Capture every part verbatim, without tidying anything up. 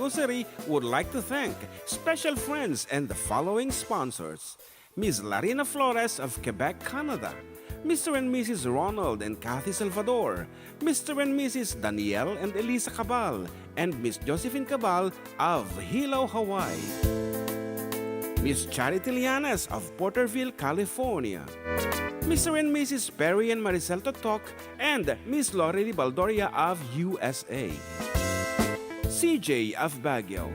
City would like to thank special friends and the following sponsors: Miss Larina Flores of Quebec, Canada, Mister and Missus Ronald and Kathy Salvador, Mister and Missus Daniel and Elisa Cabal, and Miss Josephine Cabal of Hilo, Hawaii. Miss Charity Lianes of Porterville, California. Mister and Missus Perry and Maricel Totok and Miss Lorely Baldoria of U S A. C J of Baguio.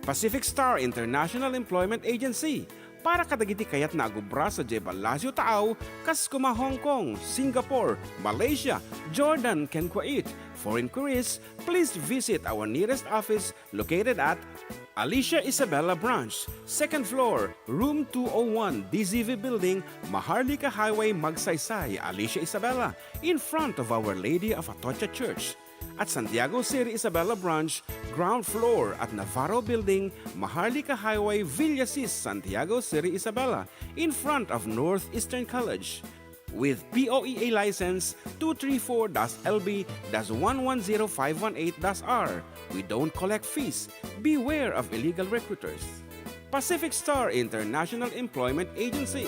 Pacific Star International Employment Agency, para kadagiti kayatna a agubra sadiay Palacio Taaw, kas koma Hong Kong, Singapore, Malaysia, Jordan, ken Kuwait. For inquiries, please visit our nearest office located at Alicia Isabela Branch, second floor, room two oh one, D Z V Building, Maharlika Highway, Magsaysay, Alicia Isabela, in front of Our Lady of Atocha Church. At Santiago City Isabela Branch, ground floor at Navarro Building, Maharlika Highway, Villasis, Santiago City Isabela, in front of Northeastern College. With P O E A license two three four dash L B dash one one zero five one eight dash R, we don't collect fees. Beware of illegal recruiters. Pacific Star International Employment Agency.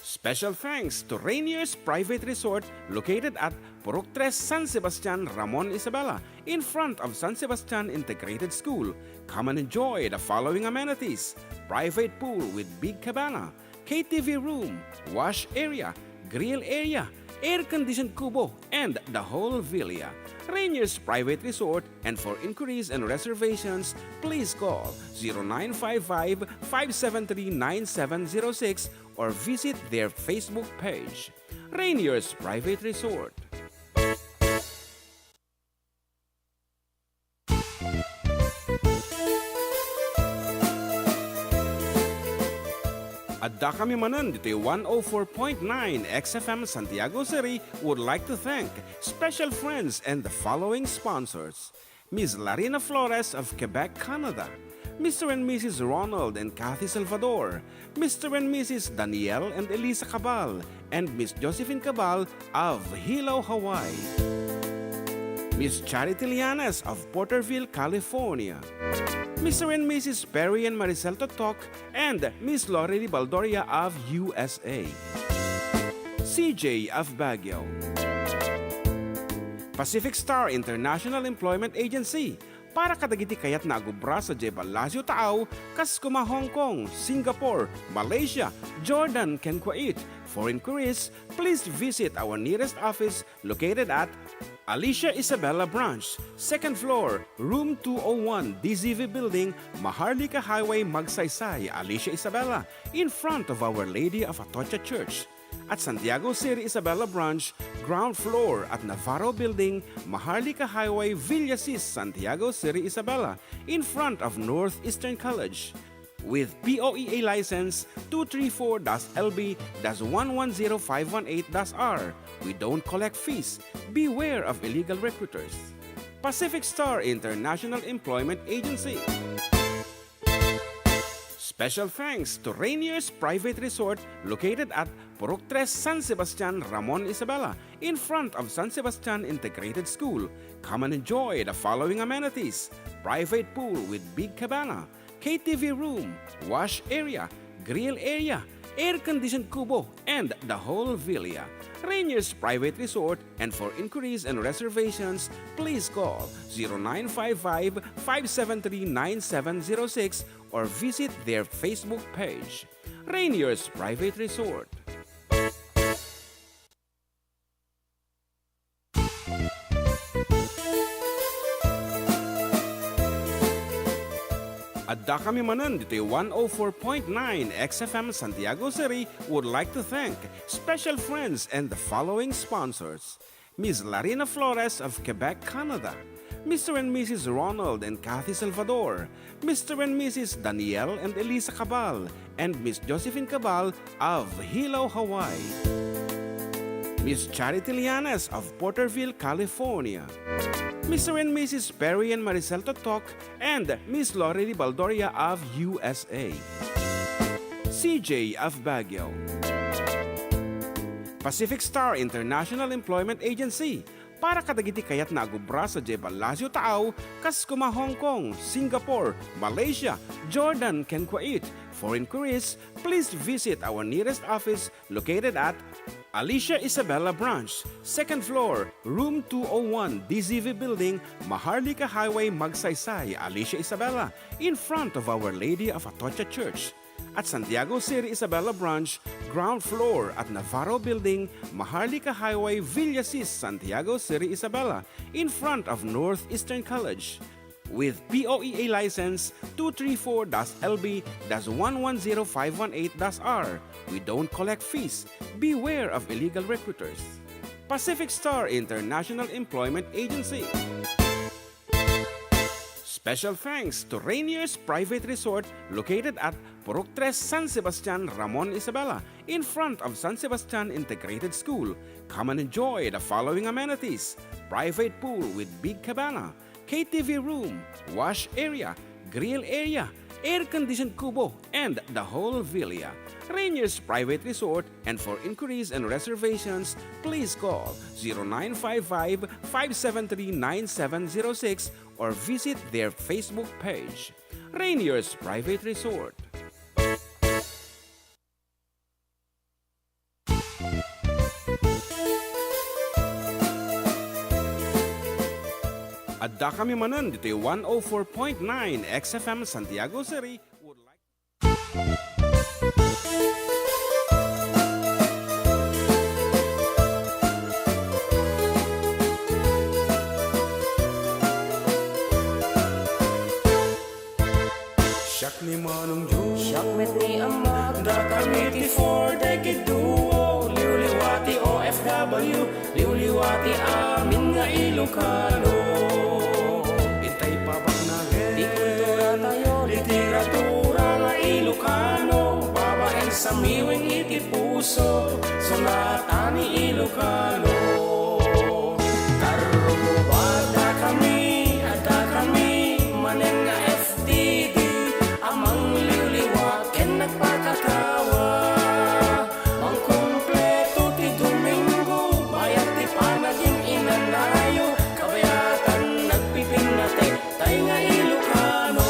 Special thanks to Rainier's Private Resort, located at Purok Tres, San Sebastian, Ramon, Isabela, in front of San Sebastian Integrated School. Come and enjoy the following amenities: private pool with big cabana, K T V room, wash area, grill area, air-conditioned kubo, and the whole villa. Rainier's Private Resort, and for inquiries and reservations, please call zero nine five five, five seven three, nine seven zero six or visit their Facebook page. Rainier's Private Resort. Addakami manen ditoy one oh four point nine X F M Santiago City would like to thank special friends and the following sponsors: Miss Larina Flores of Quebec, Canada, Mister and Missus Ronald and Kathy Salvador, Mister and Missus Daniel and Elisa Cabal, and Miss Josephine Cabal of Hilo, Hawaii. Miss Charity Lianes of Porterville, California. Mister and Missus Perry and Maricel Totok and Miss Lorely Baldoria of U S A. C J of Baguio. Pacific Star International Employment Agency, para kadagiti kayatna a agubra sadiay Palacio Taaw, kas koma Hong Kong, Singapore, Malaysia, Jordan, ken Kuwait. For inquiries, please visit our nearest office located at Alicia Isabela Branch, second floor, room two oh one, D Z V Building, Maharlika Highway, Magsaysay, Alicia Isabela, in front of Our Lady of Atocha Church. At Santiago City Isabela Branch, ground floor at Navarro Building, Maharlika Highway, Villasis, Santiago City Isabela, in front of Northeastern College. With P O E A license two three four dash L B dash one one zero five one eight dash R, we don't collect fees. Beware of illegal recruiters. Pacific Star International Employment Agency. Special thanks to Rainier's Private Resort, located at Purok Tres, San Sebastian, Ramon, Isabela, in front of San Sebastian Integrated School. Come and enjoy the following amenities: private pool with big cabana, K T V room, wash area, grill area, air-conditioned kubo, and the whole villa. Rainier's Private Resort, and for inquiries and reservations, please call zero nine five five, five seven three, nine seven zero six or visit their Facebook page. Rainier's Private Resort. Addakami manen ditoy one oh four point nine X F M Santiago City would like to thank special friends and the following sponsors: Miss Larina Flores of Quebec, Canada, Mister and Missus Ronald and Kathy Salvador, Mister and Missus Daniel and Elisa Cabal, and Miss Josephine Cabal of Hilo, Hawaii. Miss Charity Lianes of Porterville, California. Mister and Missus Perry and Maricel Totok and Miss Lorely Baldoria of U S A. C J of Baguio. Pacific Star International Employment Agency, Para kadagiti kayatna a gubra sadiay Palacio Taaw, kas kuma Hong Kong, Singapore, Malaysia, Jordan, ken Kuwait. For inquiries, please visit our nearest office located at Alicia Isabela Branch, second floor, room two oh one, D Z V Building, Maharlika Highway, Magsaysay, Alicia Isabela, in front of Our Lady of Atocha Church. At Santiago City Isabela Branch, ground floor at Navarro Building, Maharlika Highway, Villasis, Santiago City Isabela, in front of Northeastern College. With P O E A license two three four dash L B dash one one zero five one eight dash R, we don't collect fees. Beware of illegal recruiters. Pacific Star International Employment Agency. Special thanks to Rainier's Private Resort located at Purok Tres, San Sebastian, Ramon Isabela, in front of San Sebastian Integrated School. Come and enjoy the following amenities: private pool with big cabana, K T V room, wash area, grill area, air-conditioned kubo, and the whole villa. Rainier's Private Resort, and for inquiries and reservations, please call zero nine five five, five seven three, nine seven zero six or visit their Facebook page. Rainier's Private Resort. Addakami manen ditoy one oh four point nine X F M Santiago City. Would like Siak ni Manong Joe. Siak met ni Ama. Dakami ti four decade duo. Liwliwa ti O F W. Liwliwa ti amin nga Ilocano. Intay pabaknangen ti kultura tayo, literatura nga Ilocano. Babaen samiwen iti puso, sonata ni Ilocano. Tarrubo, addakami, addakami manen nga F T D a mangliwliwa ken nagpakatawa. Mangkumpleto ti Domingo, bayat ti panagin-inanayo, kabayatan nagpipinnatek tay nga Ilocano.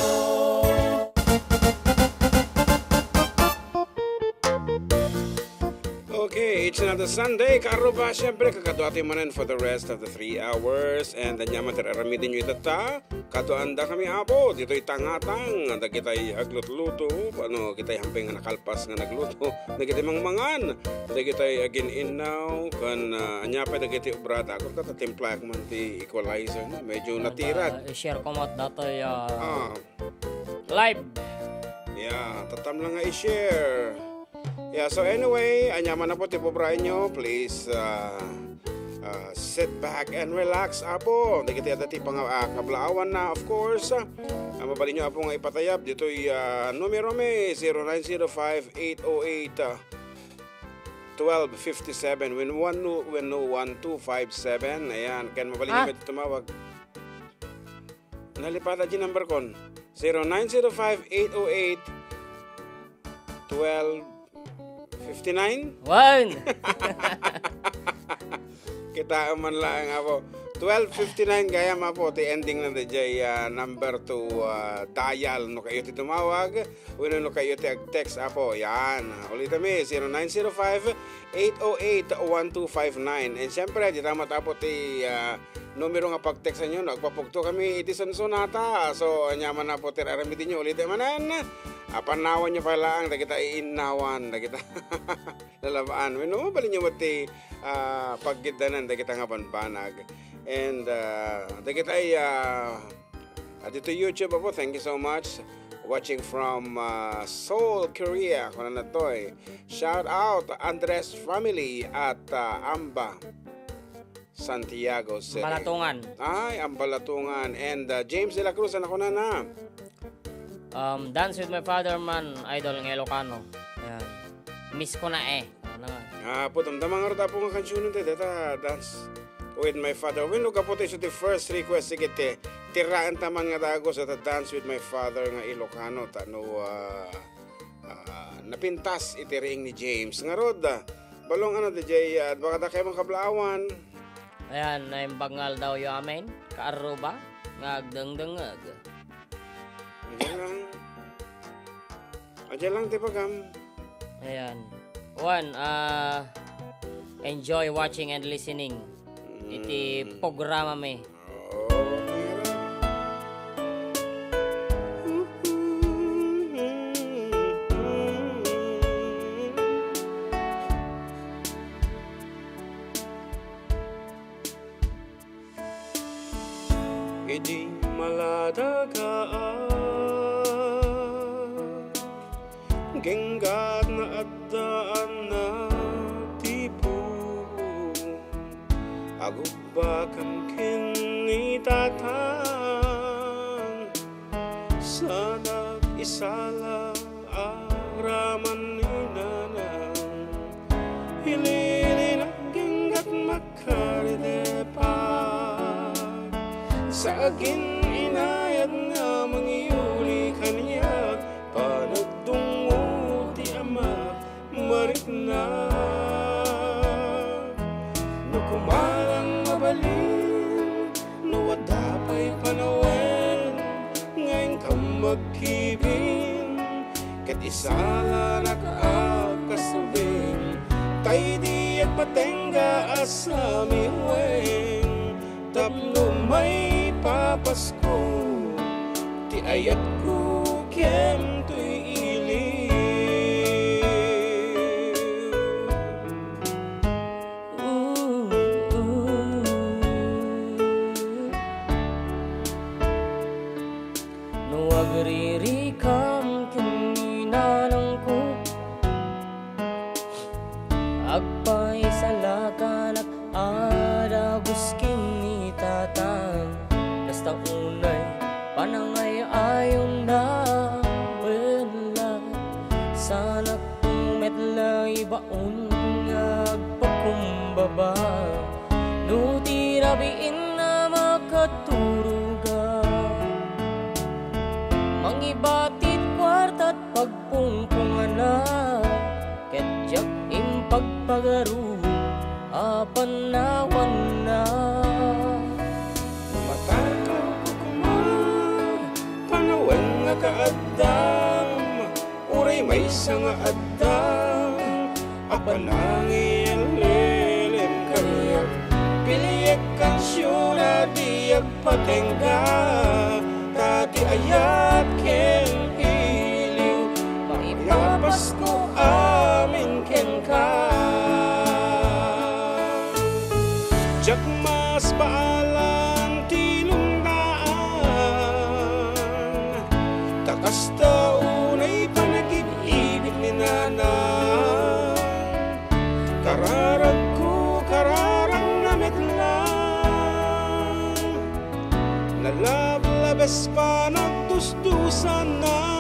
Okay, it's another Sunday. Kaarruba, siyempre, kakaduatayo manen for the rest of the three hours. And aniaman ti aramidennyo itatta. Kaduaandakami, Apo, ditoy tangatang, dagitay aglutluto, ano, kitay hampay nga nakalpas nga nagluto, dagitay mangmangan, dagitay agin-innaw, ken, ah, ania pay dagiti obrada. Agor ka, tatimplaek man ti equalizer, no? Medyo natirak. Ah, i-share ko met datoy, ah, Ah. live. Yeah, tatam lang nga i-share. Yeah, so anyway, aniaman, Apo, ti pupraenyo, please, ah, ah, sit back and relax, Apo. Dagiti adda ti panga-, ah, kablaawanna, of course. Ah, mabalinyo, Apo, nga ipatayab ditoy, ah, numeromi, zero nine zero five, eight oh eight, ah, twelve fifty-seven, wenno, wenno one two five seven. Ayan, ken mabalinyo Ah. met tumawag. Nalipata di number kon. Zero nine zero five, eight oh eight, twelve fifty-nine? Wen! Kitaem man laeng, Apo. Twelve fifty-nine gayam, Apo, ti ending na dayjay, ah, number to, ah, dial no kayo ti tumawag, wenno no kayo ti ag-text, Apo. Yan. Ulitami, zero nine zero five, eight oh eight, one two five nine. And siyempre, dita met, Apo, ti, ah, numero nga pagteksanyo no agpapugto kami iti sunsonata. So, aniaman, Apo, ti aramidennyo, ulitek manen. Ah, panawanyo pay laeng dagita iinnawan, dagita lalabaan. Wenno, mabalinyo met ti, ah, pagiddanan dagita nga banbanag. And, ah, dagita ay, ah, ah, dito YouTube, Apo, thank you so much. Watching from, ah, Seoul, Korea. Kunana toy, shout out, Andres family at, ah, Amba. Santiago City. Balatungan. Ay, ang Balatungan. And, uh, James de la Cruz, ano ko na na? Um, Dance with My Father man, idol nga Ilocano. Ayan. Miss ko na eh. Ano nga? Ah, putam, damang nga Apo nga kansunan ti, data, Dance with My Father. Wenno, gapu ti isu ti first request, sige, ti, tiraen taman nga dagus, data, Dance with My Father nga Ilocano, tano, ah, ah, napintas iti riing ni James. Ngarud, ah, balong ano, D J, ah, baka da kayo makablaawan. Ayan, naimbag nga aldawyo amin, kaarruba, nga agdengdengngeg. Ayan lang. Ayan lang ti bagam. Ayan. Wen, ah, enjoy watching and listening iti Mm. programa mi. Idi maladaga, genggat nga adda a nagtipon. Agubbakam ken ni Tatang, sanak isala agraman ni Nanang. Ililinag genggat makaridepak, sa agin inayat nga mangyuli kaniak, panagdungngol ti ama marikna. No kumalang mabalin, no adda pay panawen nga inkam magkibin, ket isalanak a kasubing, tay di agpatengga a samiwen. Tapno maipapasko ti ayatko ken toy iliw. No agririkam ken ni nanangko, agpaisalakanak a dagus ken ni tatang. Kasta unay panangay-ayonna, wen la, sanak met la ibaon nga agpakumbaba. No ti rabiin a makaturoga, mangibatit kuartat pagpungpungana, ket diak impagpagaru a panawanna. Matarkaw koma, panawen nga kaaddam, uray maysa nga addam a panangililem kaniak. Piliek kansiona di agpatengga, ta ti ayat ken iliw, maipapasko amin kenka. Diak masbaalan ti lumdaan, ta kasta unay panagib-ibig ni nanang. Kararagko, kararagna met lang. Nalablabes panagdusdusanna.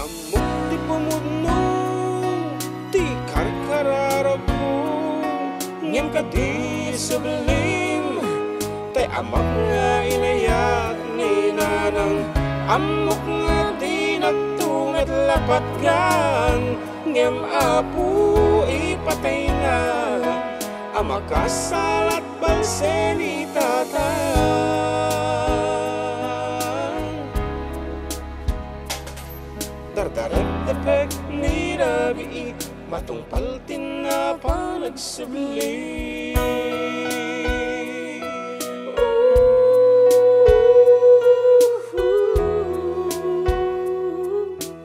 Ammok ti pumudno ti karkararagko, ngem kadi sublim, tay amak nga inayat ni nanang. Ammok nga dinakto met la patgan, ngem Apo, ipatayna a makasalat balse ni tatang. Dardaragdapek ni rabii, matungpal ti napan agsubli.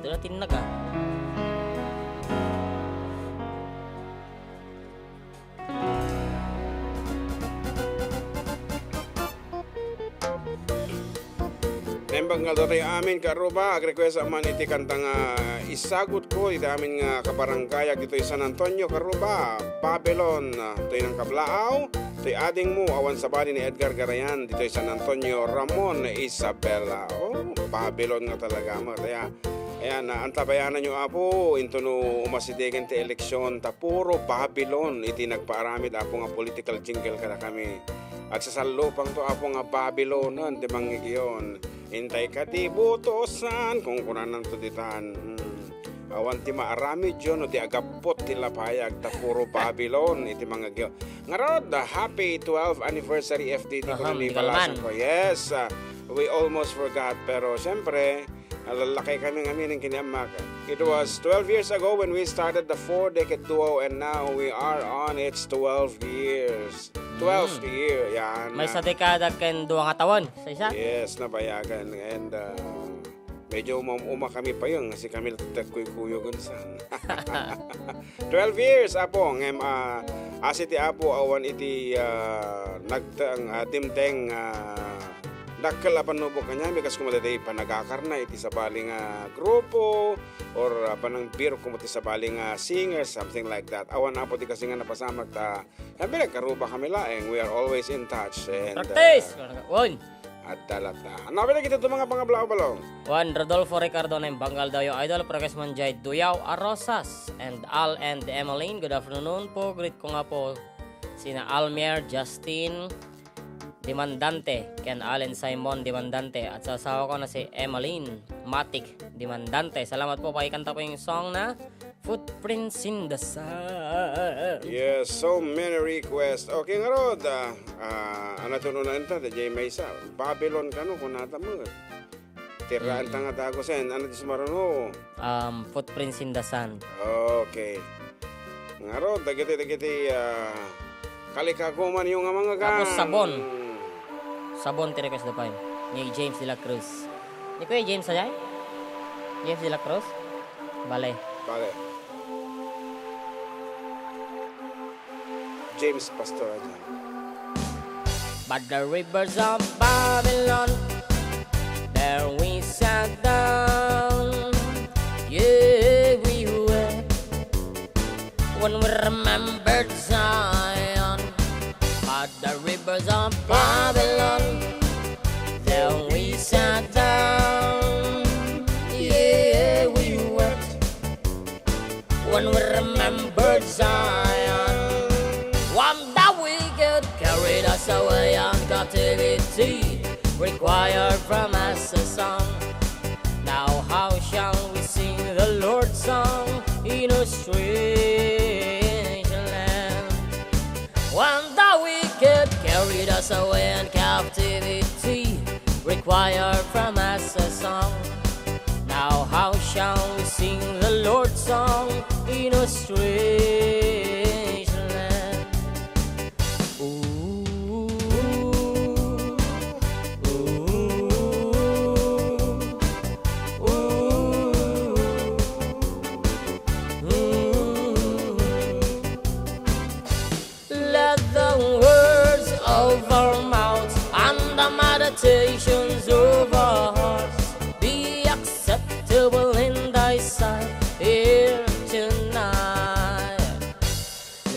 Dala tinnaga. Naimbag nga aldaw tayo amin, kaarruba, ag-request man iti kanta nga isagutko iti amin nga kabaranggayak ditoy San Antonio, kaarruba, Babylon, toy nangkablaaw, toy adingmo, awan sabali ni Edgar Garayan, ditoy San Antonio, Ramon, Isabela. Oh, Babylon nga talaga, mga taya. Ayan, ah, antabayanan nyo, Apo, into no umasidegen ti eleksyon, ta puro Babylon iti nagpaaramid, Apo, nga political jingle kadakami. Agsasallupangto, Apo, nga Babylonan ti mangngegyon. Intay ka ti butosan, kunkunananto ditan. Hmm. Awan ti maaramidyo no di agappot ti lapayag, ta puro Babylon iti mangngegyo. Ngarud, ah, happy twelfth anniversary, F D D, Aham, kuno ni di ka naman. Balasan ko. Yes, ah, we almost forgot. Pero, siyempre, ah, lalakay kami ngamin ken ni Amak. It was twelve years ago when we started the Four Decade Duo, and now we are on its twelve years. Twelfth Mm. year, yan. Maysa dekada ken dua nga tawen, sa isa? Yes, nabayagan. And, ah, medyo uma-, uma kami pa yun, kasi kami nagkuykuyog unsan. Twelve years, Apo, ngem, ah, asi ti Apo, awan iti, ah, nagteng, ah, dimteng, ah, dakkel a pannubo kaniami, kas koma daytoy panagakarna iti sabali nga grupo, or, ah, panangbirok koma ti sabali nga singer, something like that. Awan, Apo, ti kasi nga napasamak ta, sabi, nagkaruba kami laeng. We are always in touch. And, Practice! ah, Wen. Adda latta. Ano, pwede kita itong mga pangabla-, balong? Juan Rodolfo Ricardo ng Bangal Dayo Idol, Progressman Jai Duyaw Arosas, and Al and Emmeline. Good afternoon po. Greet ko nga po sina Almer, Justin Dimandante, ken Allen Simon Dimandante, at sa asawa ko na si Emmeline Matic Dimandante. Salamat po, pakikanta po yung song na Footprints in the Sand. Yes, so many requests. Okay, ngarud, ah, ah, ano to nuna enta? Dayjay maysa. Babylon kano, kunata mo. Tiraan Mm. ta nga dagusen. Ano ti sumaruno? Um, Footprints in the Sand. Okay. Ngarud, dagiti, dagiti, ah, kalikaguman yung nga mga Tapos kan. Sabon. Sabon ti request da pay. Ni James de la Cruz. Ni Kuya James, ajay? James de la Cruz? Bale. Bale. James Pastor, ajay. By the rivers of Babylon, there we sat down. Yeah, we wept when we remembered Zion. By the rivers of Babylon, there we sat down. Yeah, we wept when we remember Zion. When the wicked carried us away in captivity, required from us a song. Now how shall we sing the Lord's song in a strange land? When the wicked carried us away in captivity, required from us a song. Now how shall we sing the Lord's song in a strange land? Ooh, ooh, ooh, ooh. Let the words of our mouths and the meditations of our hearts be acceptable in thy sight here tonight.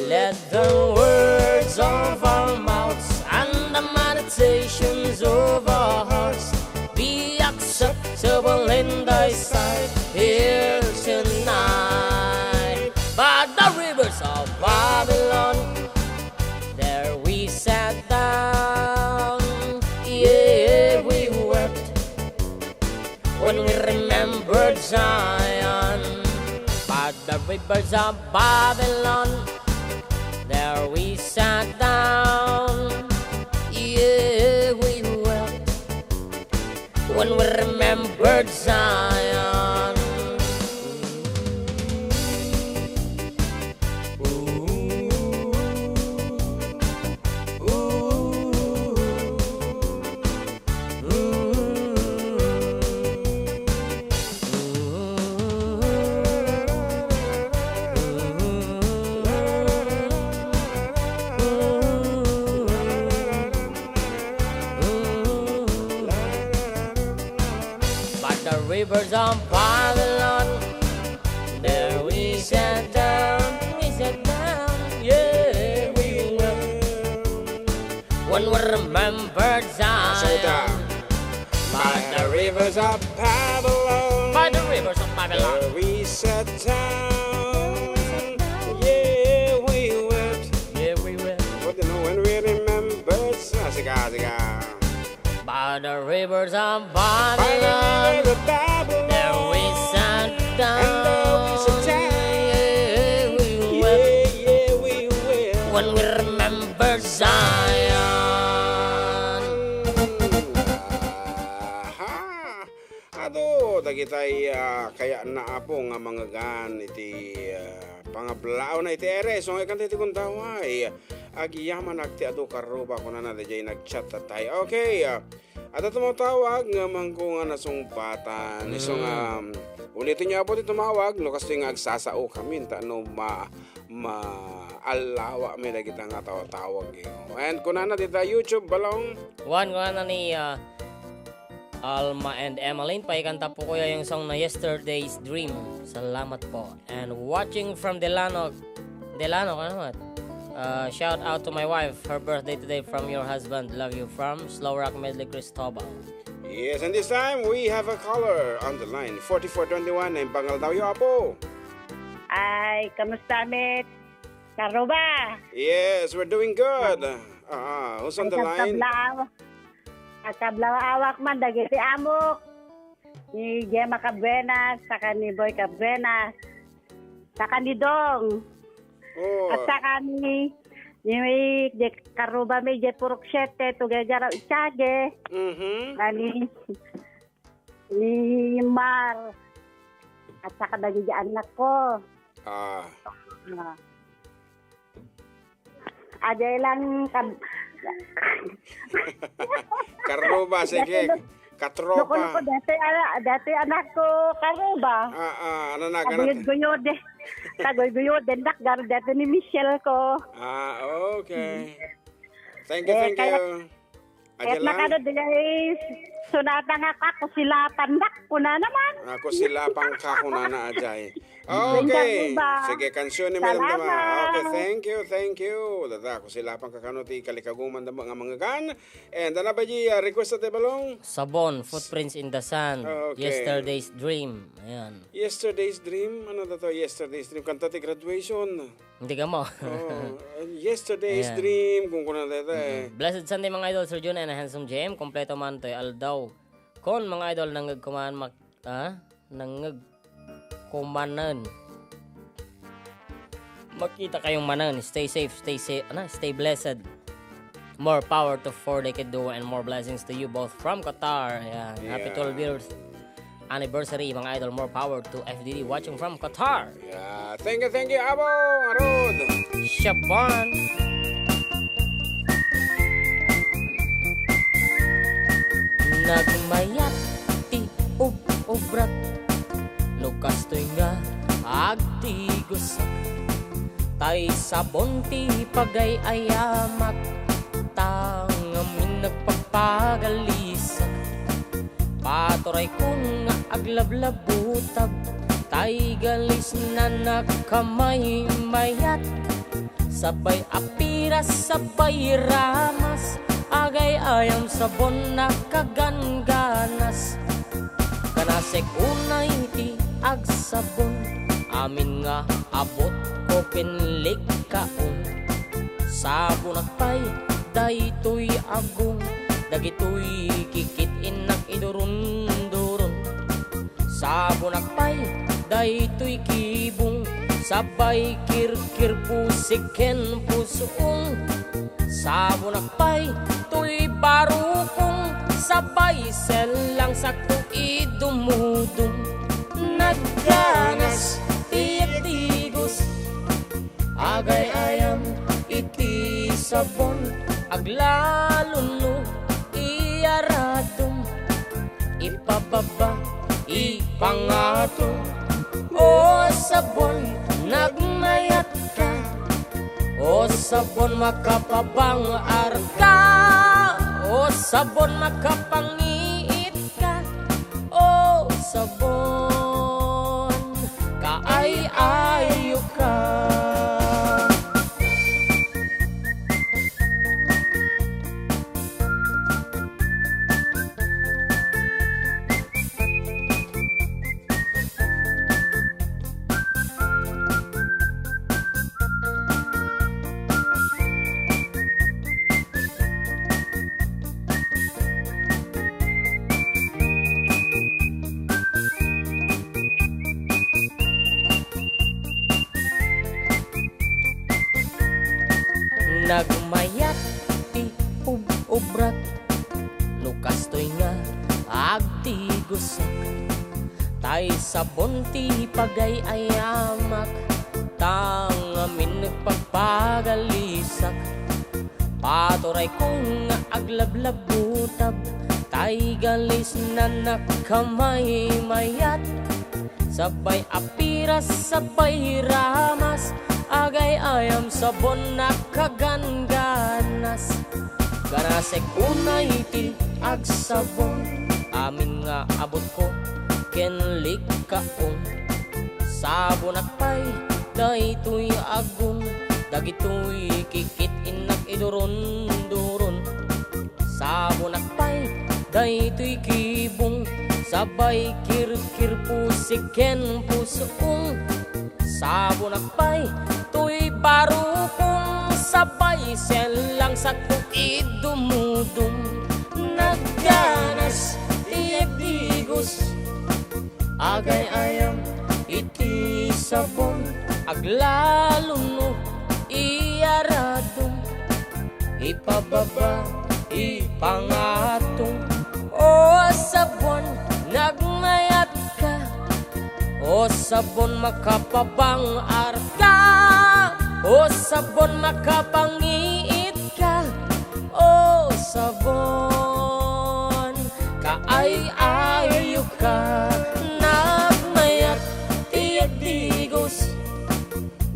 Let the words of our mouths and the meditations of our hearts be acceptable in thy sight here tonight. By the rivers of Babylon, there we sat down, yeah, we wept when we remembered Zion. By the rivers of Babylon, there we sat down, yeah, we wept when we remembered Zion. By the rivers of Babylon, there we sat down, we sat down, yeah, we wept. When we remember Zion. By the rivers of Babylon. By the rivers of Babylon. There we sat down. Yeah, we wept. Yeah, we wept. But you know, when we remembered, ah, sika, sika. By the rivers of Babylon. By the rivers of Babylon. There we sat down. And there we sat down. Yeah, we wept. Yeah, yeah, we wept. When we remember Zion. Aha. Adu, dagitay, ah, kayatna, Apo, nga mangngegan iti, ah, pangablaawna iti airways. So, nga kanta iti gundaway. Agyamanak ti adu, Karuba, kunana, daydiay nagchat tayo. Okay, ah, adda tumawtawag nga mangko nga nasungbatan. Isu nga, Mm. um, ulitin niyo, Apo, ti tumawag, no, kastoy nga agsasaokamin, ta no ma-, maallawami dagita nga tawtawag, eh. And kunana dita YouTube, Balong? Wen, kunana ni, ah, Alma and Emmeline, paikanta po kuya yung song na Yesterday's Dream. Salamat po. And watching from Delano, Delano, ano naman? Uh, shout out to my wife, her birthday today from your husband. Love you from Slow Rock Medley, Cristobal. Yes, and this time we have a caller on the line, forty-four twenty-one, and bangal daw yo, Apo. Ay, kamusta, Met? Karuba? Yes, we're doing good. Ah, who's on the line? Agkablaw. Agkablaw awak man, dagiti amok. Ni Gemma Cabuenas, saka ni Boy Cabuenas, saka ni Dong. Oh. At saka ni, ni, ni Karuba mi, Jay Purok Siete, Tugay Garaw Itiage. Mhm. Kani, ni Mar. At saka dagiti anak ko. Ah. Ah. Ajay lang kab- Karuba, sige. Dati, Katropa. Loko-loko, dati, ala-, dati anak ko, Karuba. Ah, ah, ano na, ano? Taguyod-guyod, eh. Taguyod-guyod, eh, nak, gar-, dati ni Michelle ko. Ah, okay. Thank you, Eh, thank kaya, you. Ket Ajala. Nakano, daydiay, sunata nga kakusilapan, dak, kunana man. Ah, kusilapan ka, kunana, ajay. Thank you, Okay. Diba? Sige, kansyoni, Miranda, ma. Salamat. Okay, thank you, thank you. Dada, kusilapan ka kano ti kalikaguman da nga mangngegan. And ano ba di, ah, request ti Balong? Sabon, Footprints in the Sand, Okay. Yesterday's Dream. Ayan. Yesterday's Dream? Ano to, Yesterday's Dream? Kanta ti graduation. Hindi ka mo. Oh, and Yesterday's Ayan. Dream, kung kuna deta, eh. Mm. Blessed Sunday, mga idol, Sir Jun and Handsome J M. Kompleto man to'y aldaw. Kon, mga idol, nangngeg kuman, mak-, ah? Nangngeg kumanen. Makita kayong manen. Stay safe, stay safe, ano? Stay blessed. More power to four Decade Duo and more blessings to you both from Qatar. Ayan. Happy Yeah. twelve years anniversary, mga idol. More power to F D D watching from Qatar. Yeah. Thank you, thank you, Abo Arod. Shaban. Nagmayat ti ub-ubrak, no kastoy nga agtigosak. Tay sabon ti pagay-ayamak, ta ngamin nagpagpagalisak. Paturayko nga aglablabutab, tay galisna nakamaymayat. Sabay apiras, sabay ramas, agay-ayam sabon nakagangganas. Kanasek unay ti agsabon, amin nga abot ko pinlikkaon. Sabonak pay daytoy agong, dagitoy kikit-innak idurunduron. Sabonak pay daytoy kibong, sabay kirkirbo siken pusong. Sabonak pay toy barukong, sabay sellang sakto idumudum. Nagganas ti agdigos, agay-ayam iti sabon, aglalunod iyaradum, ipababa, ipangato. O sabon, nagmayatka. O sabon, makapabangarka. O sabon, makapangiit ka, o sabon, kaay-ayo ka. Nagmayat ti ub-, ubrak, no kastoy nga agdigosak, tay sabon ti pagay-ayamak, ta ngamin nagpagpagalisak. Paturayko nga aglablabutab, tay galisna nakamaymayat. Sabay apiras, sabay ramas, agay-ayam sabon nakagangganas. Ganasek unay ti agsabon, amin nga abutko ken likaon. Sabonak pay daytoy agung, dagitoy kikit-innak iduron-duron. Sabonak pay daytoy kibong, sabay kirkir pusig ken pusong. Sabonak pay toy barukong, sabay sellang sakto idumudum. Nagganas ti agdigos, agay-ayam iti sabon, aglalo no iyaradum. Ipababa, ipangatong, o sabon, nagmayatka. O sabon, makapabang-arka. O sabon, makapangiitka. O sabon, kaay-ayoka. Nagmayat ti agdigos.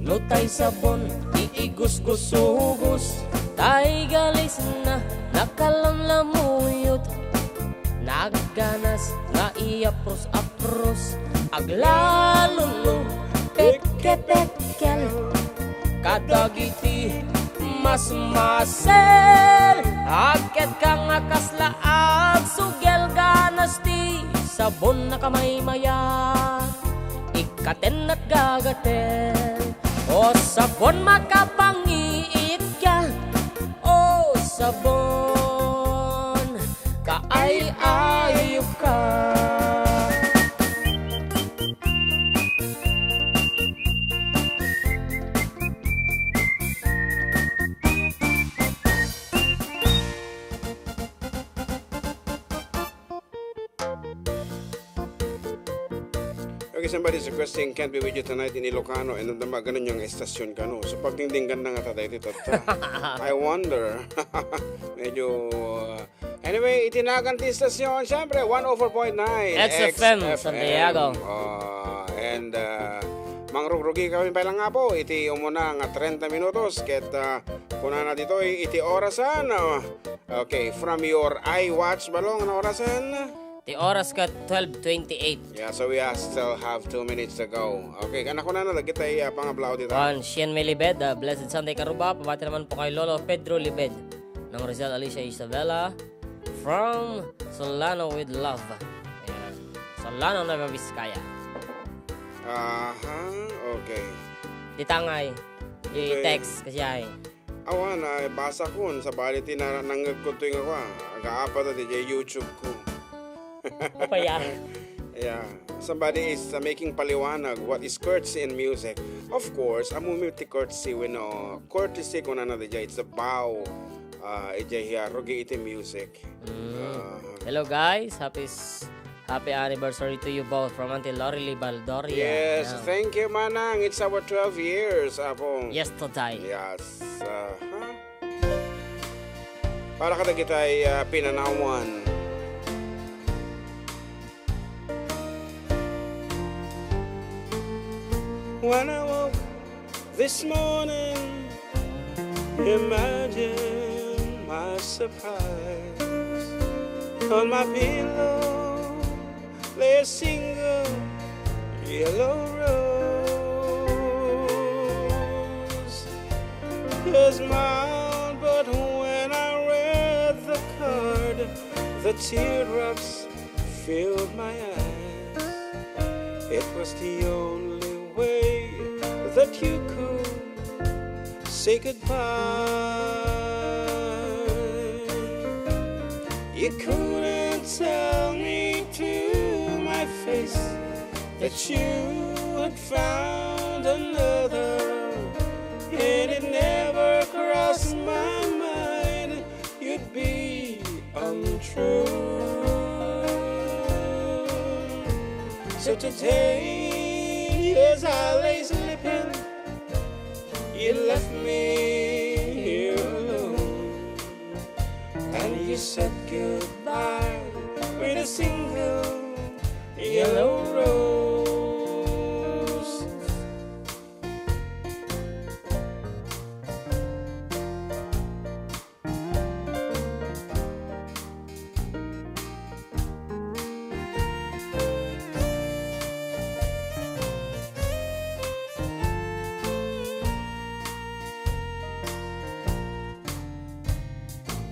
No tay sabon, iigusgusugos, tay galisna, nakalamlamuyot. Nagganas nga iapros-apros, aglalo no pekepekkel. Kadagiti masmasel, agkedka nga kasla agsugel, ganas ti sabon nakamaymaya. Ikkaten nagagaten. O sabon, makapangiitka. O sabon, kaay-ayoka. Okay, somebody's requesting Can't Be With You Tonight in Ilocano, and the maganon yung estasyon kano. So, pagdingdinggan na nga ta dahil ito, ta. I wonder. Medyo, uh, anyway, itinagan ti estasyon, syempre, one oh four point nine X F M, X F M. Santiago. Uh, and, uh, mangrugrugi kami pa lang nga po, iti umuna nga treinta minutos, ket, uh, kunana ditoy, iti orasan, uh, okay, from your iWatch, Balong, ano orasan? Ti oras ket twelve twenty-eight. Yeah, so we are still have two minutes to go. Okay, kana kunana, lagi tayo, ah, pangablao dito. Juan Shen Melibed, ah, blessed Sunday, Karuba. Pabati naman po kay Lolo Pedro Libed ng Rizal, Alicia Isabela, from Solano with love. Ayan. Solano, Nueva Vizcaya. Aha, okay. Di tangay. Okay. I-text kasi ay. Awan, ah, basa ko, sabali ti na-, nangngeg ko to yung ako, ah. Aga-apat ti diay YouTube ko. Apa yan? Yeah. Somebody is, uh, making paliwanag what is courtesy in music. Of course, ammom ti courtesy, we know. Courtesy, kunana diay, it's a bow. Uh, ijay hiya, rugi iti music. Mm. Uh, Hello, guys. Happy s-, happy anniversary to you both from Auntie Lorely Baldoria. Yes, yeah. Thank you, Manang. It's our twelve years, Apo. Yes, today. Yes. Uh, huh? Para kadagitay, uh, pinanawan. When I woke this morning, imagine my surprise. On my pillow lay a single yellow rose. I smiled, but when I read the card, the teardrops filled my eyes. It was the only way that you could say goodbye. You couldn't tell me to my face that you had found another, and it never crossed true. So today, as I lay sleeping, you left me here alone, and you said goodbye with a single yellow rose.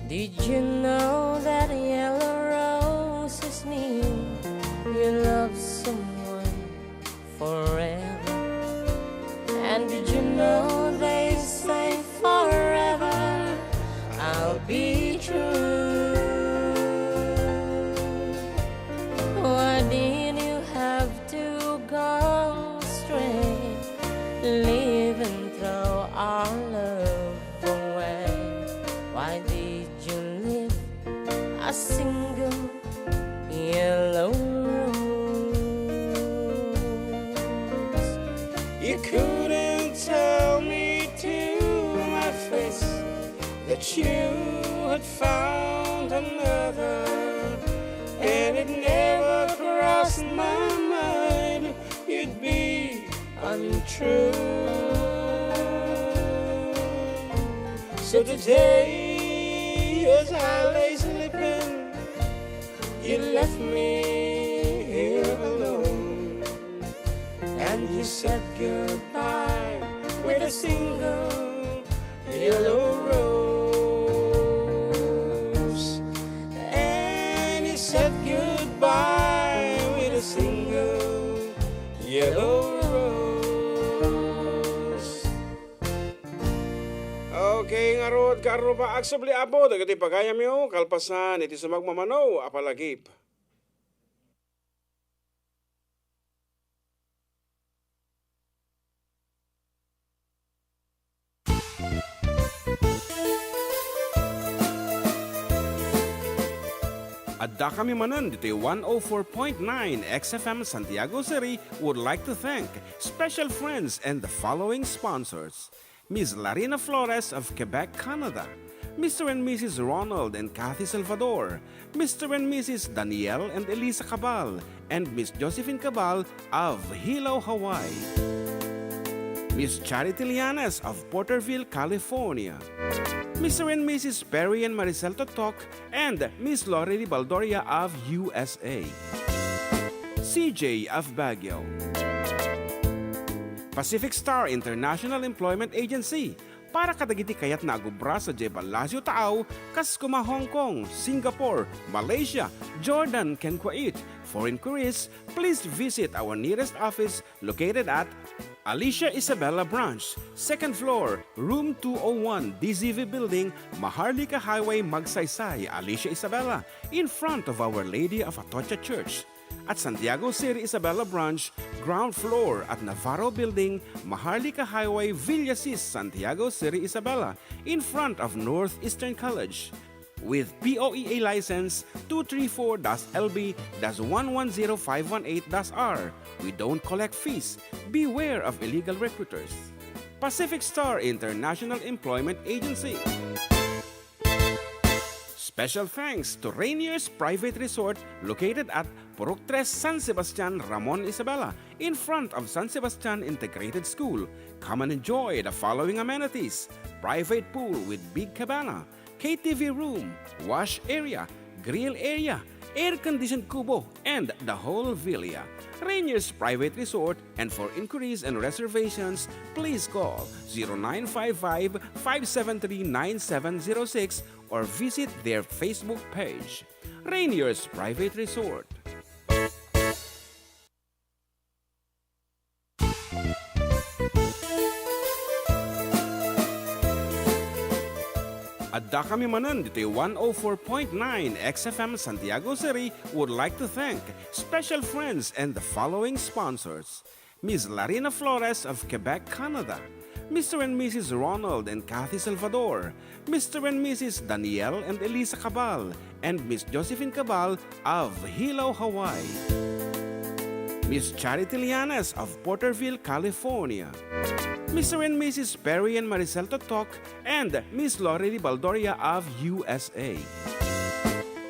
Did you know that yellow roses mean you love someone forever? And did you know they say forever I'll be true? Why did you have to go astray, leaving throw our love away? Why did you leave a single yellow rose? You couldn't tell me to my face that you had found another, and it never crossed my mind you'd be untrue. So today, as I lay sleeping, you left me here alone, and you said goodbye with a single yellow rose, and you said goodbye with a single yellow rose. Okay, ngarud, kaarruba, agsubli, Apo, dagiti pagayamyo, kalpasan iti sumagmamano a palagip. Addakami manen ditoy one oh four point nine X F M Santiago City would like to thank special friends and the following sponsors: Miss Larina Flores of Quebec, Canada, Mister and Missus Ronald and Kathy Salvador, Mister and Missus Daniel and Elisa Cabal, and Miss Josephine Cabal of Hilo, Hawaii, Miss Charity Lianes of Porterville, California, Mister and Missus Perry and Maricel Totok, and Miss Lori Ribaldoria of U S A, C J of Baguio, Pacific Star International Employment Agency, para kadagiti kayatna a agubra sadiay Palacio Taaw, kas kuma Hong Kong, Singapore, Malaysia, Jordan, ken Kuwait. For inquiries, please visit our nearest office located at Alicia Isabela Branch, second floor, room two oh one, D Z V Building, Maharlika Highway, Magsaysay, Alicia Isabela, in front of Our Lady of Atocha Church. At Santiago City Isabela Branch, ground floor at Navarro Building, Maharlika Highway, Villasis, Santiago City Isabela, in front of Northeastern College. With P O E A license two three four dash L B dash one one zero five one eight dash R, we don't collect fees. Beware of illegal recruiters. Pacific Star International Employment Agency. Special thanks to Rainier's Private Resort, located at Purok Tres, San Sebastian, Ramon Isabela, in front of San Sebastian Integrated School. Come and enjoy the following amenities: private pool with big cabana, K T V room, wash area, grill area, air-conditioned kubo, and the whole villa. Rainier's Private Resort, and for inquiries and reservations, please call zero nine five five, five seven three, nine seven zero six or visit their Facebook page. Rainier's Private Resort. Addakami manen ditoy one oh four point nine X F M Santiago City would like to thank special friends and the following sponsors: Miss Larina Flores of Quebec, Canada, Mister and Missus Ronald and Kathy Salvador, Mister and Missus Daniel and Elisa Cabal, and Miss Josephine Cabal of Hilo, Hawaii. Miss Charity Lianes of Porterville, California. Mister and Missus Perry and Maricel Totok and Miss Lorely Baldoria of U S A.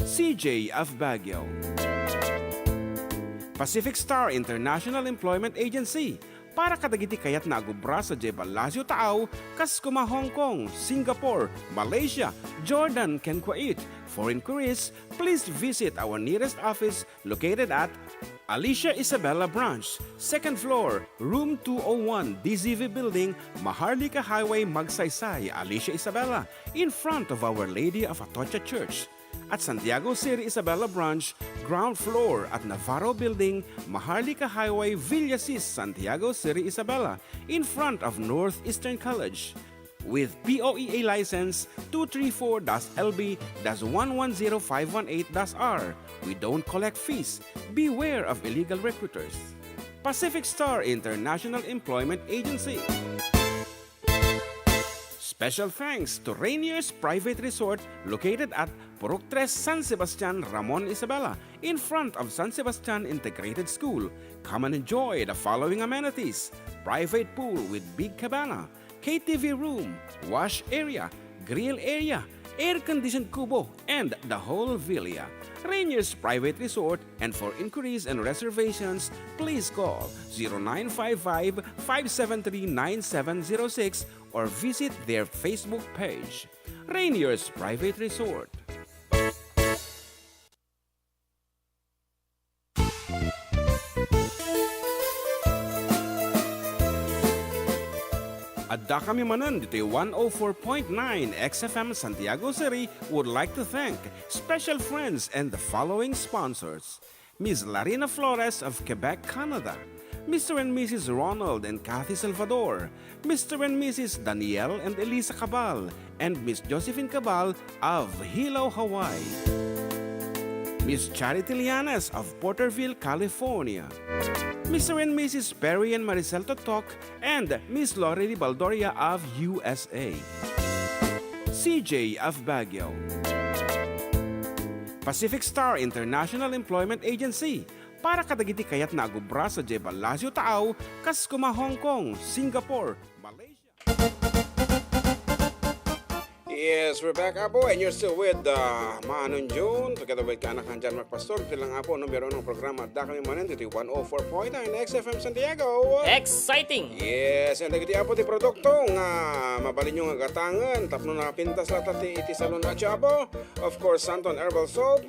C J of Baguio. Pacific Star International Employment Agency, para kadagiti kayatna a agubra sadiay Palacio Taaw, kas kuma Hong Kong, Singapore, Malaysia, Jordan, ken Kuwait. For inquiries, please visit our nearest office located at Alicia Isabela Branch, second floor, room two oh one, D Z V Building, Maharlika Highway, Magsaysay, Alicia Isabela, in front of Our Lady of Atocha Church. At Santiago City Isabela Branch, ground floor at Navarro Building, Maharlika Highway, Villasis, Santiago City Isabela, in front of Northeastern College. With P O E A license two three four dash L B dash one one zero five one eight dash R, we don't collect fees. Beware of illegal recruiters. Pacific Star International Employment Agency. Special thanks to Rainier's Private Resort located at Purok Tres, San Sebastian, Ramon Isabela, in front of San Sebastian Integrated School. Come and enjoy the following amenities: private pool with big cabana, K T V room, wash area, grill area, air-conditioned kubo, and the whole villa. Rainier's Private Resort, and for inquiries and reservations, please call zero nine five five, five seven three, nine seven zero six or visit their Facebook page. Rainier's Private Resort. Addakami manen ditoy one oh four point nine X F M Santiago City would like to thank special friends and the following sponsors: Miss Larina Flores of Quebec, Canada, Mister and Missus Ronald and Kathy Salvador, Mister and Missus Daniel and Elisa Cabal, and Miss Josephine Cabal of Hilo, Hawaii. Miss Charity Lianes of Porterville, California. Mister and Missus Perry and Maricel Totok and Miss Lorely Baldoria of U S A. C J of Baguio. Pacific Star International Employment Agency, para kadagiti kayatna a agubra sadiay Palacio Taaw, kas kuma Hong Kong, Singapore, Malaysia. Yes, we're back, Apo, and you're still with, uh, Manong June, together with Kaanakan John Mark Pastor. Iti lang, Apo, numero ng programa, Addakami Manen, ditoy one oh four point nine X F M Santiago. Exciting! Yes, and dagiti, Apo, ti produkto nga mabalinyo nga gatangen tapno napintas latta ti iti salon, Apo. Of course, Santon Herbal Soap.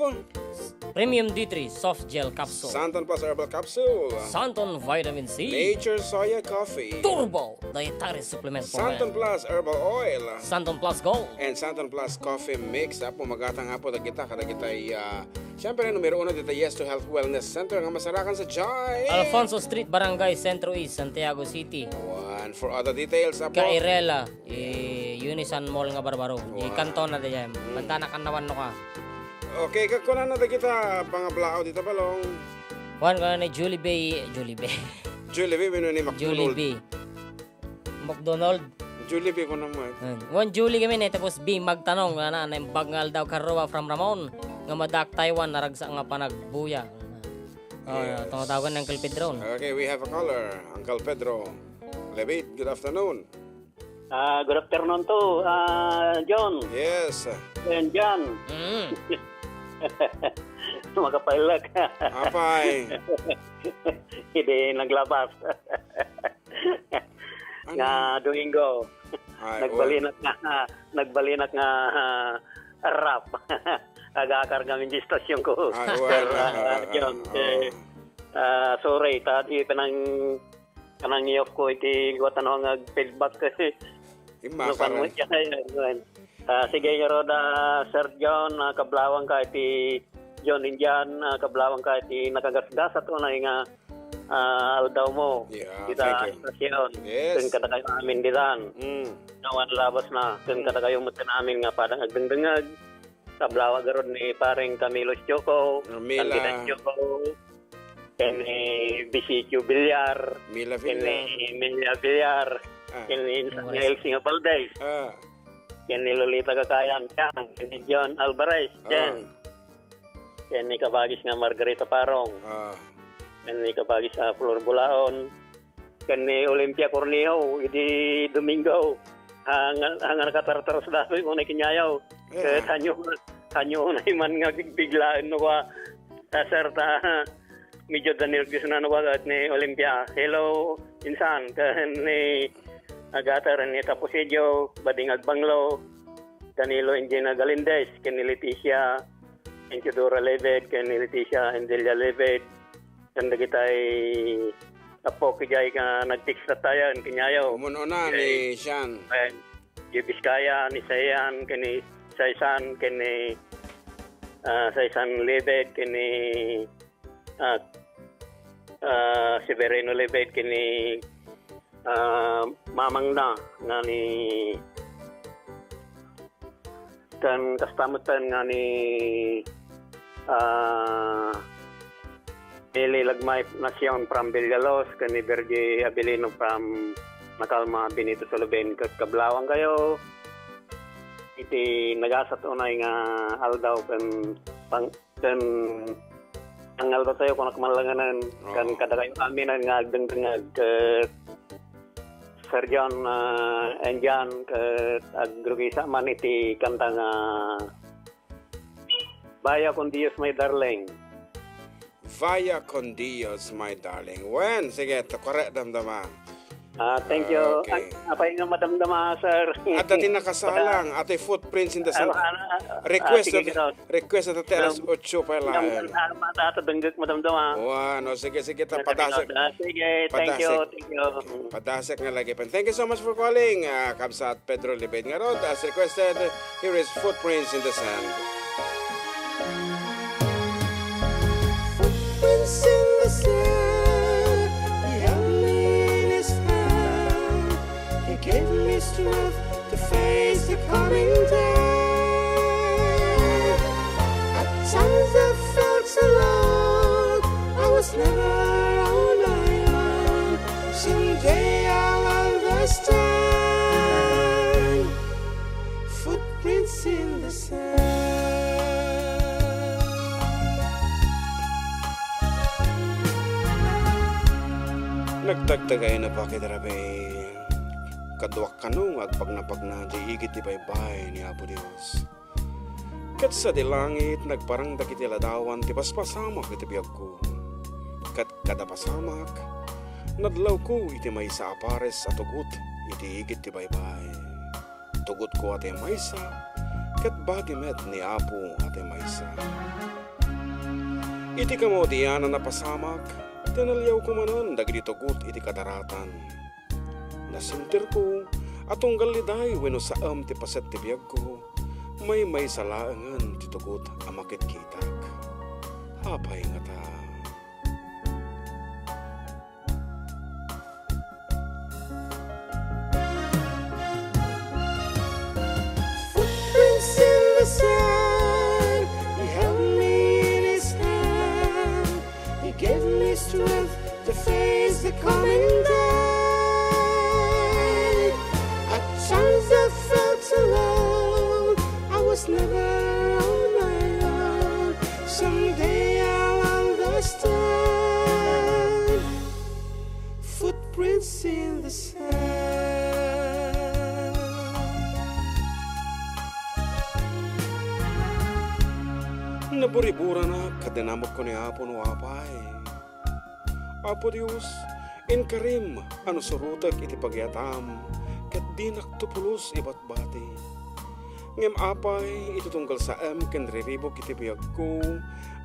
Premium D three Soft Gel Capsule. Santon Plus Herbal Capsule. Santon Vitamin C. Nature Soya Coffee. Turbo Dietary Supplement for Santon Men. Plus Herbal Oil. Santon Plus Gold. And Santon Plus Coffee Mix. Apo, magatang, Apo, dagita, kadagitay, ah, siyempre, numero uno dita, Yes to Health Wellness Center nga masarakan sadiay Alfonso Street, Barangay Centro East, Santiago City. One. For other details, Apo. Kairela. I Unisan Mall nga barbaro. Wow. I kanto na diyan. Mm. Bantana kannawan no ka. Okay, kakunana dagita pangablaaw dita, Balong. Kuan, kuan ni Julie Bay, Julie Bay. Julie Bay, wenno ni McDonald. Julie Bay. McDonald. Julie Bay, kuno mo, eh. Ayun. Wan Julie kami ni, tapos B, magtanong, na, na, naimbag nga aldaw, Karua from Ramon, nga madak Taiwan, naragsa nga panagbuya. Oh, yes. Tawag ni Uncle Pedro. Okay, we have a caller, Uncle Pedro. Levit, good afternoon. Ah, good afternoon to, ah, John. Yes. And John. Mm. Makapailak. Apay. Hindi naglabas. Ano? Nga Domingo. Ay, nagbalinak nga, nagbalinak nga, ah, rap. Agakar kami di stasyon ko. Ay, well, Sir, ah, ah, ah, John, ah, eh, oh. Ah, sorry, ta di pa nang Kanang iyok ko iti guatan nga ag-feedback. Imma, no, karon. Ay, ay, ay. Ah, sige, ngarud, ah, Sir John, ah, kablawang ka iti John Indian, ah, kablawang ka iti nakagasgasat unay nga, ah, aldaw mo. Yeah, ita thank you. Estasyon. Yes. Ken kadakayo amin ditan. Mm. Nga awan labas na. Ken, mm, kadakayo met amin nga padang agdengdengeg. Kablawag garud ni Pareng Camilo Choco, Mila. Candida Choco, ken ni Bisicho Villar, Mila ken ni Villar. Emilia Villar, ah, ken ni Elsie Valdez, ah, ken ni Lolita Cacayang, ken ni John Alvarez, ah, ken ken ni kabagis nga Margarita Parong, Ah. ken ni kabagis a Flor Bulaon, ken ni Olympia Cornejo, idi Domingo, hanga, hanga nakatartaros datoy ko na kinyayaw. Yeah. Ket hanyo, hanyo na iman nga bigbiglaen no ba, ah, sir, ta, medyo Daniel Guzman no ba, ket ni Olympia. Hello, insan, ken ni Agatar, ni Taposidio, Bading Agbanglo, Danilo Engina Galindez, ken ni Leticia, ken Teodora Lebed, ken ni Leticia Endelia Lebed, ken dagitay apok idiay nga nag-text tattayan, kinyayo. Umuna ni Sian. Ken Jebis Kaya, ni Sayan, ken ni Saisan, ken ni, ah, Saisan Lebed, ken ni, ah, ah, Severino Lebed, ken ni, ah, mamangna nga ni, ken kasta metten nga ni, ah, Mili Lagmay Nacion from Villalos, ken ni Virgie Abilino from Nakalma, Benito Suluben, ket kablawangkayo iti nagasat unay nga aldaw ken pang-, ken pangaldaw tayo, kunak man langanan, Oo. ken kadakayo amin nga agdengdengngeg, ket Sir John, ah, and John, ket agrugisa man iti kanta nga Vaya con Dios, my darling. Vaya con Dios, my darling. Wen, sige, tukare damdama. Ah, thank you. Okay. Ay, apay nga madamdama, sir. Adda ti nakasalang, atoy Footprints in the Sand. Ah, ah, ah, ah, Request sige, na, ginaw. Request na ti alas otso pa laeng. Ang, ang, ang, ang, ang, ang, ang, madamdama. Wen, o, sige, sige, ta, Sige, padasek. Ah, sige, thank you, Padasek. thank you. Padasek nga lagi pen. Thank you so much for calling, ah, Kabsat Pedro Libed ngarud. As requested, here is Footprints in the Sand. Footprints in the sand, he held me in his hand. He gave me strength to face the coming day. At times I felt so alone, I was never on my own. Someday I'll understand. Footprints in the sand. Nagtagtagay na bakit rabi. Kaduak kano nga agpagnapagna diay igid ti baybay ni Apo Dios. Ket sadi langit, nagparang dagiti ladawan ti paspasamak iti biagko. Ket kada pasamak, nadlawko iti maysa a pares a tugot iti igid ti baybay. Tugotko a ti maysa, ket bagi met ni Apo a ti maysa. Iti kamaudianan a pasamak, tinaliawko manen dagiti tugot iti kadaratan. Nasentirko a tunggal liday wenno saem ti paset ti biagko, maymaysa laengen ti tugot a makitkitak. Apay ngata? Footprints in the sand, he held me in his hand. He gave me strength to face the coming day. At times I felt alone. I was never on my own. Someday I'll understand. Footprints in the sand. Naburiburanak ket dinamekko ni Apo no apay. Apo Dios, inkarim a no surotek iti pagiatam, ket dinakto pulos ibatbati. Ngem apay, iti tunggal saem ken riribuk iti biagko,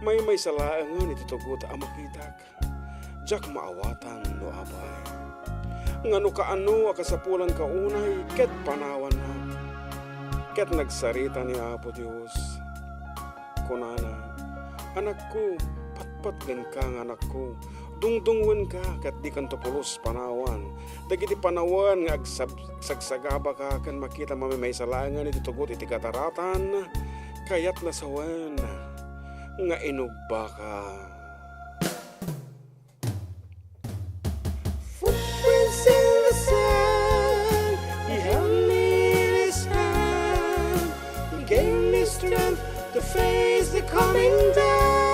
maymaysa laengen iti tugot a makitak. Diak maawatan no apay. Ngano kaano a kasapulanka unay ket panawannak? Ket nagsarita ni Apo Dios. Kunana, "Anakko, patpatgenka nga anakko, dungdungngoenka ket dikanto pulos panawan. Dagiti panawen nga agsab-, sagsagabaka ken makita mamimaysa laengen iti tugot iti kadaratan, kayatna sawen nga inubbaka." Footprints in the sand, he held me in his hand. He gave me strength to face the coming day.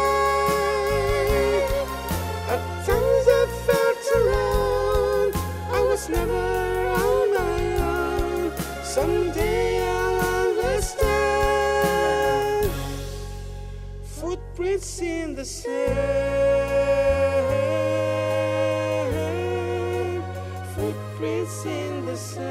It's in the sand. Footprints in the sand.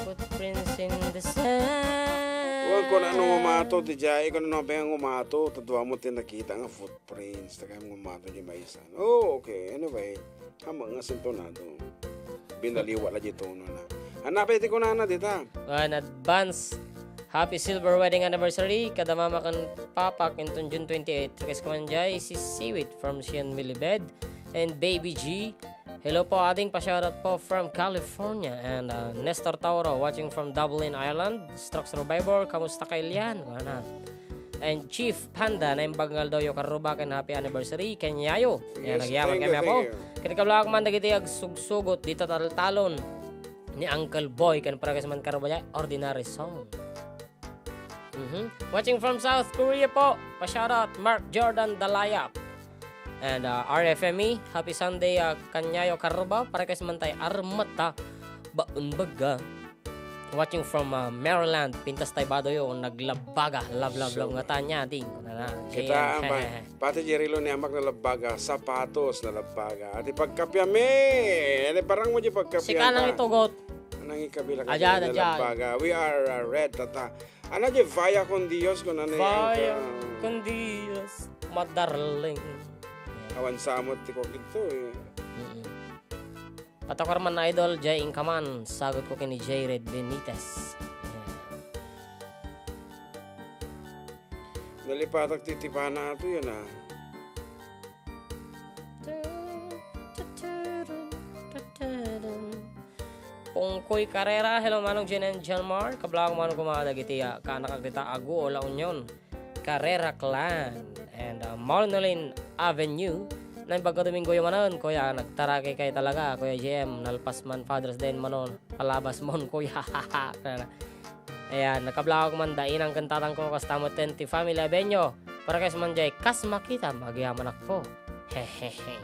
Footprints in the sand. Wen ko no umato, ti jay, ikaw no beng umato, tadwa mo ti nakita nga footprints, ta kayat mo umato di maysa. Oh, okay. Anyway, ammok nga sintonado. Binaliwa la di tono na. Hanapay ti kunana dita. An advance happy silver wedding anniversary kada mama ken papa ken ton June twenty-eight. Request ko man jay si Siwit from Sian Milibed and Baby G. Hello po, ading, pa-shoutout po from California. And, uh, Nestor Tauro, watching from Dublin, Ireland. Stroke survivor, kamusta ka, Elian? Wala na. And Chief Panda, naimbag nga aldaw yo, karuba, ken happy anniversary, ken yayo. Yan, yes, nagyaman thank you, kami, apo. Thank you. Ken kablaak man dagiti agsugsugot, dita taltalon ni Uncle Boy, ken parekas man karuba, ordinary song. Mhm. Watching from South Korea po. Pa-shoutout, Mark Jordan Dalayap. And, uh, R F M E, happy Sunday, uh, kanyayo karuba. Parekas man tay armata, baon baga. Watching from, uh, Maryland, pintas tay badoyo, naglabaga, love, love, love, so, nga tanya, ding. Na, na, kita, ayan. Ang pa-, pati Jerry Lou ni Amak nalabaga, sapatos nalabaga. Ati pagkapiami, ati parang mo di pagkapian. Sika nang itugot. Nang ikabila ka Ayan, na ayan. Labaga. We are, uh, red, tata. Ano di, Vaya con Dios, kung ano yan Vaya ka. Con Dios, my darling. Awan samot ti kog ito, eh. Mm-mm. Patakar man, idol, jay inkaman, sagot ko kini J Red Benitez. Ayan. Nalipatak ti tipana ato yun, ah. Pungkoy Carrera, hello, Manong Jen and John Mar. Kablaak man kuma dagiti, ah, kanak dita Aguo, La Union. Carrera Clan. And, ah, Marnolin Avenue. Naimbag nga Domingo yo manen, Kuya, nagtaraki kay talaga, Kuya J M. Nalpas man Father's Day manen, palabas mon, Kuya. Ayan, nakablaak man da inang ken tatang ko, kasta met ti family Abenyo. Parekas man jay, kas makitam, agyamanak po. Hehehe.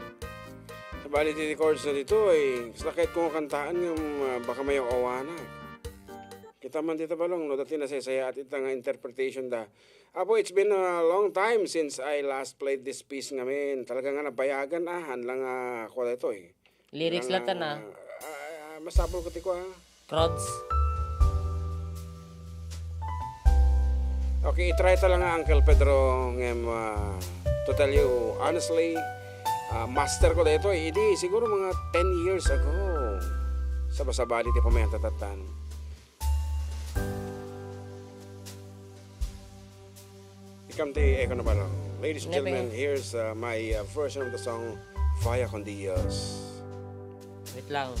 Sabali ti chords na dito, eh. Kasla ket kung kantaan nga, mm, baka mayaw awanak. Kita man dito balong, no, dati nasaysayaat ita nga interpretation da. Apo, it's been a long time since I last played this piece ngamin. Talaga nga nabayagan, ah, han lang, ah, kuha dito, eh. Lyrics lang, latta na. Ah, ah, masapul ko ti ko, ah. Chords. Okay, i-try ta lang nga, Uncle Pedro, ngem, ah, to tell you honestly, ah, master ko dito, eh, idi, siguro mga ten years ago. Sabasabali ti pamayan tatatan. Ikam ti Echo Navarro. Ladies and gentlemen, here's, uh, my, uh, version of the song, Vaya con Dios. Wait lang.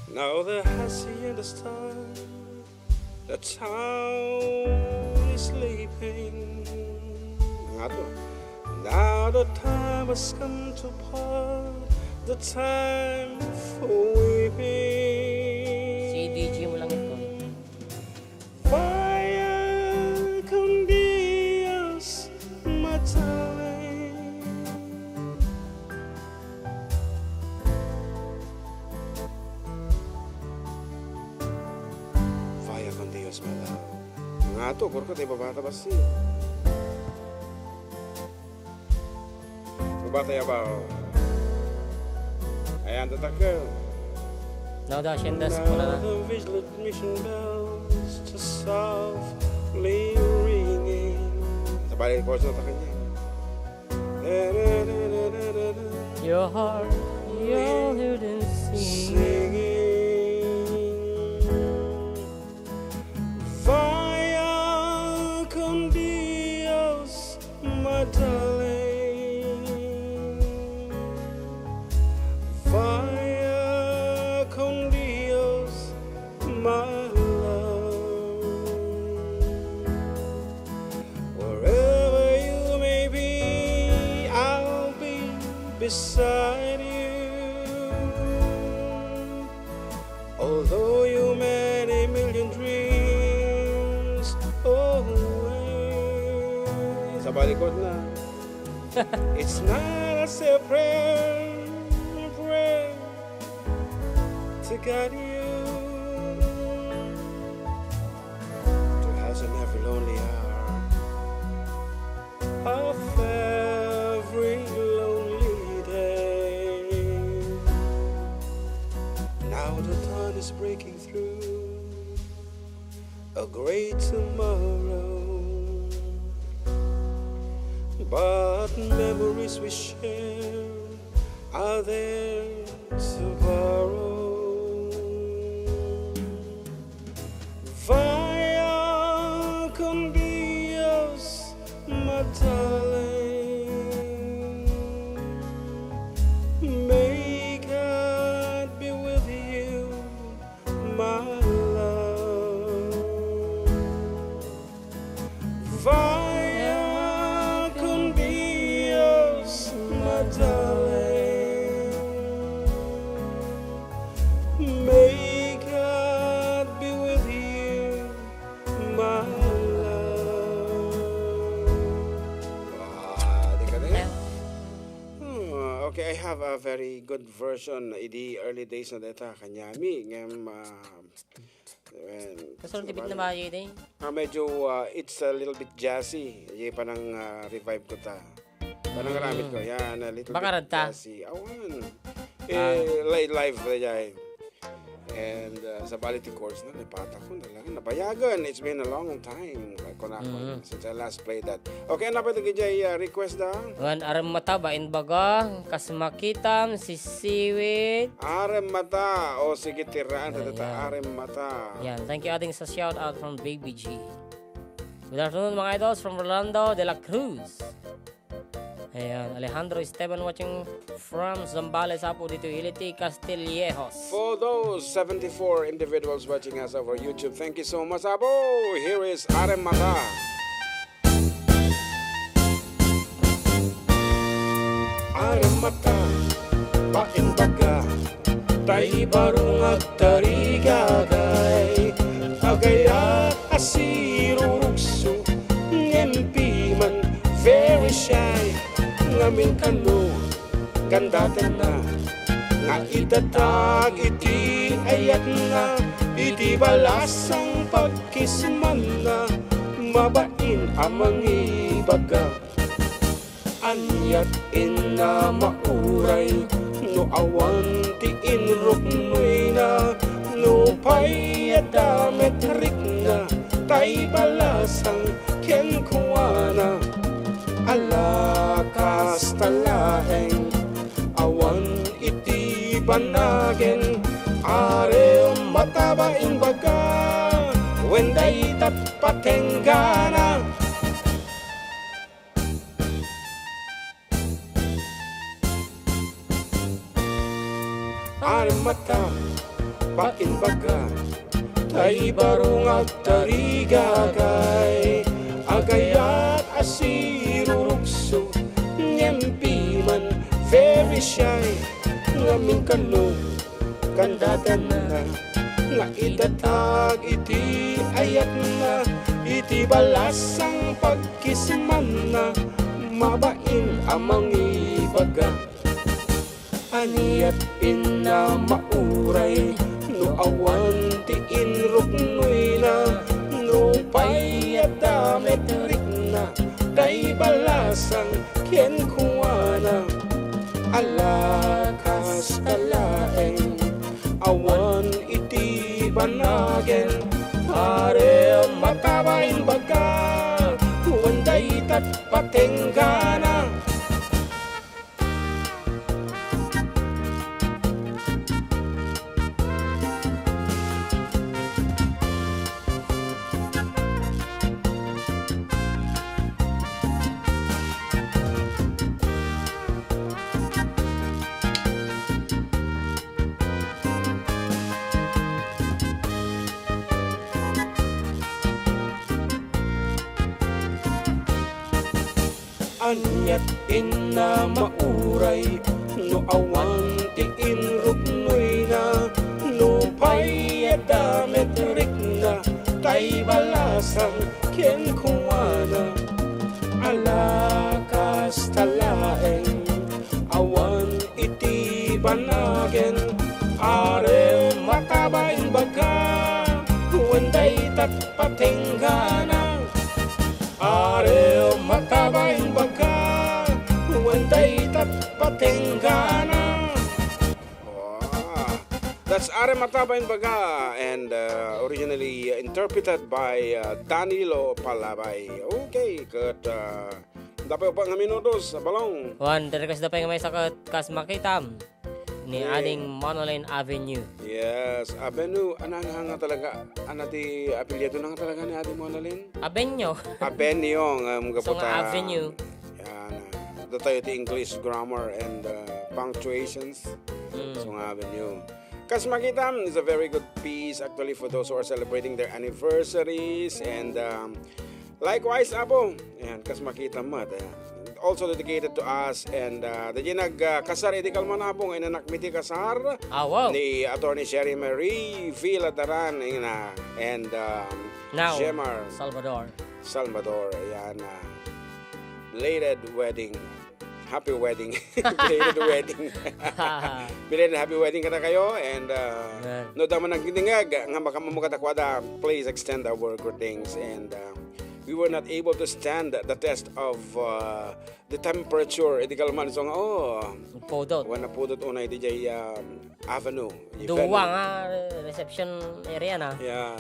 Now the hacienda star, the town is sleeping. Nga to. Now the time has come to part, the time for weeping. Si D J mo lang ito. Vaya con Dios, my darling. Vaya con Dios, my love. Nga to, kurko, ti babata basi. Babata ya ba? Ayan, tatakal. Now the haciendas, wala na. Now the village mission bells just softly ringing. Sabali, chorus na ta kanya. Your heart, your hidden singing. Singing. Vaya con Dios, my darling. Vaya con Dios, my love. Wherever you may be, I'll be beside you. Although you made a million dreams away. Sa balikod na. It's not a separate prayer. Got you to have in every lonely hour of every lonely day. Now the dawn is breaking through a great tomorrow, but memories we share are there to borrow. Vaya con Dios, my darling. May God be with you, my love. Vaya con Dios, my darling. May God be with you, my love. Ah, di ka na yan? Hmm, okay, I have a very good version. Idi early days na deta, kanyami, ngem, ah, Ayan. Kasunod ti bitna mayo idi. Ah, medyo, ah, it's a little bit jazzy. Iye panang, ah, revive ko ta. Panang ramit ko. Yan, a little bit jazzy. Awan. Eh, li-, live na jay. And, ah, sabali ti chords na, napata ko na lang. Nabayagan. It's been a long time. Kunakon, since I last played that. Okay, ano pa ito, K J, ah, request da? Wen arem mata, bain baga, kas makitam, sisiwit. Arem mata. O, sige, tiraan ta data. Ayan. Arem mata. Yan. Thank you, ading sa shout out from Baby G. Good afternoon, mga idols, from Rolando de la Cruz. Ayan, Alejandro Esteban watching from Zambales, Apo, dito, Iliti, Castillejos. For those seventy-four individuals watching us over YouTube, thank you so much, Apo. Here is Arem Mata. Arem mata, bain baga, tay baro nga agtarigagay, agayat a sirurugso, ngem piman very shy, ngamin kano, kandatanna, nga idatag iti ayatna, iti balasang pagkismanna, mabain a mangibaga. Aniat inna mauray no awan ti inruknoyna, nupay adda met rikna, tay balasang kenkuana. Ala kasta laeng, awan iti banagen, arem mata, bain baga, wen daytat patenggana. Arem mata, bain baga, tay baro nga agtarigagay, agayat a sirurugso, ngem piman very shy, ngamin kano, kandatanna, nga idatag iti ayatna, iti balasang pagkismanna, mabain a mangibaga. Aniat inna mauray no awan ti inruknoyna, nupay adda met rikna, tay balasang kenkuana. Ala kasta laeng, awan iti banagen, arem mata, bain baga, wen daytat patenggana. Aniat inna mauray no awan ti inruknoyna, nupay adda met rikna, tay balasang kenkuana. Ala kasta laeng, awan iti banagen, Tat patenggana, are matabang baga, wen daytat patenggana. Wow. That's Are Matabang Baga, and, uh, originally interpreted by, uh, Danilo Palabay. Okay, good. Uh, dapat pa nga minutos, Balong. Wen, request da pay nga maysa ket Kas Makitam ni Ading Monolin Avenue. Yes, Avenue, ano, ano nga talaga, ano ti apelyido na nga talaga ni Ading Monolin? Avenue. Avenue, nga mga So, nga puta. Avenue. Yan, ah, datayo ti English grammar and, uh, punctuations. Mm. So, nga Avenue. Kas Makitam is a very good piece actually for those who are celebrating their anniversaries and, um, likewise, Apo. Ayan, Kas Makitam met, ayan. Also dedicated to us and, uh, daydi nag, uh, kasar idi kalman, Apo, nga inanak mi ti kasar Ah, wow. ni Attorney Sherry Marie Villadaran, ayan, ah, and, um, Now, Jemar Salvador. Salvador, ayan, ah, belated wedding. Happy wedding. Belated wedding. Belated happy wedding kadakayo, and, uh, Amen. No, damo nagdingag nga makamamukadakwada, please extend our greetings, and, uh, we were not able to stand the test of, uh, the temperature. Idi kalman, so nga, oh, Pudot. Wen napudot unay diay, um, Avenue. Dua nga reception area na. Yeah.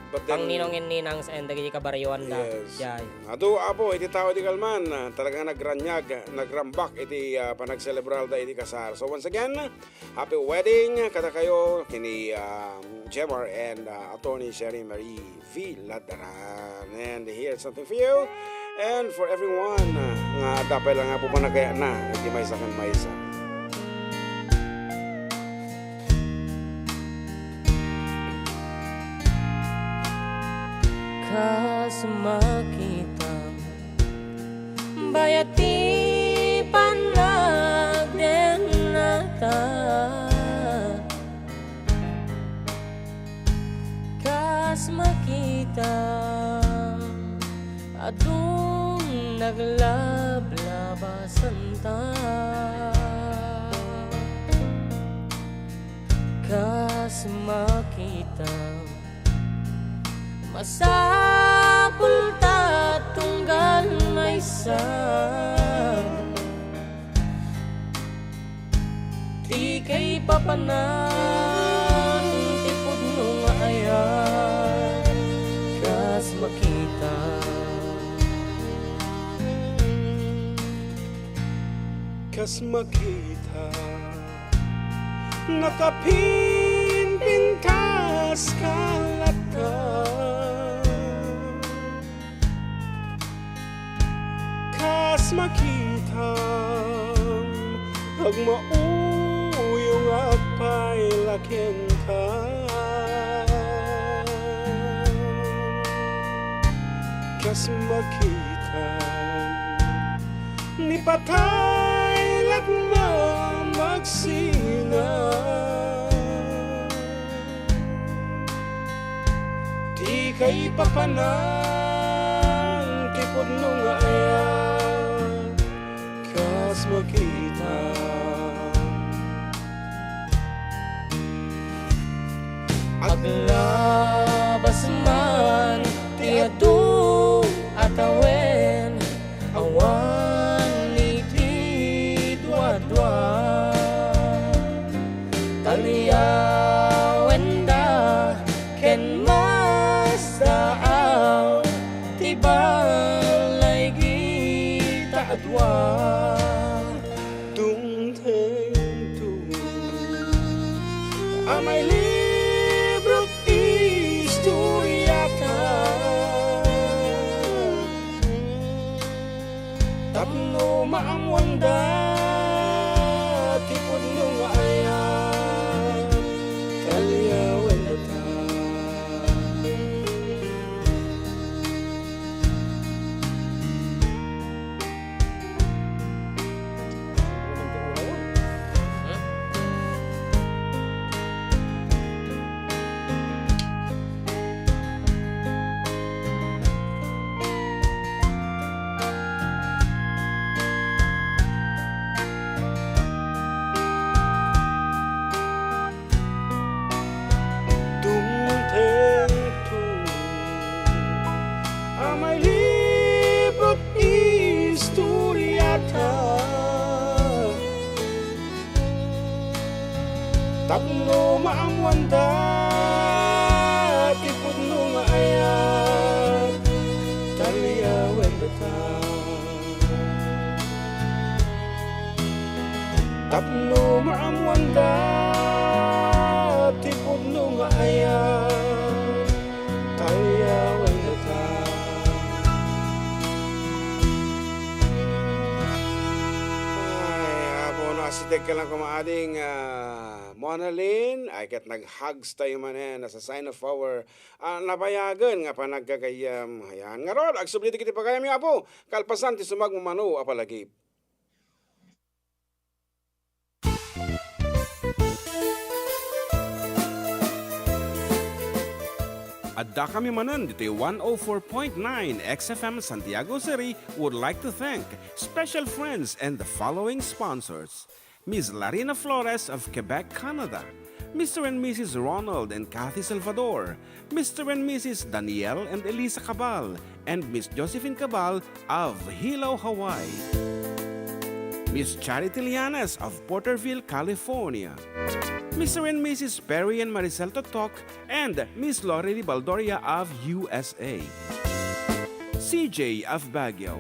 But then, Pangninong-ninang sa dagiti kabaryoan da. Yes. Jay. Adu, Apo, iti tao idi kalman, ah, talagang nagranyag, nagrambak iti, ah, panagselebrar da iti kasar. So once again, happy wedding kadakayo kini, ah, Jemar and, ah, Attorney Sherry Marie Villadaran. And here's something for you and for everyone, ah, nga adda pay la nga pupanagayatna iti maysa ken maysa. Kas makitam, bayat ti panagdennata. Kas makitam, adun naglablabasanta. Kas makitam, masapulta tunggal maysa. Ti kaipapanan ti pudno nga ayan, kas makitam. Kas makitam, nakapimpintas ka latta. Kas makitam, agmauyongak pay la kenka. Kas makitam, ni patay latta magsina. Ti kaipapanan ti pudno nga ayan, kas makitam. Aglabas man ti adu a tawen, awan iti duadua. Talyawenda ken masdaaw ti balay gita a dua. Tungtengto a mailibrot istoriata. Tapno maammoanda ti pudno nga ayan, talyawendata. Maammoanda ti pudno nga ayat, taliawen data. Tapno maammoanda ti pudno nga ayat, taliawen data. Ay, Apo, no, asideg ka lang kumaading, ah, Monalin, ay ket nag-hugs tayo manen as a sign of our, ah, nabayagen nga panagkagayam. Ayan. Ngarud, agsubli dagiti pagayamyo, Apo, kalpasan ti sumagmamano a palagip. Addakami manen ditoy one oh four point nine X F M Santiago City would like to thank special friends and the following sponsors. Miss Larina Flores of Quebec, Canada, Mister and Missus Ronald and Kathy Salvador, Mister and Missus Daniel and Elisa Cabal, and Miss Josephine Cabal of Hilo, Hawaii. Miss Charity Lianes of Porterville, California. Mister and Missus Perry and Maricel Totok and Miss Lorely Baldoria of U S A. C J of Baguio.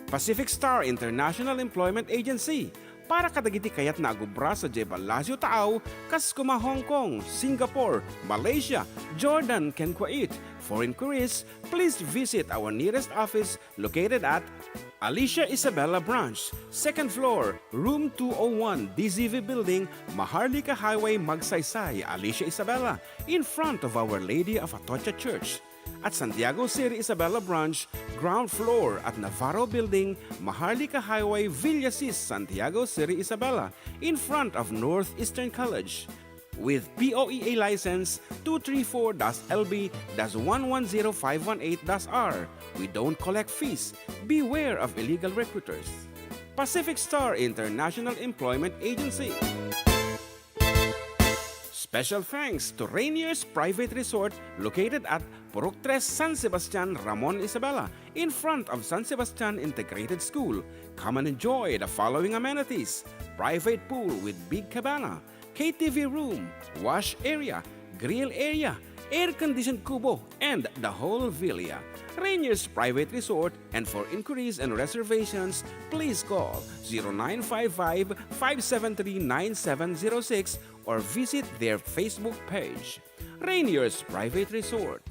Pacific Star International Employment Agency, para kadagiti kayatna a agubra sadiay ballasiw taaw, kas koma Hong Kong, Singapore, Malaysia, Jordan, ken Kuwait. For inquiries, please visit our nearest office located at Alicia Isabela Branch, second floor, room two oh one, D Z V Building, Maharlika Highway, Magsaysay, Alicia Isabela, in front of Our Lady of Atocha Church. At Santiago City Isabela Branch, ground floor at Navarro Building, Maharlika Highway, Villasis, Santiago City Isabela, in front of Northeastern College. With P O E A license two three four dash L B dash one one zero five one eight dash R, we don't collect fees. Beware of illegal recruiters. Pacific Star International Employment Agency. Special thanks to Rainier's Private Resort located at Purok Tres, San Sebastian, Ramon Isabela, in front of San Sebastian Integrated School. Come and enjoy the following amenities: private pool with big cabana, K T V room, wash area, grill area, air-conditioned kubo, and the whole villa. Rainier's Private Resort, and for inquiries and reservations, please call zero nine five five, five seven three, nine seven zero six or visit their Facebook page. Rainier's Private Resort.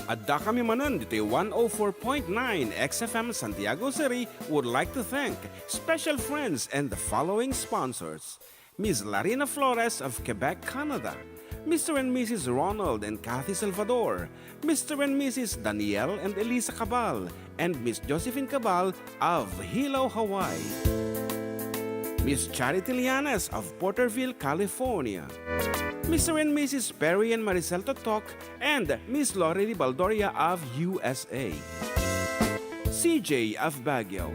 Addakami manen ditoy one oh four point nine X F M Santiago City would like to thank special friends and the following sponsors: Miss Larina Flores of Quebec, Canada, Mister and Missus Ronald and Kathy Salvador, Mister and Missus Daniel and Elisa Cabal, and Miss Josephine Cabal of Hilo, Hawaii, Miss Charity Lianes of Porterville, California, Mister and Missus Perry and Maricel Totok, and Miss Lorely Baldoria of U S A, C J of Baguio.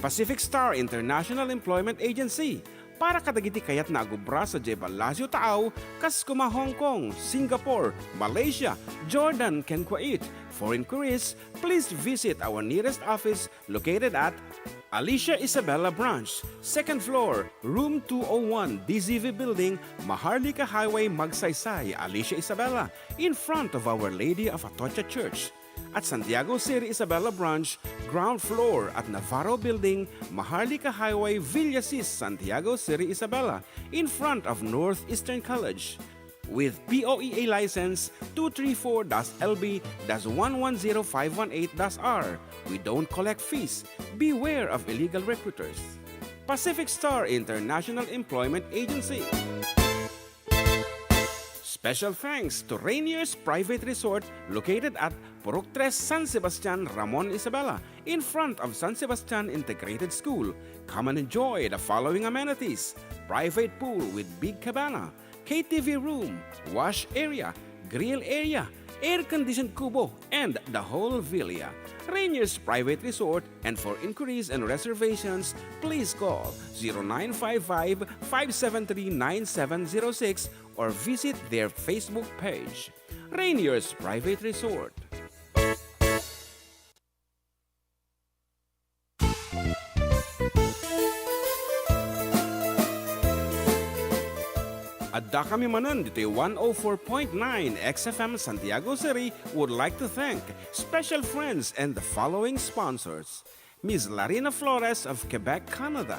Pacific Star International Employment Agency, para kadagiti kayatna a agubra sadiay ballasiw taaw, kas koma Hong Kong, Singapore, Malaysia, Jordan, ken Kuwait. For inquiries, please visit our nearest office located at Alicia Isabela Branch, second floor, room two oh one, D Z V Building, Maharlika Highway, Magsaysay, Alicia Isabela, in front of Our Lady of Atocha Church. At Santiago City Isabela Branch, ground floor at Navarro Building, Maharlika Highway, Villasis, Santiago City Isabela, in front of Northeastern College. With P O E A license two three four dash L B dash one one zero five one eight dash R, we don't collect fees. Beware of illegal recruiters. Pacific Star International Employment Agency. Special thanks to Rainier's Private Resort located at Purok Tres, San Sebastian, Ramon Isabela, in front of San Sebastian Integrated School. Come and enjoy the following amenities: private pool with big cabana, K T V room, wash area, grill area, air-conditioned kubo, and the whole villa. Rainier's Private Resort, and for inquiries and reservations, please call zero nine five five, five seven three, nine seven zero six or visit their Facebook page. Rainier's Private Resort. Adda kami manen ditoy one oh four point nine X F M Santiago City would like to thank special friends and the following sponsors: Miss Larina Flores of Quebec, Canada,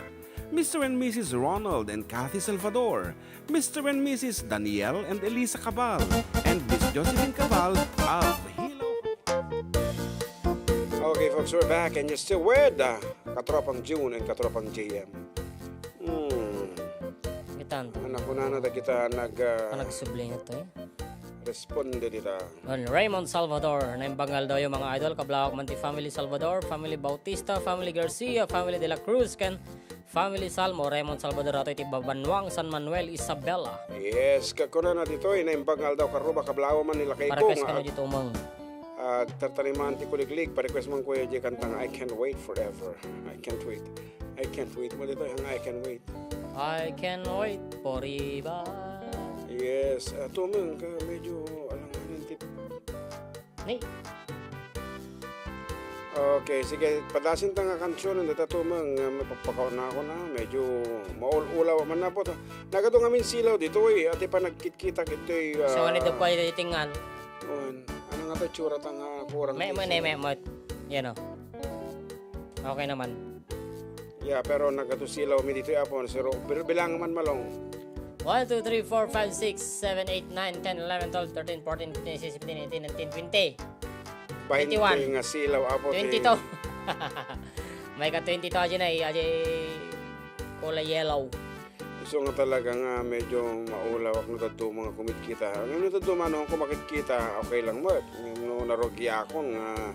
Mister and Missus Ronald and Kathy Salvador, Mister and Missus Daniel and Elisa Cabal, and Miss Josephine Cabal of Hilo. Okay, folks, we're back and you're still with uh, Katropang June and Katropang J M. Hmm. Gitan. Anak ko na na kita nag... uh, Ano nagsubli nga to eh? Responde dita. Well, Raymond Salvador, naimbag nga aldaw, mga idol, kablawak man ti family Salvador, family Bautista, family Garcia, family De La Cruz, ken family Salmo, Raymond Salvador, ato iti Babanwang, San Manuel, Isabela. Yes, kakunana ditoy, naimbag nga aldaw, karuba, kablawak man ni lakay ko Parequest nga kano ag-, di tumang. Agtartariman ti kuliglig, parequest man kuya di kanta nga, "I can't wait forever." I can't wait. I can't wait. Mo ditoy, nga, "I can't wait." I can wait forever. Yes, ah, tumeng ka, medyo alanganin ti Ni? Okay, sige, padasin ta nga kansion, data tumeng, nga mapapakaw na ako na, medyo maul-ulaw man na po. Nagado nga min silaw dito eh, ati pa nagkit-kita dito eh. So, ah, ano ito pa ito itingan? Un, ano nga to, tsura ta nga kurang May, may, may, may, yan o. Okay naman. Yeah, pero nagkatusilaw mi dito, Apo. Siro, bil-, bilang man malong. One, two, three, four, five, six, seven, eight, nine, ten, eleven, twelve, thirteen, fourteen, fifteen, sixteen, seventeen, eighteen, nineteen, twenty. Bainte twenty-one. Nga silaw, Apo, ti twenty-two. May ka twenty-two, aji na, eh, aji kulay yellow. Gusto nga talaga nga medyo maulaw ako no tadto mga kumikita. Ano tadto man ako makikita, okay lang mo. No, narugi ako nga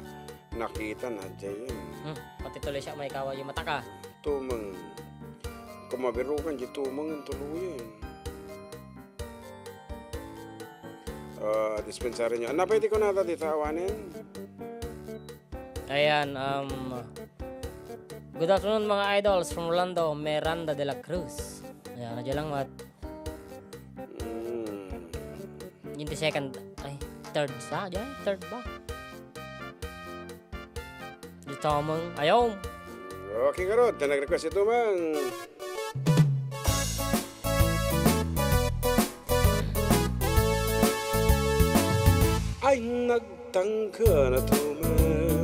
Nakita na, Jay, yun. Hmm, pati tuloy siya may kawa yung mata ka. Tumeng. Kumabirukan, di tumeng ang tuluyan. Ah, dispensary niyo. Ano pa iti kunata dito, awanen? Ayan, um, good afternoon, mga idols from Orlando, Miranda de la Cruz. Ayan, radyo lang, mat. Mm. Yung second, ay, third sa, di ay, third ba? Di tamang, ayaw. Okay, karod, na nag-request ito, mang. Ay, nag- Tangka na tumen,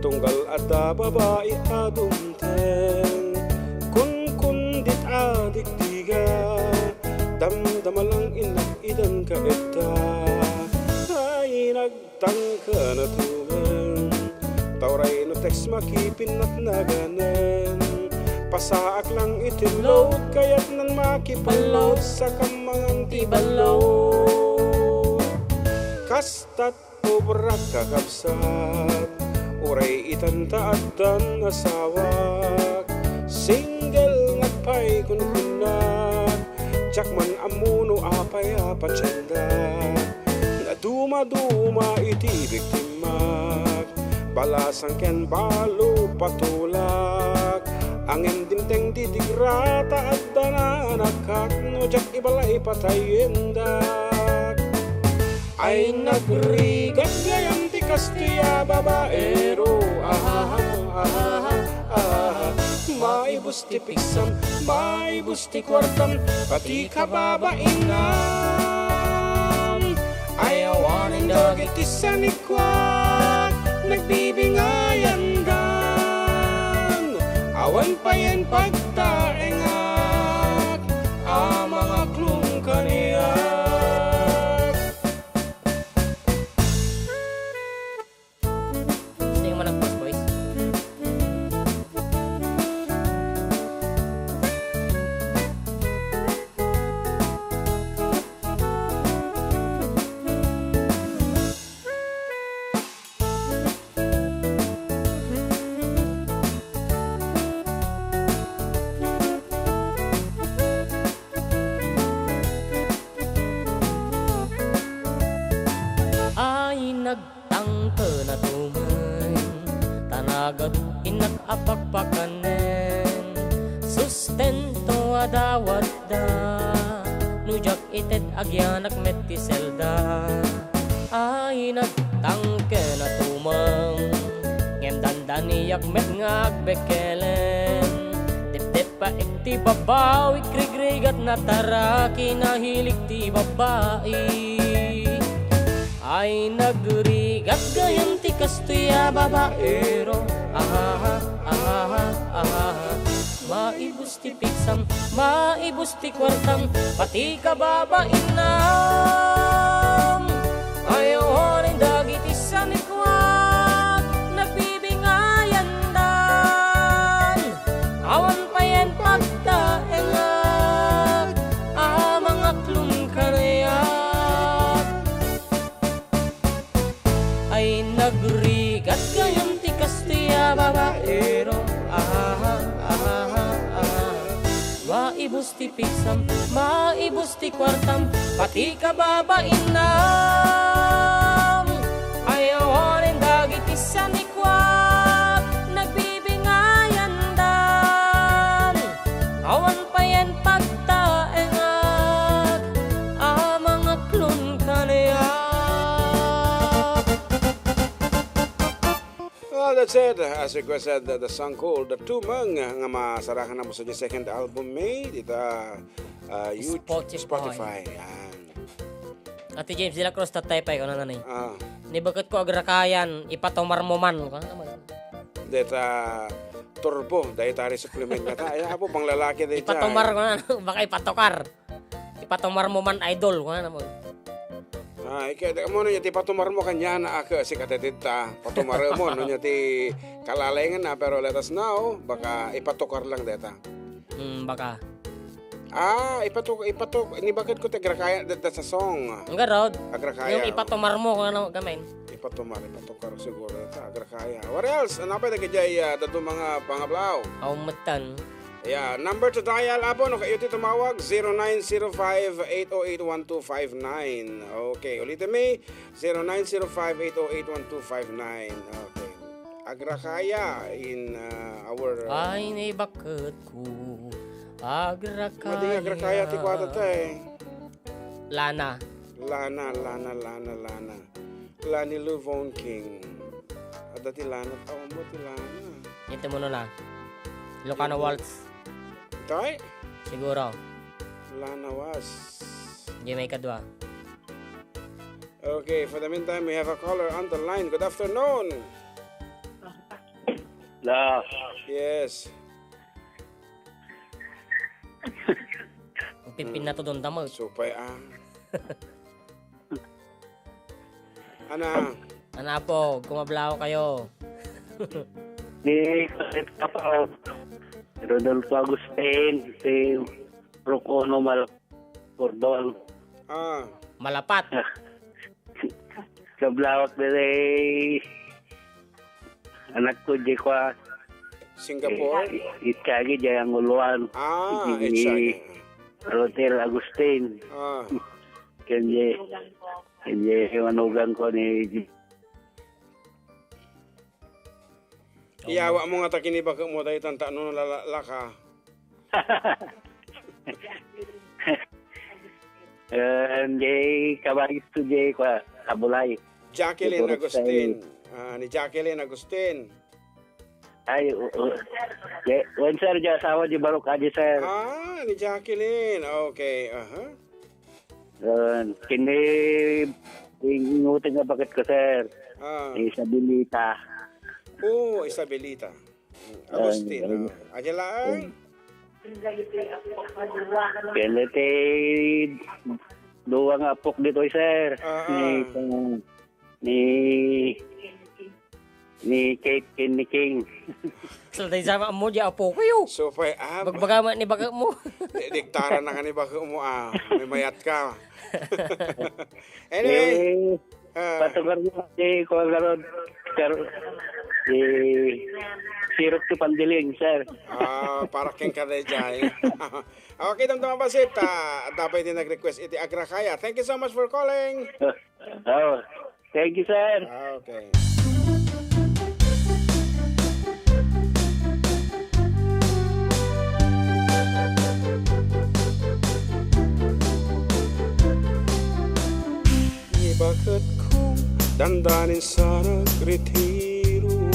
tunggal adda babai a dumteng. Kunkundit a digdiga, damdama lang inak idan ka etta. Ay, nagtangka na tumen, tauray no text makipinnatnaganen. Pasaak lang iti load, kayat nan makipalload, sakam mangan ti balload. Kastat Obrak, kakabsat, uray itan ta addan asawak. Single nga pay kunkunnak, diak man ammo no apay a patiendak. Nadumaduma iti biktimak, balasang ken balo patulak. Angem dimteng didigra ta adda nanakak, no diak ibalay patayendak. Ay, nagrigat gayam ti kastoy a babaero. Ahaha, ahaha, ahaha. Maibus ti piksam, maibus ti kuartam, pati kababainam. Ay, awanen dagiti sanikuak, nagbibingayandan. Awan payen pagtaengak a mangaklong kaniak. Gusto yung managpas, boys? Ay, nagtangka na tumen, ta nagadu innak a pakpakanen. Sustento a dawatda, no diak ited agyanak met ti selda. Ay, nagtangken a tumeng, ngem dandaniak met nga agbekkelen. Depdeppaek ti babawik, rigrigat, nataraki, nahilik ti babai. Ay, nagrigat gayam ti kastoy a babaero. Ahaha, ahaha, ahaha. Maibus ti pigsam, maibus ti kuartam, pati kababainam. Ay, awanen dagiti sanikuak, nagbibingayandan. Awan payen pagtaengak a mangaklon kaniak. Ay, nagrigat gayam ti kastoy a babaero. Ahaha, ahaha, ahaha. Maibus ti pigsam, maibus ti kuartam, pati kababainam. Ay, awanen dagiti sanikuak, nagbibingayandan. Awan payen pagtaengak a mangaklon kaniak. Well, that's it. As requested, the, the song called The Tumeng nga masarakan na mo sa second album, May, dita, ah, YouTube, Spotify. Spotify. Yan. Ate James de la Cruz, tatay pa, ikaw na, nanay. Ah. Ni bakit ko agrakayan, ipatomar mo man. Deta turbo, dietary supplement nga ta. Ay, apo, panglalaki deta. Ipatomar ko na, baka ipatokar. Ipatomar mo man, idol, ko na mo. Ah, ika, di mo, no, ti patomar mo kanya na ako, si katetita. Patomar mo, no, ti kalalengan na, pero let us know, baka ipatokar lang deta. Hmm, baka. Ah, ipatok, ipatok, ni bakit ko ti agrakaya, that, that's a song. Ang garod. Agrakaya. Yung ipatomar mo, kung ano, gamin. Ipatomar, ipatukar siguro ta, agrakaya. What else? Ano pa yung nagkajay, ah, dadu mga pangablaw? Aw, matan. Yeah, number to dial, apo, no, kayo ti tumawag, zero nine zero five, eight oh eight, one two five nine. Okay, ulitin mi, zero nine zero five, eight oh eight, one two five nine. Okay. Agrakaya in, uh, our, uh, Ay, ni bakit ko agrakaya. Mading agrakaya ti kuwata ta, eh. Lana. Lana, Lana, Lana, Lana. Lani Lou Von King. Adda ti Lana, tao mo ti Lana. Ito mo na. Ilocano Waltz. Tay? Siguro. Lana was. Jamaica dua. Okay, for the meantime, we have a caller on the line. Good afternoon. La. Yes. Pimpin na to doon, tama. Supay, ah. Ana. Ana po, kumablaw kayo. Ni Papa, Rodolfo Agustin, si Rocono Mal-, Cordon. Ah. Malapat. Kablawak diri. Anak ko, di ko, ah. Singapore? Eh, Itchagi, di ang uluan. Ah, Itchagi. Rotel Agustin. Ah. Kanye, kanye, manugang ko ni Iyawa mo nga ta kinibakek mo daytan ta no nalalalaka. Eh, jay kabayis to jay kwa, Kabulay. Jacqueline Agustin. Ah, ni Jacqueline Agustin. Ay, o, o. Jay, wen, sir, jay asawa, jay barok, aji, sir. Ah, ni Jacqueline. Okay, aha. Yun. Kini, ingutin nga bakit ko, sir. Ah. Isabelita. Oo, Isabelita. Agustin, ayun. Ah. Aja laeng? Ayun. Kaya ti duwa nga apok ditoy, sir. Ah, ah. Ni, ni, ni Kate ken ni King. Sa tayo sama mo, di apo kayo. So, pa, ah, Bagbaga man ni baga mo. Di, diktara na ka ni baga mo, ah. May mayat ka. Anyway, eh, ah. Patugar mo si Kuya Garod, Gar-, si Sirok ti Pandiling, sir. Ah, para ken ka na dyan. Okay, damdama ba, Sir? Ta, dapat din nag-request iti Agrakaya. Thank you so much for calling. Oh, thank you, sir. Ah, okay. Ibaket ko Dandanin sa nagretiro,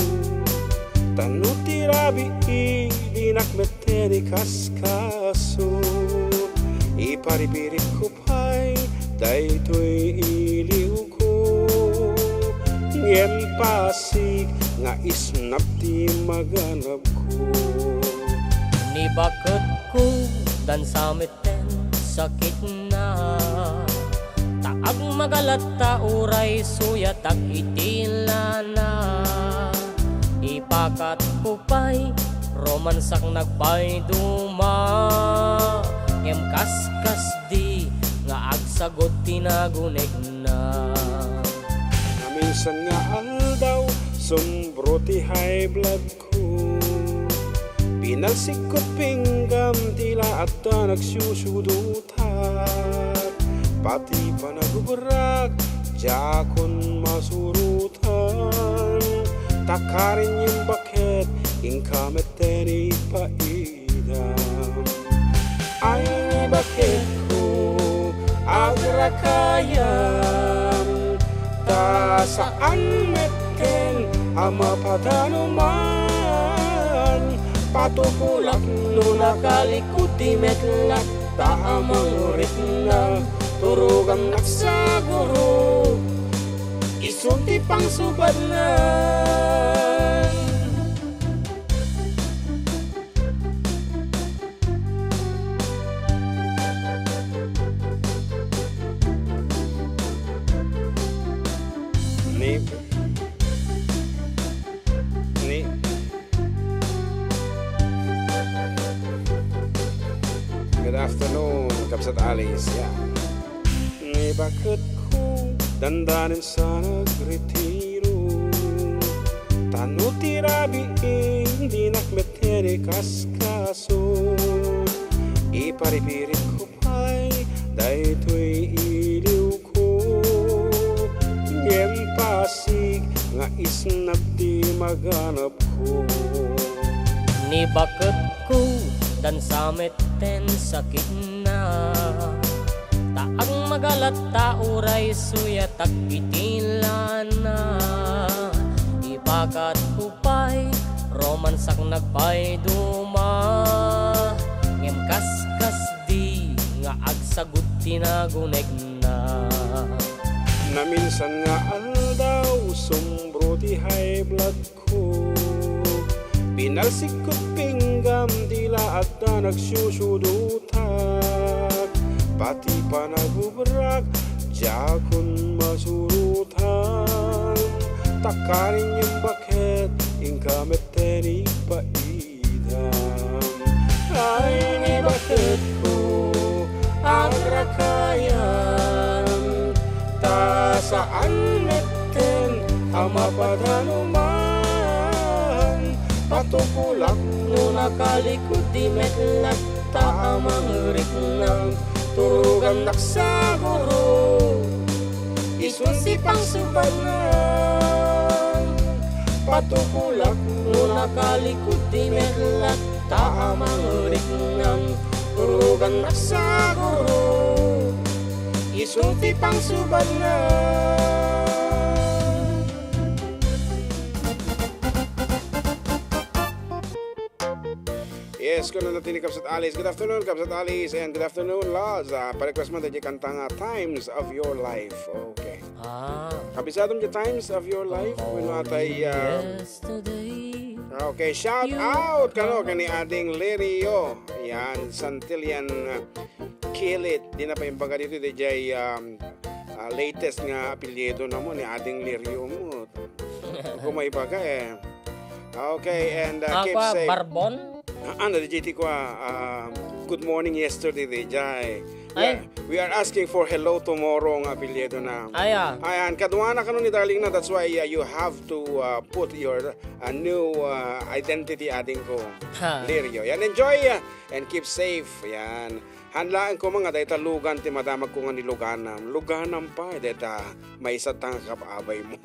ta no ti rabii dinak met ti kaskaso. Iparipiritko pay daytoy iliwko, ngem pasig nga isnap ti maganabko. Ni baketko, dansa met ten sakitna. Ta agmagalatta uray suyatak iti lana. Ipakatko pay, romansak nagpayduma. Ngem kaskasdi nga agsagut ti nagunegna. Naminsan nga aldaw, sumbro ti high blood ko. Pinalsigko pinggam ti la adda nagsusudutak. Pati panagubrak, diakon masurutan. Ta karin yung baket, inka met ten ipaidam. Ay, ni baketko, agrakayam, ta saan met ken a mapadanuman. Patupulak no nakalikod ti metlak, ta amang riknam, turugannak saguro, isu ti pangsubadna. Ni, ni, Good afternoon, Kabsat Alice. Yeah. Ni baketko, dandanin sa nagretiro. Ta no ti rabii, dinak met ten ikaskaso. Iparipiritko pay daytoy iliwko. Ngem pasig nga isnap ti maganapko. Ni baketko, dansa met ten sakitna. Ta agmagalatta uray suyatak iti lana. Ipakatko pay, romansak nagpayduma. Ngem kaskasdi nga agsagut ti nagunegna. Naminsan nga aldaw, sumbro ti high blood ko. Pinalsigko pinggam ti la adda nagsusudutak. Pati panagubrak, diakon masurutan. Ta karin yung baket, inka met ten ipaidam. Ay, ni baketko, agrakayam, ta saan met ten a mapadanuman. Patupulak no nakalikod ti metlak, ta amang riknam, turugannak saguro, isu ti pangsubadna. Patupulak no nakalikod ti metlak, ta amang riknam, turugannak saguro, isu ti pangsubadna. Yes, kuno na ti ni Kabsat Alice. Good afternoon, Kabsat Alice, and good afternoon, Laz. Ah, pa-request man daydi kanta nga Times of Your Life. Okay. Ah. Kabisadom ti Times of Your Life. Wenno atay, ah, yesterday. Okay, shout out kano ken ni Ading Lirio. Yan, Santillan, ah, Kilit. Di na pa imbaga dito, di jay, um, ah, latest nga apelyido na mo ni Ading Lirio mo. Kung maibaga eh. Okay, and, uh, keep safe. Barbon? Ah, ano, di J T ko, ah, um, good morning yesterday, di jay. We are, we are asking for hello tomorrow nga apelyido na. Ay, ah. Ayan, kaduana kano ni darling na, that's why, uh, you have to, uh, put your, uh, new, uh, identity, ading ko. Ha. Lirio. Yan, enjoy, uh, and keep safe. Yan. Hanlaan ko man nga dayta lugan ti madamag ko nga ni luganam. Luganam pa, eh, dayta maysa ta nga kab-abay mo.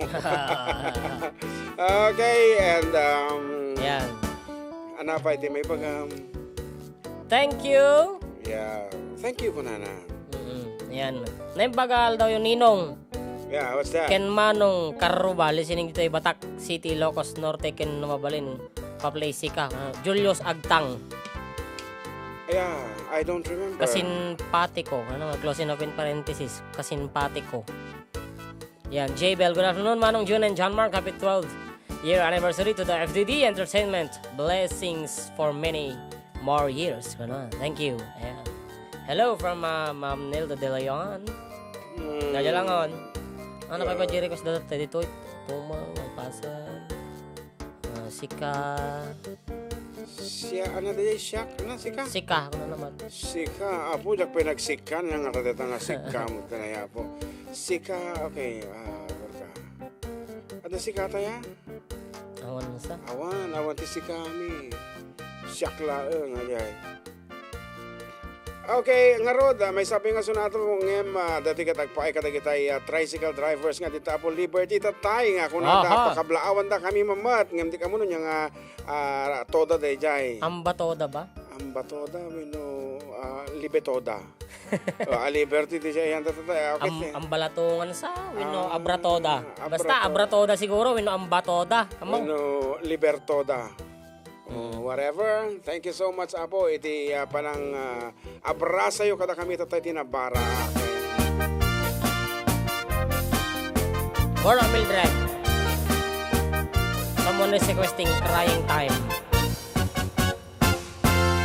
Okay, and, um, yan. Ano pa iti maibagam? Thank you. Yeah. Thank you, kunana. Mm-mm. Yan. Naimbag a aldawyo, Ninong. Yeah, what's that? Ken Manong Carruba, listening ditoy Batac City, Ilocos Norte, ken no mabalin, pa-play Sika. Ah, Julius Agtang. Yeah, I don't remember. Kasinpatiko. Ano nga, closing open parenthesis, kasinpatiko. Yan, J Bell, good afternoon, Manong June and John Mark. Happy twelfth year anniversary to the F D D Entertainment. Blessings for many more years. Ganun. Thank you. Ayan. Hello from, uh, Ma'am Nilda De Leon. Mm. Nadya lang on. Ano pa ba, yeah, Jericho's dati dito? Tumang, Malpasan. Ah, Sika. Siya, ano, di, siya, ano, Sika? Sika, ano naman? Sika, apo, diak pay nagsika, nga nga tateta nga sika, mo tanaya po. Sika, okay, ah, Gorka. Ada Sika tayo? Awan na sa. Awan, awan ti Sika mi. Siak laeng, ayay. Okay, ngarud, ah, may sabi nga sunato, ngem, ah, dati ket agpaay kadagitay, ah, tricycle drivers nga dita Apo Liberty, tatay nga kunada, aha, pakablaawan da kami mamat, ngem di kamo no nga, ah, toda dayjay. Amba toda ba? Amba toda, wenno, ah, libe toda. Ah, Liberty ti siya yan, tatay. Ah, okay, am-, ambalatungan sa, wenno, ah, abra toda. Basta abra toda siguro, wenno amba toda. Amo? Wenno libertoda. Oh, mm, whatever. Thank you so much, Apo. Iti, ah, panang, ah, abrasayo kada kami, tatay, ti nabara. Bora, Mildred. Someone is requesting Crying Time.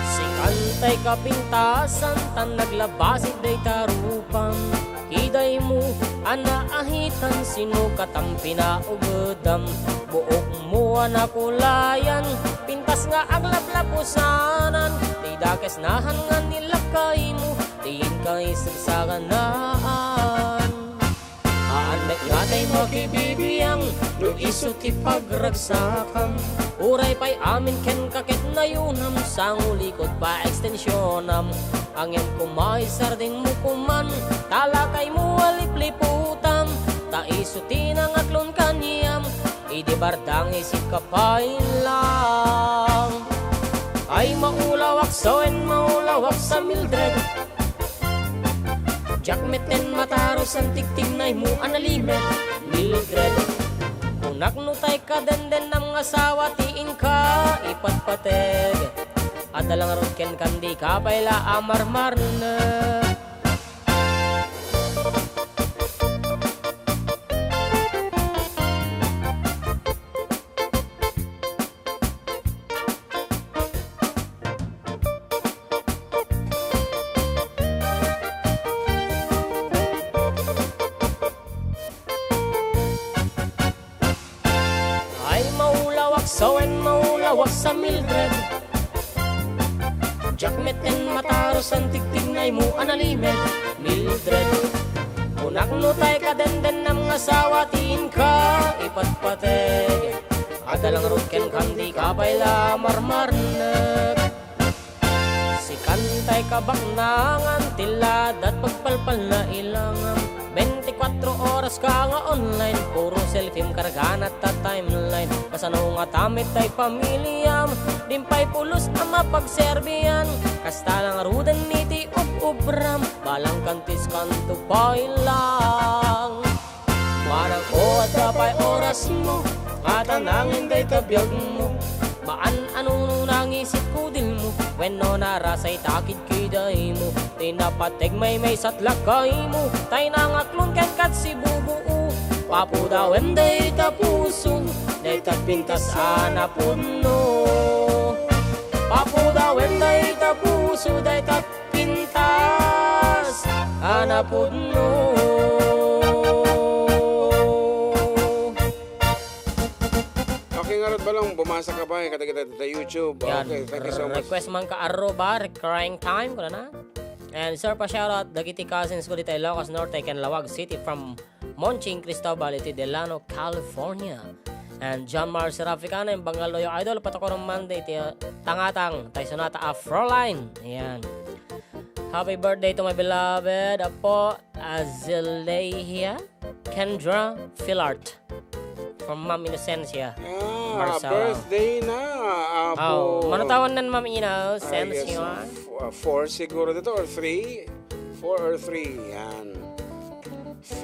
Sikan tay kapintasan, tan naglabasi dayta rupam. Kidaymo a naahitan, sino katam pinaugedam? Buokmo a nakulayan, pintas nga aglaplapusanan, ti dakes nahan nga ni lakaymo, ti inka isagsaganaan. Aannek nga tay makibibiang, no isu ti pagragsakam. Uray pay amin kenka ket nayunam, sango likod pa extensionam. Ngem koma isardengmo koman, ta lakaymo a lipliputam, ta isu ti nangaklon kaniam, idi bardang isit ka pay lang. Ay, maulawak sa wen, maulawak sa Mildred. Diak metten matarusan ti tignaymo a nalimed, Mildred. Kunak no tay kadendennam nga asawa ti inka ipatpateg. Adda la ngarud kenka, dika pay la a marmarnek. Ay, maulawak sa wen, maulawak sa Mildred. Diak metten matarusan ti tignaymo a nalimed, Mildred. Kunak no tay kadendennam nga asawa ti inka ipatpateg. Adda la ngarud kenka, dika pay la marmarnek. Sikan tay kabaknangan, ti ladat pagpalpalna ilangam. Bentikuatro oras ka nga online, puro selfiem kargana ta timeline. Kasano nga tamit tay pamiliam, din pay pulos a mapagserbian. Kasta la ngaruden iti ub-ubram, balang kantis kanto pay lang. Manang o adda pay orasmo, atanangen dayta biagmo. Maan a nungnunang isit kudilmo, wenno narasay ta kidkidaymo. Ti napateg maymaysat lakaymo, tay nangaklon kenka ti bubuu. Papudawem dayta puso, dayta pintas a napudno. Papudawem dayta puso, dayta pintas a napudno. Okay, ngarud, Balong, bumasa ka ba? Kadagita ta YouTube. Yan. Okay, thank you so much. Request man ka, arroba, Crying Time, kuna na. And sir, pa shoutout dagiti cousins ko dita Ilocos Norte ken Laoag City from Monching Cristobal iti Delano, California. And John Mar Serafin Cano, Bangal Loyo Idol, patakuron man iti, uh, tangatang, tay sunata a Froline. Ayan. Happy birthday to my beloved Apo Azalea Kendra Filart from Ma'am Inocencia. Ah, Marcelo. Birthday na, Apo. Oh, mano taon nan, Ma'am Inocencia? I guess, uh, f-, uh, four siguro dito or three. Four or three, yan.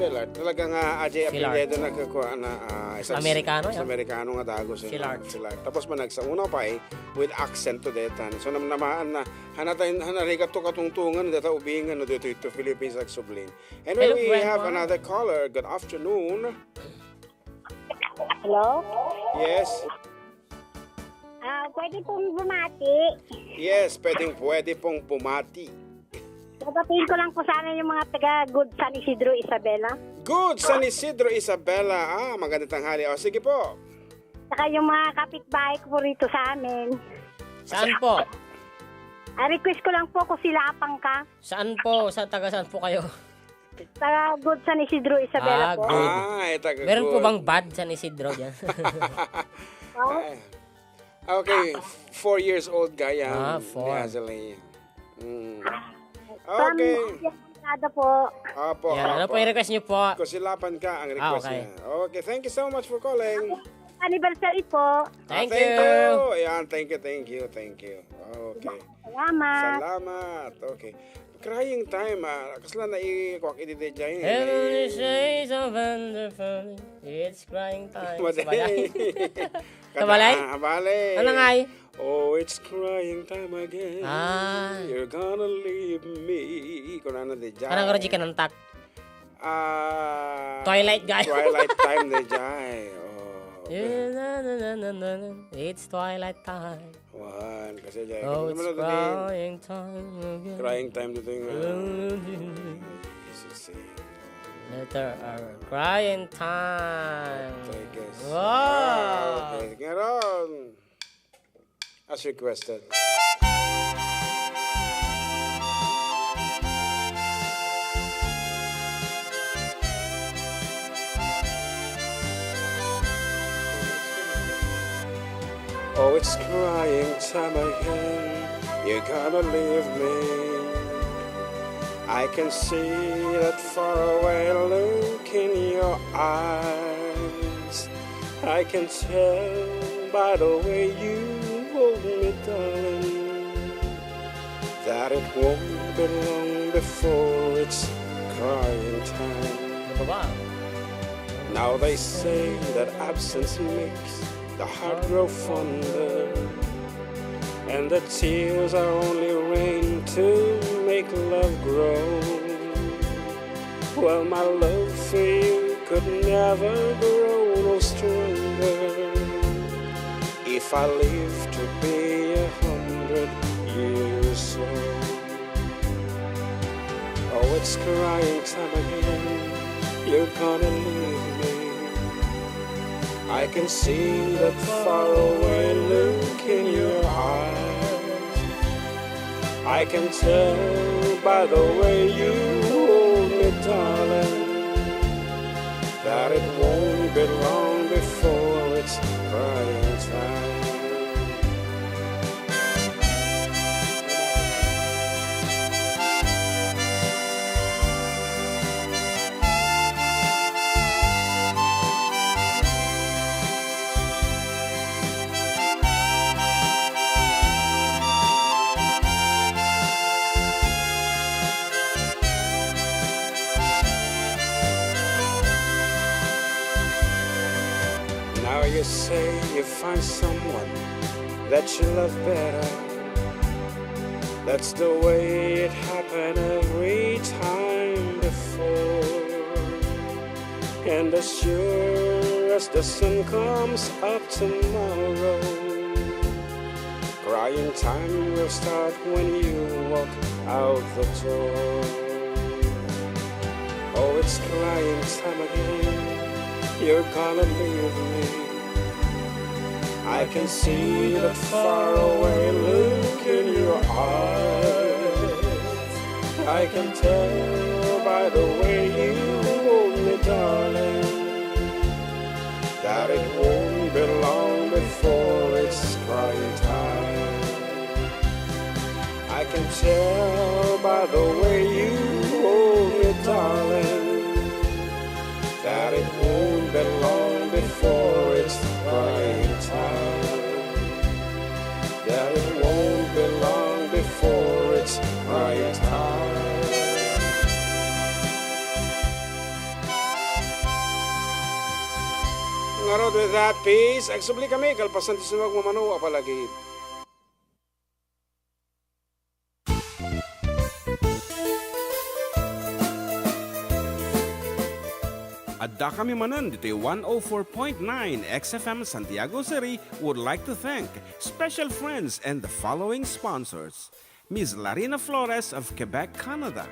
Philart. Talaga nga, adi, Philart. Apelyido na kakuha na, ah, isa, Amerikano isa yan. Amerikano nga dagus, eh, Philart. Philart. Tapos managsauna pa, eh, with accent to detan. So, namnamaan na, hanata, hanarigat to katungtungan, data ubingan, no, dito, ito, Philippines, agsublin. Anyway, hello, we have Grandma. Another caller. Good afternoon. Hello? Yes. Ah, pwede pong bumati? Yes, pwedeng pwede pong bumati. Babatiin ko lang po sana yung mga taga Good San Isidro, Isabela. Good San Isidro, Isabela. Ah, magandang tanghali. O, sige po. Saka yung mga kapitbahay ko po rito sa amin. Saan po? Ah, request ko lang po kung sila apang ka. Saan po? Sa taga saan po kayo? Taga Good San Isidro, Isabela Ah, po. Good. Ah, eh, taga Meron po Good. Bang bad San Isidro dyan? Oh. Ay. Okay, four years old gaya Ah, ni four. Azalea. Mm. From Okay. Sierra Nevada po. Opo, Yan, ano opo. Po yung request niyo po? Kusilapan ka ang Ah, request okay. Niya. Okay, thank you so much for calling. Anniversary po. Ah, Thank thank you. You. Ayan, thank you, thank you, thank you. Okay. Salamat. Salamat. Okay. Crying time, ah. Kasla na ikuak iti dayjay, eh. Every shades of wonderful. It's crying time. Madi. Sabay. Sabay? Kada, ah, bale. Ano nga, eh? Oh, it's crying time again. Ah. You're gonna leave me. Kunana dayjay. Parang origi ka ng tak. Ah, Twilight guy. Twilight time dayjay. Oh. Yeah, na, na, na, na, na, na. It's twilight time. Wan, kasi dyan, Oh, ano it's naman natin? Crying time again. Crying time dito yung, ah, Love you. Yes, yes, yes. Letter R. Crying time. Okay, guys. Wow. Ah, okay. Ngayon, as requested. Oh, it's crying time again. You're gonna leave me. I can see that faraway look in your eyes. I can tell by the way you hold me, darling, that it won't be long before it's crying time. Ano ba? Now they say that absence makes the heart grow fonder, and the tears are only rain to make love grow. Well, my love for you could never grow no stronger if I live to be a hundred years old. Oh, it's crying time again. You're gonna leave me. I can see that faraway look in your eyes. I can tell by the way you hold me, darling, that it won't be long before it's crying time. Now you say you find someone that you love better. That's the way it happened every time before. And as sure as the sun comes up tomorrow, crying time will start when you walk out the door. Oh, it's crying time again. You're gonna leave me. I can see that faraway look in your eyes. I can tell by the way you hold me, darling, that it won't be long before it's crying time. I can tell by the way you hold me, darling, that it won't be long before it's crying time. That it won't be long before it's crying time. With that, peace. Agsubli kami, kalpasan ti sumagmamano a palagip. Adda kami manen ditoy one oh four point nine X F M Santiago City would like to thank special friends and the following sponsors: Miss Larina Flores of Quebec, Canada,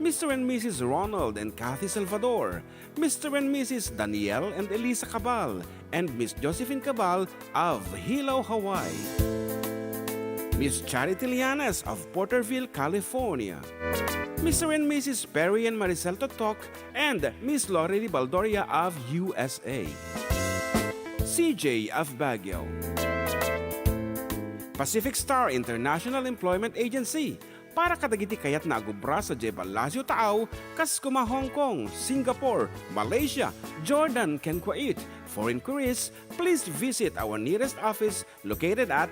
Mister and Missus Ronald and Kathy Salvador, Mister and Missus Daniel and Elisa Cabal, and Miss Josephine Cabal of Hilo, Hawaii, Miss Charity Lianes of Porterville, California, Mister and Missus Perry and Maricel Totok, and Miss Lorely Baldoria of U S A, C J of Baguio, Pacific Star International Employment Agency, para kadagiti kayatna a gubra sadiay Palacio Taaw, kas koma Hong Kong, Singapore, Malaysia, Jordan, ken Kuwait. For inquiries, please visit our nearest office located at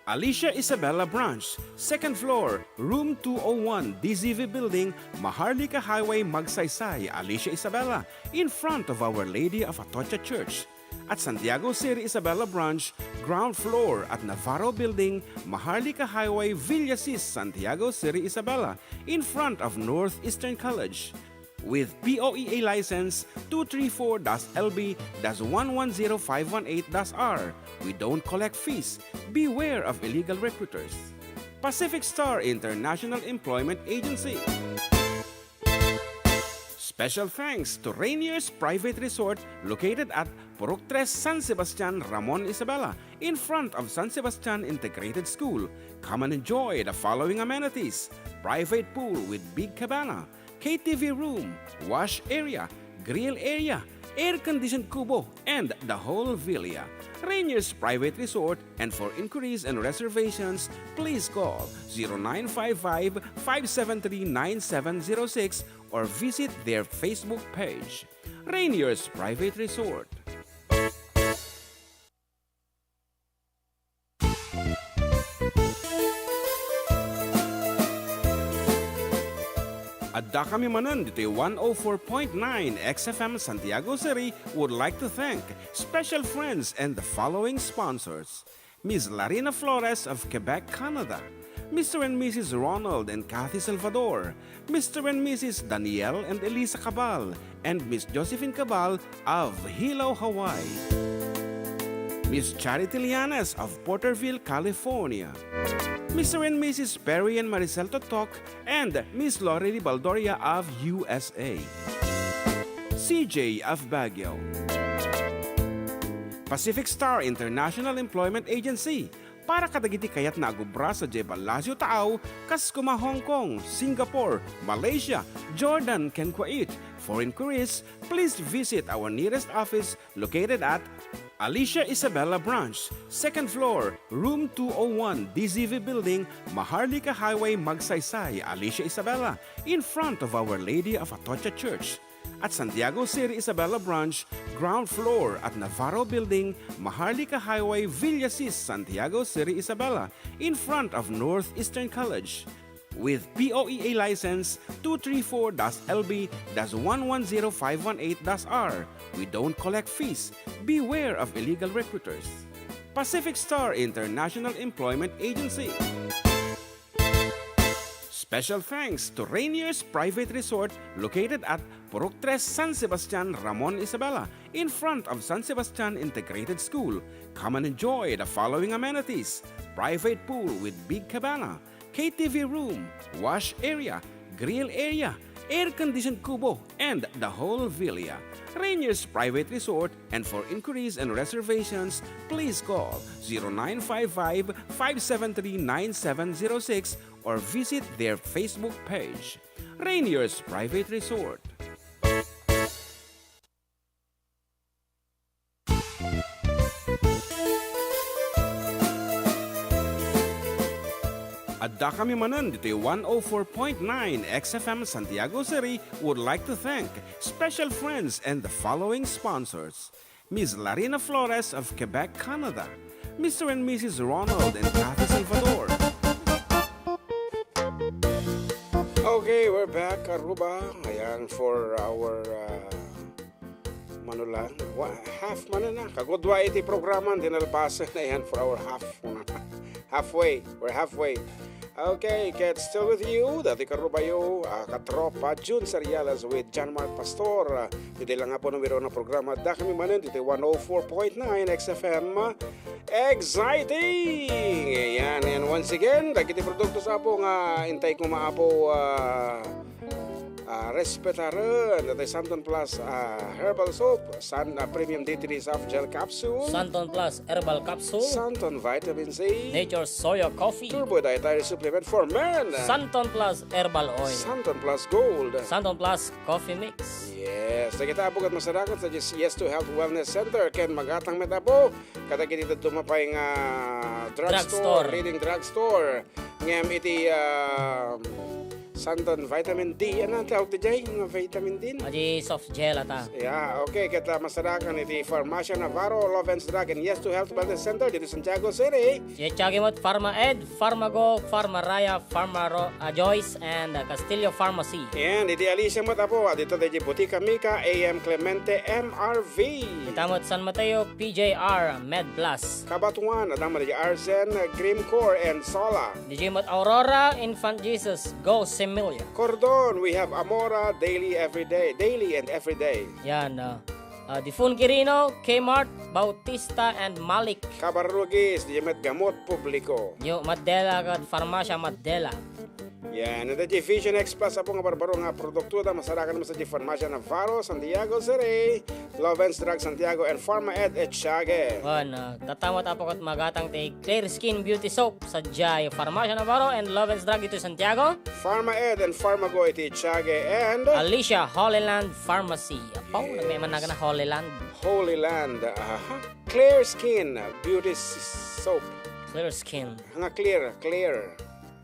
Alicia Isabela Branch, second floor, room two oh one, D Z V Building, Maharlika Highway, Magsaysay, Alicia Isabela, in front of Our Lady of Atocha Church. At Santiago City Isabela Branch, ground floor at Navarro Building, Maharlika Highway, Villasis, Santiago City Isabela, in front of Northeastern College. With P O E A license two three four dash L B dash one one zero five one eight dash R, we don't collect fees. Beware of illegal recruiters. Pacific Star International Employment Agency. Special thanks to Rainier's Private Resort, located at Purok Tres, San Sebastian, Ramon Isabela, in front of San Sebastian Integrated School. Come and enjoy the following amenities: private pool with big cabana, K T V room, wash area, grill area, air-conditioned kubo, and the whole villa. Rainier's Private Resort, and for inquiries and reservations, please call zero nine five five, five seven three, nine seven zero six or visit their Facebook page. Rainier's Private Resort. Adda kami manen ditoy one oh four point nine X F M Santiago City would like to thank special friends and the following sponsors: Miss Larina Flores of Quebec, Canada, Mister and Missus Ronald and Kathy Salvador, Mister and Missus Daniel and Elisa Cabal, and Miss Josephine Cabal of Hilo, Hawaii, Miss Charity Lianes of Porterville, California, Mister and Missus Perry and Maricel Totok, and Miss Lorely Baldoria of U S A, C J of Baguio, Pacific Star International Employment Agency, para kadagiti kayatna a gubra sadiay Palacio Taaw, kas koma Hong Kong, Singapore, Malaysia, Jordan, ken Kuwait. For inquiries, please visit our nearest office located at Alicia Isabela Branch, second floor, room two oh one, D Z V Building, Maharlika Highway, Magsaysay, Alicia Isabela, in front of Our Lady of Atocha Church. At Santiago City Isabela Branch, ground floor at Navarro Building, Maharlika Highway, Villasis, Santiago City Isabela, in front of Northeastern College. With P O E A license two three four dash L B dash one one zero five one eight dash R, we don't collect fees. Beware of illegal recruiters. Pacific Star International Employment Agency. Special thanks to Rainier's Private Resort, located at Purok Tres, San Sebastian, Ramon Isabela, in front of San Sebastian Integrated School. Come and enjoy the following amenities: private pool with big cabana, K T V room, wash area, grill area, air-conditioned kubo, and the whole villa. Rainier's Private Resort, and for inquiries and reservations, please call zero nine five five, five seven three, nine seven zero six or visit their Facebook page, Rainier's Private Resort. Adda kami manen ditoy one oh four point nine X F M Santiago City would like to thank special friends and the following sponsors: Miss Larina Flores of Quebec, Canada, Mister and Missus Ronald and Kathy Salvador. Okay, we're back, Aruba. Ayan, for our, uh, Ano lang, wa-, half man na. Kagudua iti programa, di nalpasen na yan for our half. Halfway. We're halfway. Okay, get still with you. Dati karubayo, ah, katropa, Jun Seriales with John Mark Pastor. Ah, didi lang nga po numero na programa. Da kami manen, didi one oh four point nine X F M. Exciting! Ayan, and once again, dagiti produkto sa apo nga intay ko maapo, ah, ah, respetaren. Dati Santon Plus, ah, Herbal Soap, San, ah, Premium D three Soft Gel Capsule, Santon Plus Herbal Capsule, Santon Vitamin C, Nature Soya Coffee, Turbo Dietary Supplement for Men, Santon Plus Herbal Oil, Santon Plus Gold, Santon Plus Coffee Mix. Yes, dagita apo ket masarakan sa Yes to Health Wellness Center ken magatang met apo kadagiti dadduma pay nga drugstore, drugstore, leading drugstore. Ngem iti, ah, Santon Vitamin D, ano ang tawag ti jay? Nga vitamin D? Adi soft gel ata. Yeah, okay. Ket, ah, masarakan iti Farmacia Navarro, Lovens Drug, and Yes to Health Wellness Center dito Santiago City. Iti Tiago met, Pharma Ed, Pharma Go, Pharma Raya, Pharma Ro-, ah, Joyce, and, ah, Castillo Pharmacy. And iti Alicia met apo, dito dito Butika Mika, A M Clemente, M R V. Ita met San Mateo, P J R, Med Plus. Kabatuan, adda met dito Arzen, Grimcore, and Sola. Didi met Aurora, Infant Jesus, Go Similia. Cordon, we have Amora, Daily Everyday, Daily and Everyday. Yan, ah, ah, Difun Quirino, Kmart, Bautista, and Malik. Kabarrugis, didi met Gamot Publiko. Yo, Madela ket Farmacia Madela. Yan, and the Vision X Plus apo nga barbaro nga produkto da masarakan mo sa di Farmacia Navarro, Santiago City, Lovens Drug Santiago, and Pharma Ed Etiague. Wen, ah, tatta met apo ket magatang ti Clear Skin Beauty Soap, sadiay Farmacia Navarro and Lovens Drug iti Santiago. Pharma Ed and Pharma Go iti Etiague, and Alicia Holy Land Pharmacy. Apo, yes. Nagmay man nagana Holy Land. Holy Land, aha. Clear Skin Beauty s-, Soap. Clear Skin. Nga clear, clear.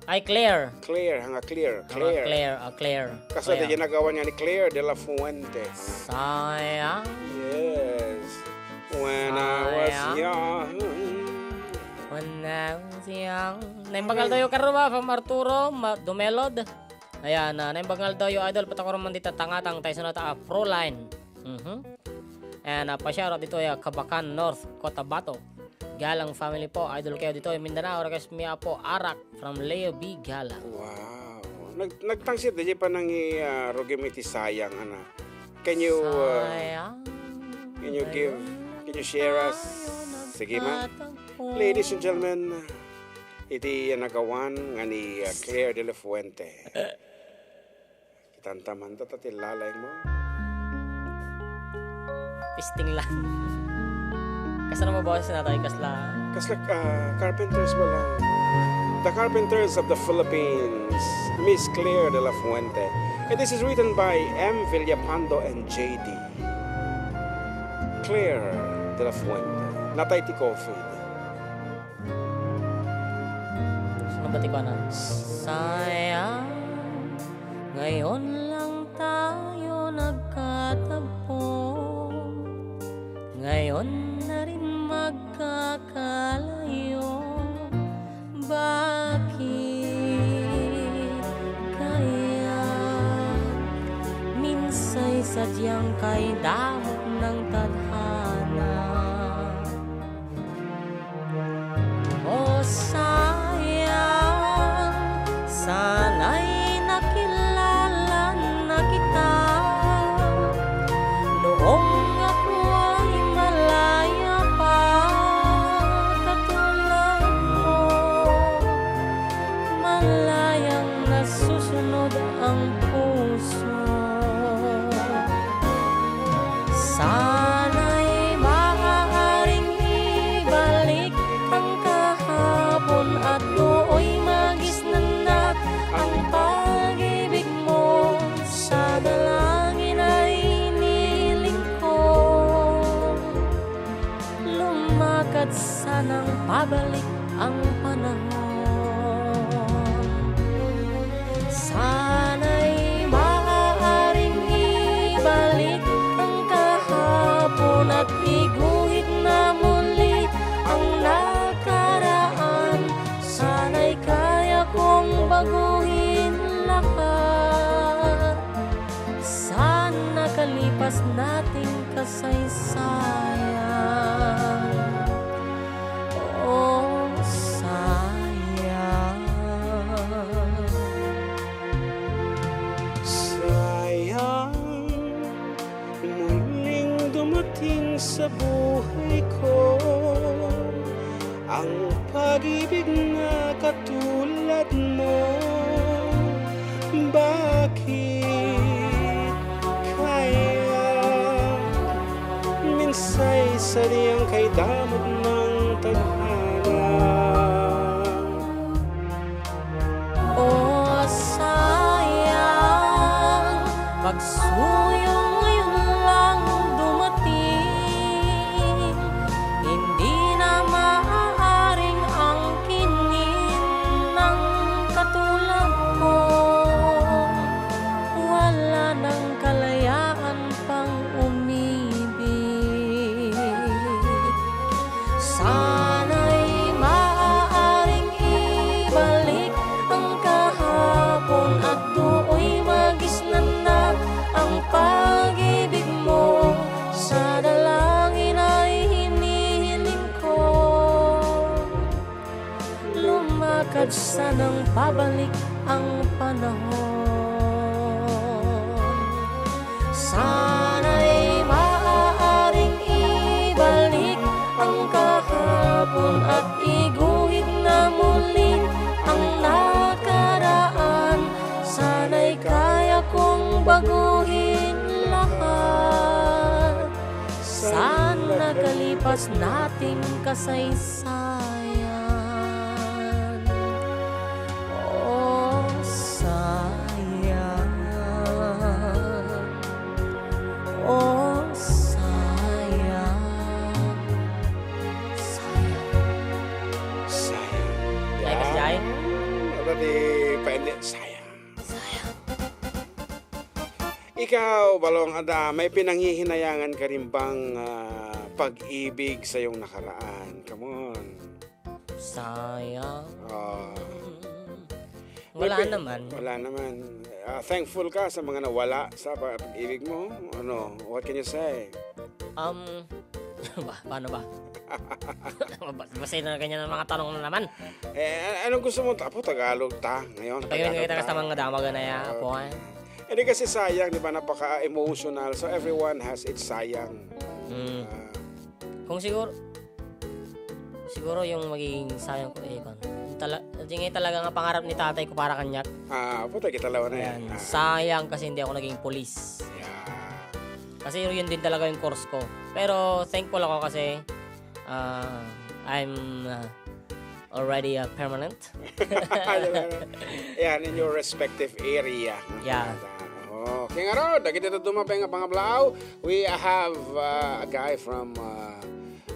Ay, Claire. Clear, nga clear, Claire. Claire, ah, Claire. Kasi Claire. Di nagawa niya ni Claire de la Fuente. Sayang. Yes. When I was young. When I was young. Naimbag nga aldaw yo, karuba, from Arturo Ma-, Dumelod. Ayan, ah, naimbag nga aldaw yo, idol, patakuran man dita tangatang, tayo sunod, ah, Proline. Mhm. And, ah, pa-shoutout dito, ah, Kabacan North, Cotabato. Galang family po, idol kayo dito, Mindanao, request mi apo, Arak. From Leo B. Gala. Wow. Nag-, nagtangsit da di pa nang i-, ah, rugim iti sayang, ana. Can you, ah, sayang. Can you give, can you share us? Sige, ma. Ladies and gentlemen, iti, ah, nagawan nga ni, ah, Claire de la Fuente. Tantaman ta, ta ti lalay mo. Testing lang. Kasano mo boses na tayo? Kasla? Kasla, ah, Carpenters mo lang. The Carpenters of the Philippines, Miss Claire de la Fuente. And this is written by M Villapando and J D. Claire de la Fuente. Natay ti COVID. Sino ba ti kuana? Sayang, ngayon lang tayo nagkatagpo. Ngayon na rin magkakalayo. Bakit kaya? Minsay sadyang kaidamot ng tadhana. O sayang, sana'y nakilala na kita. Noong ako'y malaya pa, katulad mo, malayang nasusunod ang puso. Sana'y maaaring ibalik ang kahapon at nooy magisnandak ang pag-ibig mo. Sa dalangin ay iniling ko, lumakad sanang pabalik ang panahon. Sana'y maaaring ibalik ang kahapon at iguhit na muli ang nakaraan. Sana'y kaya kong baguhin lahat. Sana kalipas nating kasaysayan Ang pag-ibig nga katulad mo, bakit kaya minsay sadiang kaidamot ng tadhana? O sayang, pagsuyong ngayon lang dumating. Hindi na maaaring angkinin ng katulad mo. Wala nang kalayaan pang umibig. Sana'y maaaring ibalik ang kahapon at tuoy magisnan na ang pag-ibig mo. Sa dalangin ay hinihiling ko, lumakad sanang pabalik ang panahon. Sana'y maaaring ibalik ang kahapon at iguhit na muli ang nakaraan. Sana'y kaya kong baguhin lahat. Sa nakalipas nating kasaysayan. Oh, sayang. Oh, sayang. Sayang. Sayang. Ay, Kas Jai? Ano di paende? Sayang. Sayang. Ikaw, Balong, adda, may pinanghihinayangan ka rin bang, ah, pag-ibig sa iyong nakaraan? Come on. Sayang. Ah. Wala Maybe, naman. Wala naman. Ah, thankful ka sa mga nawala sa pa-, pag-ibig mo? Ano, what can you say? Um, ba, paano ba? Bas-, basta na ganyan ang mga tanong na naman. Eh, a-, anong gusto mo? Apo, Tagalog ta. Ngayon, Tagalog kita, ta. Basta mga damagan na ya, Ah. apo, eh. Hindi kasi sayang, di ba? Napaka-emotional. So, everyone has its sayang. Mm. Ah. Kung siguro, siguro yung magiging sayang ko, eh, kung tala-, yun nga talaga nga pangarap ni tatay ko para kanyak. Ah, puta, kita lawan na yan. Ayan. Ah. Sayang kasi hindi ako naging police. Yeah. Kasi yun din talaga yung course ko. Pero thankful ako kasi, ah, I'm, ah, already, ah, permanent. Yan, in your respective area. Yeah. Oh, kaya nga raw, dagiti dadduma pay nga pangablaw, we have, uh, a guy from, uh,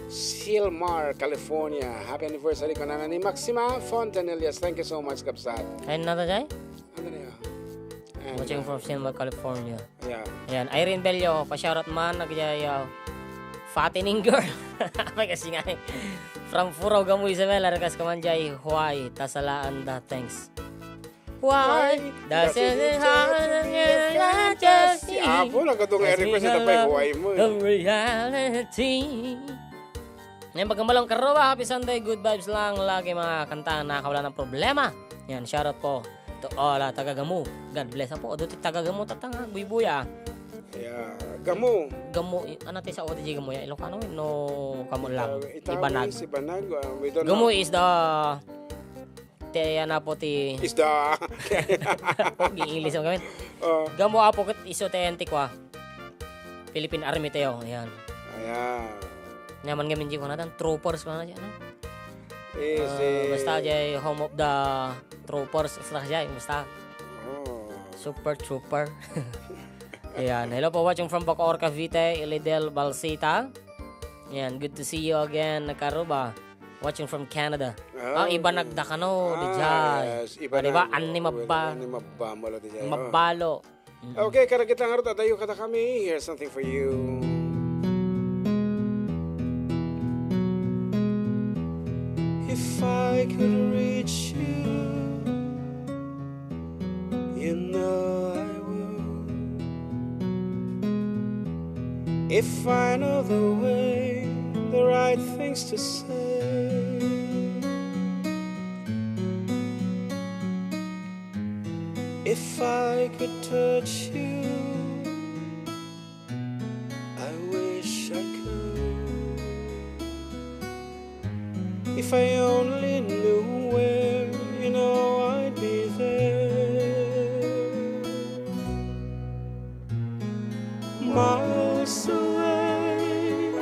Silmar, California. Happy anniversary, kanana ni Maxima Fontanillas. Thank you so much, kabsat. Kain na ta, Jay? Ano na yun? And, Watching uh, from Silmar, California. Yeah. Ayan, Irene Bello, pa-shoutout man, nagja-, uh, fattening girl. May kasi nga, eh. From Furao, Gamu, Isabela, request ko man, Jay, why? Tasalaan da, thanks. Why? Why? Does it hurt me? Apo, nagkadto nga request, ito pa yung why mo, eh. The reality. Ngayon, pagkambalong karuba, happy Sunday, good vibes lang, lagi mga kanta, nakakawala ng problema. Yan, shoutout po to all, ah, taga Gamu. God bless po. Adu ti taga Gamu, tatanga, buybuya. Yeah, Gamu. Gamu, i-, ano ti sao ti Gamu ya? Ilocano, no, kamo lang. Itaw-, Itaw-, Ibanag. Ibanag, ah, we don't Gamu know. Is the, ti, ano po ti Isda. Gi-English ang gamit. Oh. Gamu apo ket isu ti antiqua. Philippine Army tayo, ayan. Ayan. Naman ngamin di ko na tan, troopers ko na dyan, eh. Eh, Ah, si basta jay home of the troopers, basta jay, basta. Oh. Super trooper. Ayan. Hello po, watching from Bacoor, Cavite, Ilidel, Balsita. Ayan, good to see you again, Karuba. Watching from Canada. Ah, Ah, Ibanag da kano, ah, di jay. Yes, Ah, di ba? Ibanag. Anni mabba. Anni mabba, wala di jay. Oh. Mabbalo. Mm. Okay, karagit lang, Arut, adayo kadakami. Here's something for you. If I could reach you, you know I would. If I know the way, the right things to say. If I could touch you, I wish I could. If I only knew where, you know I'd be there. Miles away,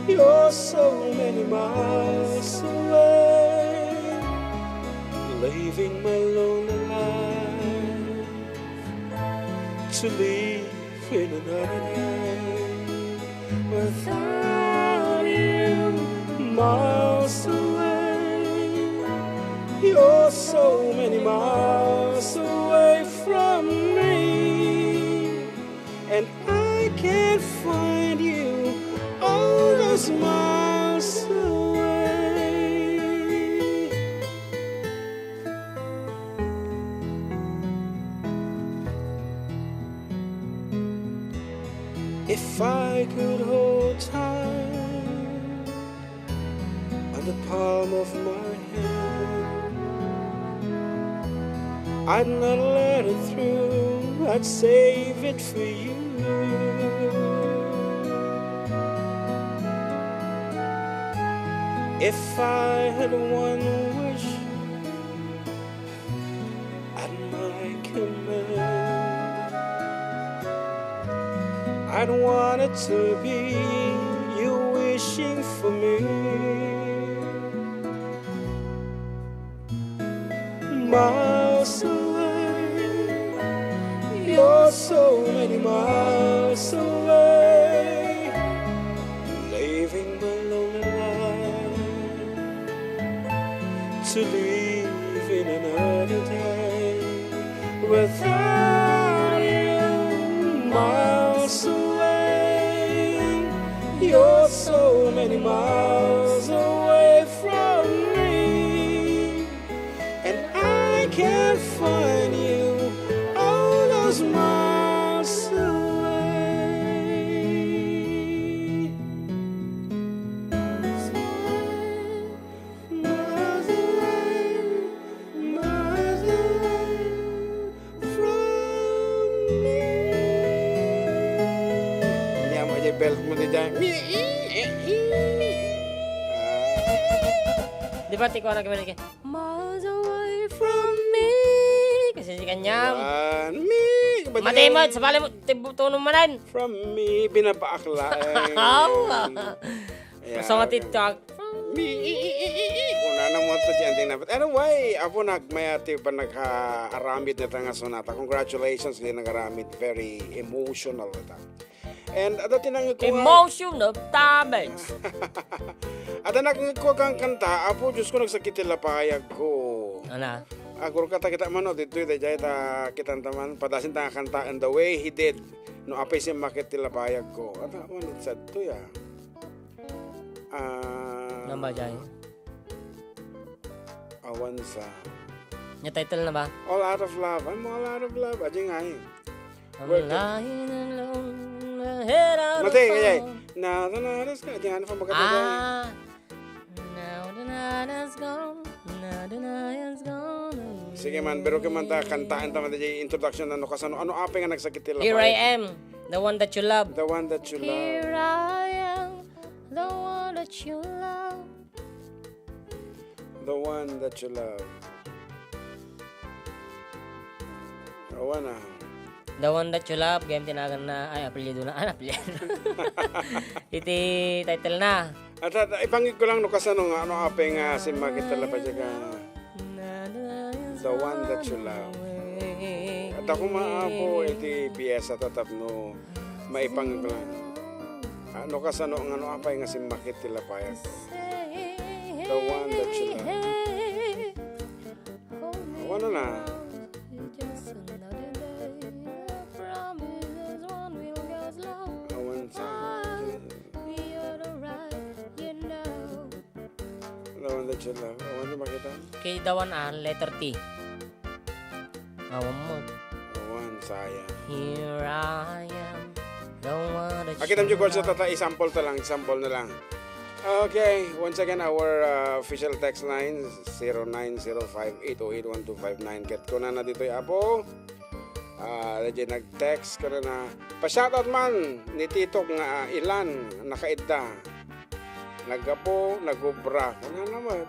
you're so many miles away. Living my lonely life to live in another day without you, miles away. You're so many miles away from me, and I can't find you all those miles away. If I could hold time on the palm of my hand, I'd not let it through, I'd save it for you. If I had one wish at my command, I'd want it to be you wishing for me. Miles away, you're so many miles away, living my lonely life to live in another day without you, miles away. You're so many miles away from me, and I can't find you all those miles away. Miles away, miles away from me. Ania mo, di belt mo, di dyan. Di ba, tiko, anak, miles away from me. Kasi si kanyam. Yan. Me. Matay mo, sabali mo, tibutono manan. From me, binabaak laeng. Awa. Yeah, so, okay. Matitag. Mi, i, i, i, i, i. Kuna na mo to dyan, tingnan. Anyway, apo, nagmaya ti panagka-aramid na tanga sonata. Congratulations, di nagaramid. Very emotional na ta. And ada tinangag ko nga emotional damage. Ada nakangag ko kang kanta, apo, Diyos ko, nagsakit ti lapayag ko. Ana? Agur ka, ta kita man, no, dito, dito, ta kitan taman, padasin ta nga kanta, and the way he did, no, apay simmakit ti lapayag ko. Ada, man, it's sad to, ya. Ah, Namba jay? Awan sa. Nya title na ba? All Out of Love. I'm all out of love. Aja nga eh. I'm lying alone, my head out of Mate, kaya, phone. Na, na, na, na, na, aja nga, ano pa magkatagal? Ah. Now the night has gone, now the night has gone away. Sige man, pero kaya man ta, kantaan ta man di introduction, ano kasano, ano apay nga nagsakit ti lapay? Here I am, the one that you love. The one that you love. Here I am, the one that you love. The one that you love. Awan na. The one that you love, game tinagan na, ay, apelyido na, ah, apelyido. Iti title na. At, at, ipangig ko lang no kasano nga, ano, apay nga simmakit ti lapay ka. The one that you love. At ako maapo iti piyesa ta tapno maipangeglan. Ano kasano nga no apay nga simmakit ti lapayko. The one that you love. Wala na. Awan sa. The one that you love. Awan na makita. Kay the one, ah, letter T. Awan mo. Awan, sayang. Here I am, the one that Akita mo you kung sa love. Tata, i-sample ta lang, i-sample na lang. Okay, once again, our, uh, official text line, zero nine zero five eight oh eight one two five nine. Ket kuna na ditoy, apo. Ah, daydiay nag-text, kuna na, pa-shoutout man ni Titok nga, ah, Ilan, nakaidda. Naggapu, nagubra. Kunana met.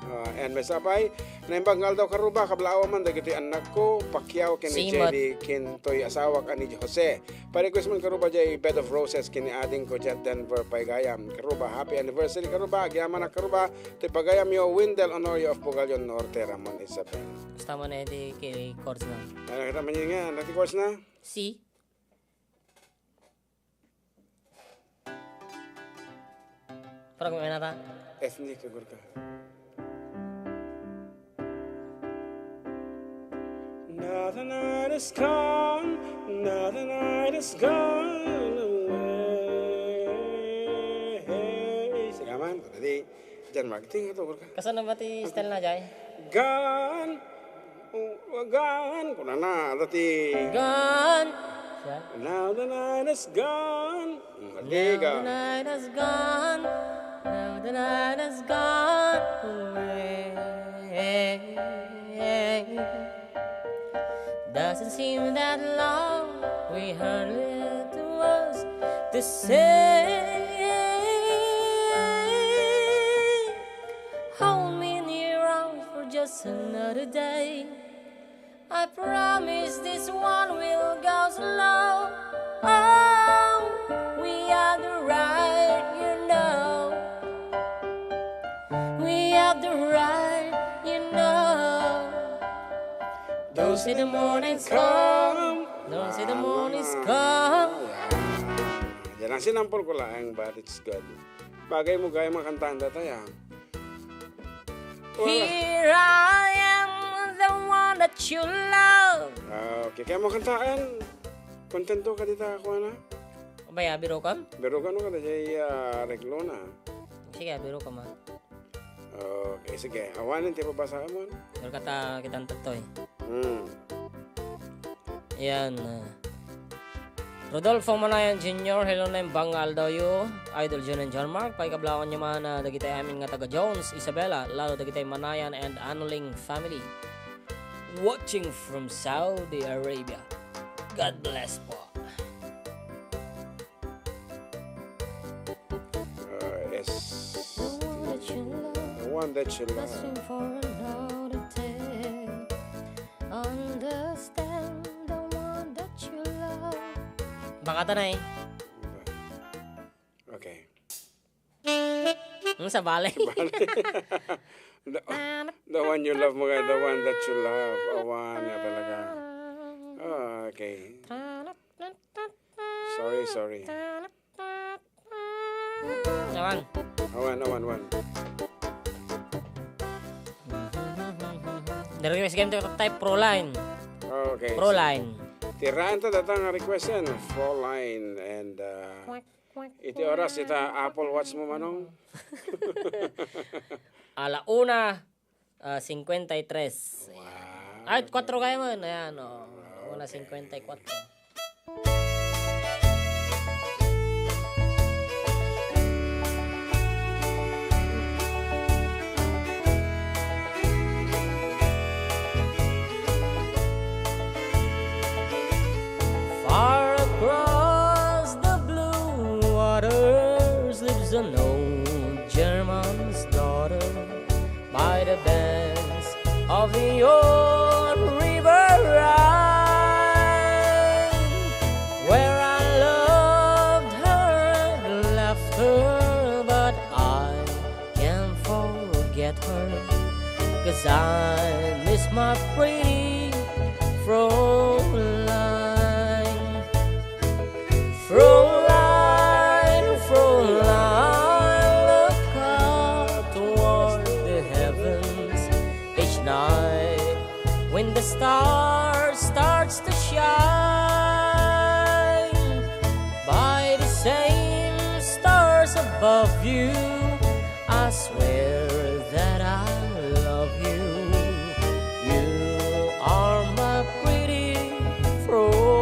Ah, and may sapay, naimbag nga aldaw, Karuba, kablaawan man dagiti annakko, Pacquiao ken ni Simat. Jelly, ken toy asawak a ni Jose. Pa-request man, Karuba, jay Bed of Roses ken ni adingko diay Denver, pay gayam. Karuba, happy anniversary, Karuba. Agyamanak, Karuba, toy pagayamyo, Windel Honorio of Bugallon Norte, Ramon Isabel. Basta mo na iti kay chords na. Ano kita man yun nga? Ano ti chords na? C. Parang may nata. Ethnic, siguro ka. Now the night is gone, now the night is gone away. Sige man, tadi, diyan magting ito, siguro ka. Kasan na ba ti style na, Jay? Gone. Oh, gone. Kunana, dati. Gone. Siya? Now the night is gone. Mm, Now the night has gone. Now the night has gone away. Doesn't seem that long. We hardly had the words to say. Hold me in your arms for just another day. I promise this one will go slow. Oh, we have the right, you know. We have the right, you know. Don't say the morning's come. Don't say the morning's come. Yan ang sinampol ko lang, but it's good. Bagay mo gaya mga kantahan data, ya. Wala. Here I am, the one that you love. Ah, okay. Kaya mo kantaan, kontento ka dita, kuha na? Abay, ah, biro kam? Biro ka, no, kada jay, ah, reglo na. Sige, ah, biro kam, ah. Okay, sige. Awanen ti pabasa mo, no? Pero kata, kitang tattoy. Hmm. Yan, ah. Rodolfo Manayan Junior, hello, naimbag nga aldawyo, Idol Jun and John Mark. Paikablaawanyo man, ah, dagiti amin nga taga Jones, Isabela, lalo dagiti Manayan and Anling family. Watching from Saudi Arabia. God bless po. Uh, yes. The one that you love. The one that you love. Lasting for another day. Understand the one that you love. Baka tanay. Okay. Ang sa balik. Balik. The, the one you love, mga the one that you love. Awan nga talaga. Ah, okay. Sorry, sorry. Awan. Awan, awan, awan. The request game to type Proline. Okay. Proline. Tiraen ta data nga request yan. Proline and, uh, iti oras ita Apple Watch mo, Manong. Ala una, ah, cincuenta y tres. Wow. Ay, kuwatro kayo man. Ayan, oh. Una, okay. Cincuenta y cuatro. Far across the blue waters lives an old German's daughter. By the banks of the old river Rhine, where I loved her and left her, but I can't forget her, 'cause I miss my pretty Fräulein. Fräulein, Fräulein, look up toward the heavens each night when the star starts to shine. By the same stars above you, I swear that I love you. You are my pretty Fräulein.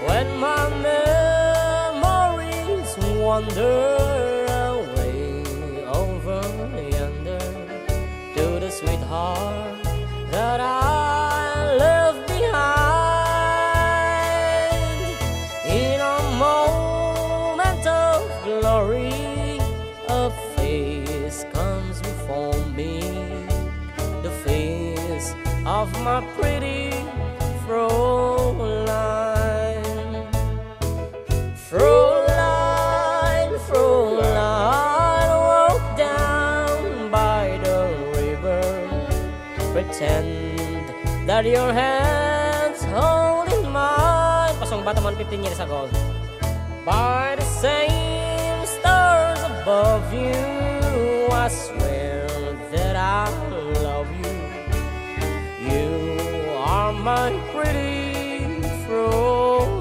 When my memory Wander away over yonder to the sweetheart that I left behind. In a moment of glory, a face comes before me, the face of my pretty Fräulein. Fräulein, Fräulein, walk down by the river. Pretend that your hands holding mine. Pasong ba taman fifteen years ago? By the same stars above you, I swear that I love you. You are my pretty Fräulein.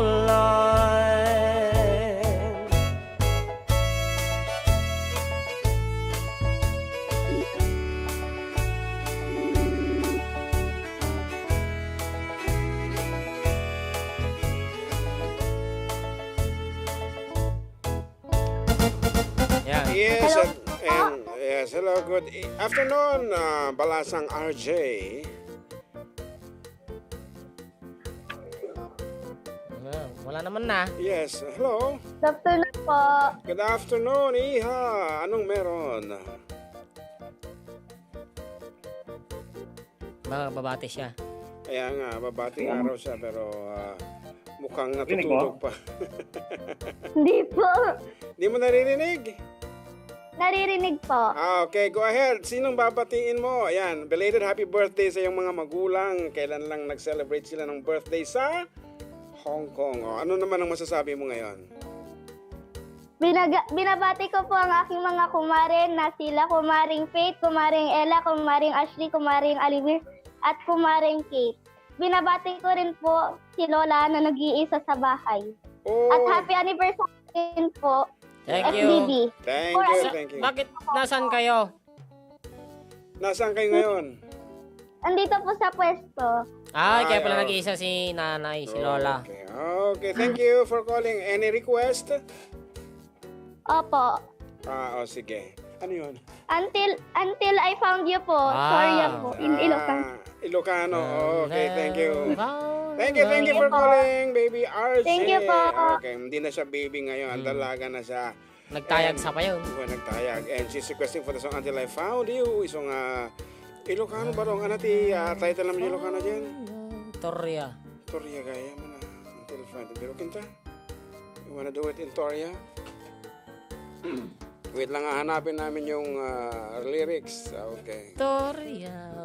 Yan. Yes, hello. And, and, yes, hello, good e-, afternoon, ah, Balasang R J. Ah, wala naman na. Yes, hello. Good afternoon po. Good afternoon, iha. Anong meron? Ba-, babati siya. Kaya nga, babating araw siya, pero, ah, mukhang natutulog pa. Hindi po. Di mo naririnig? Naririnig po. Ah, okay. Go ahead. Sinong babatiin mo? Ayan, belated happy birthday sa iyong mga magulang. Kailan lang nag-celebrate sila ng birthday sa Hong Kong. O, ano naman ang masasabi mo ngayon? Binaga-, binabati ko po ang aking mga kumare na sila Kumaring Faith, Kumaring Ella, Kumaring Ashley, Kumaring Alivir, at Kumaring Kate. Binabati ko rin po si Lola na nag-iisa sa bahay. Oh. At happy anniversary rin po, Thank you. F B B. Thank you, thank you. Bakit, nasaan kayo? Nasaan kayo ngayon? Andito po sa pwesto. Ah, kaya pala nag-iisa si nanay, si Lola. Okay. Okay, thank you for calling. Any request? Opo. Ah, oh, sige. Ano yun? Until, Until I Found You po. Ah. Torya po, in Ilocano. Ah, Ilocano. Okay, thank you. Thank you, thank you for calling, Baby R J. Thank you po. Okay, hindi na siya baby ngayon. Dalaga na siya. Nagtayag sa pa yun. Oo, nagtayag. And she's requesting for the song Until I Found You. Isu nga Ilocano ba dong? Ano ti, ah, title naman yung Ilocano dyan? Torya. Torya gaya mo na. Until I Found You. Pero kinta? You wanna do it in Torya? Wait lang, hahanapin namin yung, ah, lyrics. Ah, okay. Torya.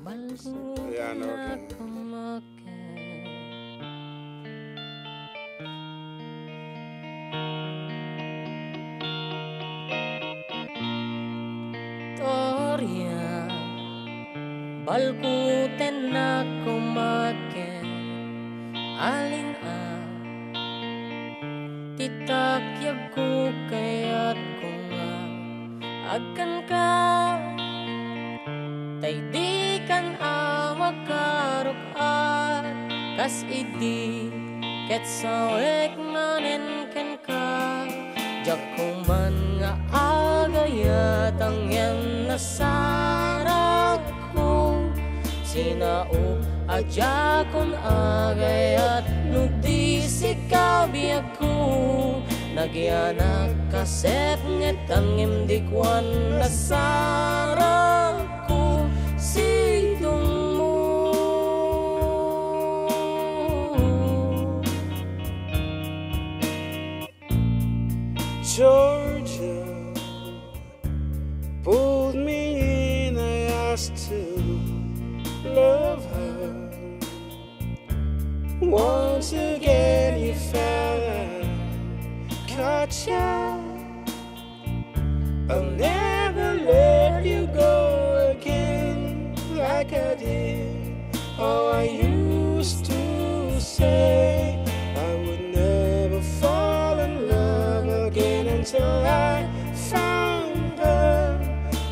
Ayan, okay. Torya, balkuten a kumaken, alin a ti takyagko, kayatko nga agkanka, ta idi kan a makaruk-at kas idi ket sawek manen kenka. Diak man nga agayat, ngem nasarakko. Sinaok a diakon agayat no di sika biagko. Nagyanak kasepngetan ngem di kuan nasarakko sidongmo. Georgia pulled me in, I asked to love her. Once again you fell and caught ya. I'll never let you go again like I did. Oh, I used to say I would never fall in love again until I found her.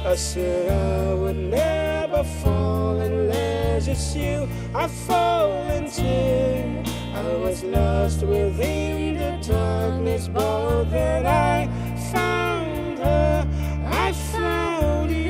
I said I would never fall unless it's you I fall into. I was lost within the darkness, but then I found her. I found you.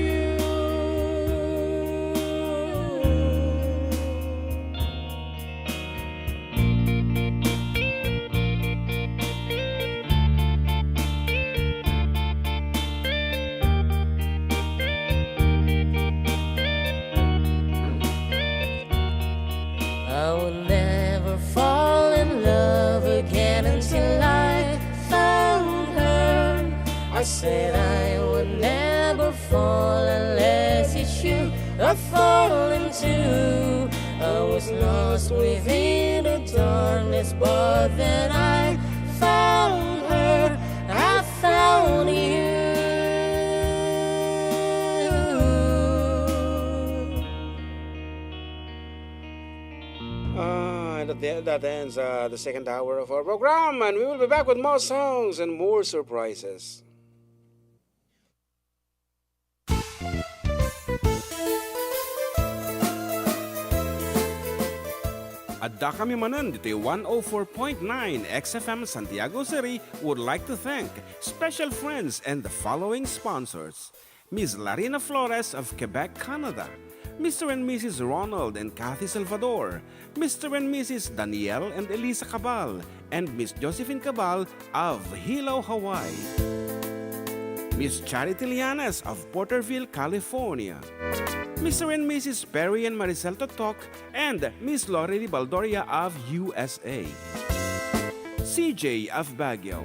I will never fall in love again until I found her. I said I would never fall unless it's you I fall into. I was lost within the darkness, but then I found her. I found you. Ah, and at the, that ends uh, the second hour of our program, and we will be back with more songs and more surprises. Adda kami manen ditoy one oh four point nine X F M Santiago City would like to thank special friends and the following sponsors: Miss Larina Flores of Quebec, Canada, Mister and Missus Ronald and Kathy Salvador, Mister and Missus Daniel and Elisa Cabal, and Miss Josephine Cabal of Hilo, Hawaii, Miss Charity Lianes of Porterville, California, Mister and Missus Perry and Maricel Totok, and Miss Lorely Baldoria of U S A, C J of Baguio,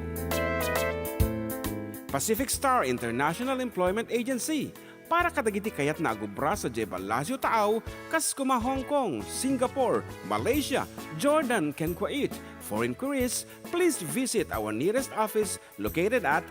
Pacific Star International Employment Agency, para kadagiti kayatna a gubra sadiay Palacio Taaw, kas kuma Hong Kong, Singapore, Malaysia, Jordan, ken Kuwait. For inquiries, please visit our nearest office located at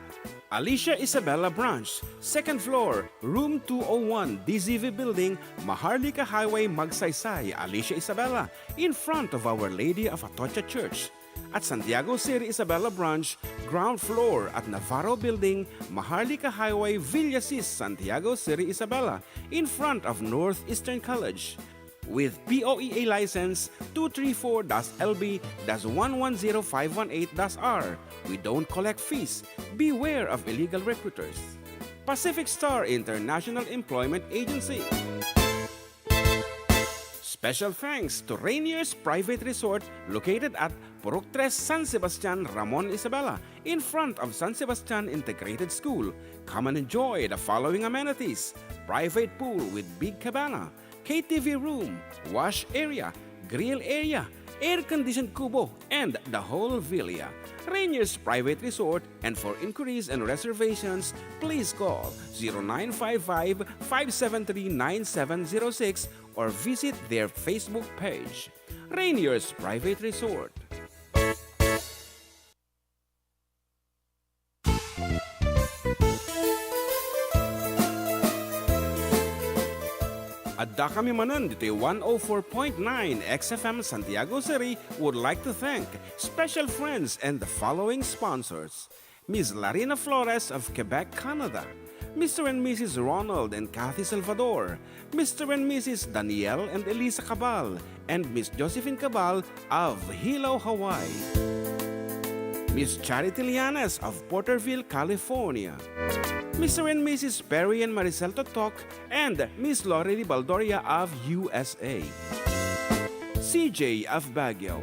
Alicia Isabela Branch, second floor, room two oh one, D Z V Building, Maharlika Highway, Magsaysay, Alicia Isabela, in front of Our Lady of Atocha Church. At Santiago City Isabela Branch, ground floor at Navarro Building, Maharlika Highway, Villasis, Santiago City Isabela, in front of Northeastern College. With P O E A license two three four dash L B dash one one zero five one eight dash R, we don't collect fees. Beware of illegal recruiters. Pacific Star International Employment Agency. Special thanks to Rainier's Private Resort located at Purok Tres, San Sebastian, Ramon Isabela, in front of San Sebastian Integrated School. Come and enjoy the following amenities: private pool with big cabana, K T V room, wash area, grill area, air-conditioned kubo, and the whole villa. Rainier's Private Resort, and for inquiries and reservations, please call zero nine five five, five seven three, nine seven zero six or visit their Facebook page, Rainier's Private Resort. Adda kami manen ditoy one oh four point nine X F M Santiago City would like to thank special friends and the following sponsors: Miss Larina Flores of Quebec, Canada, Mister and Missus Ronald and Kathy Salvador, Mister and Missus Daniel and Elisa Cabal, and Miss Josephine Cabal of Hilo, Hawaii, Miss Charity Lianes of Porterville, California, Mister and Missus Perry and Maricel Totok, and Miss Lorely Baldoria of U S A, C J of Baguio,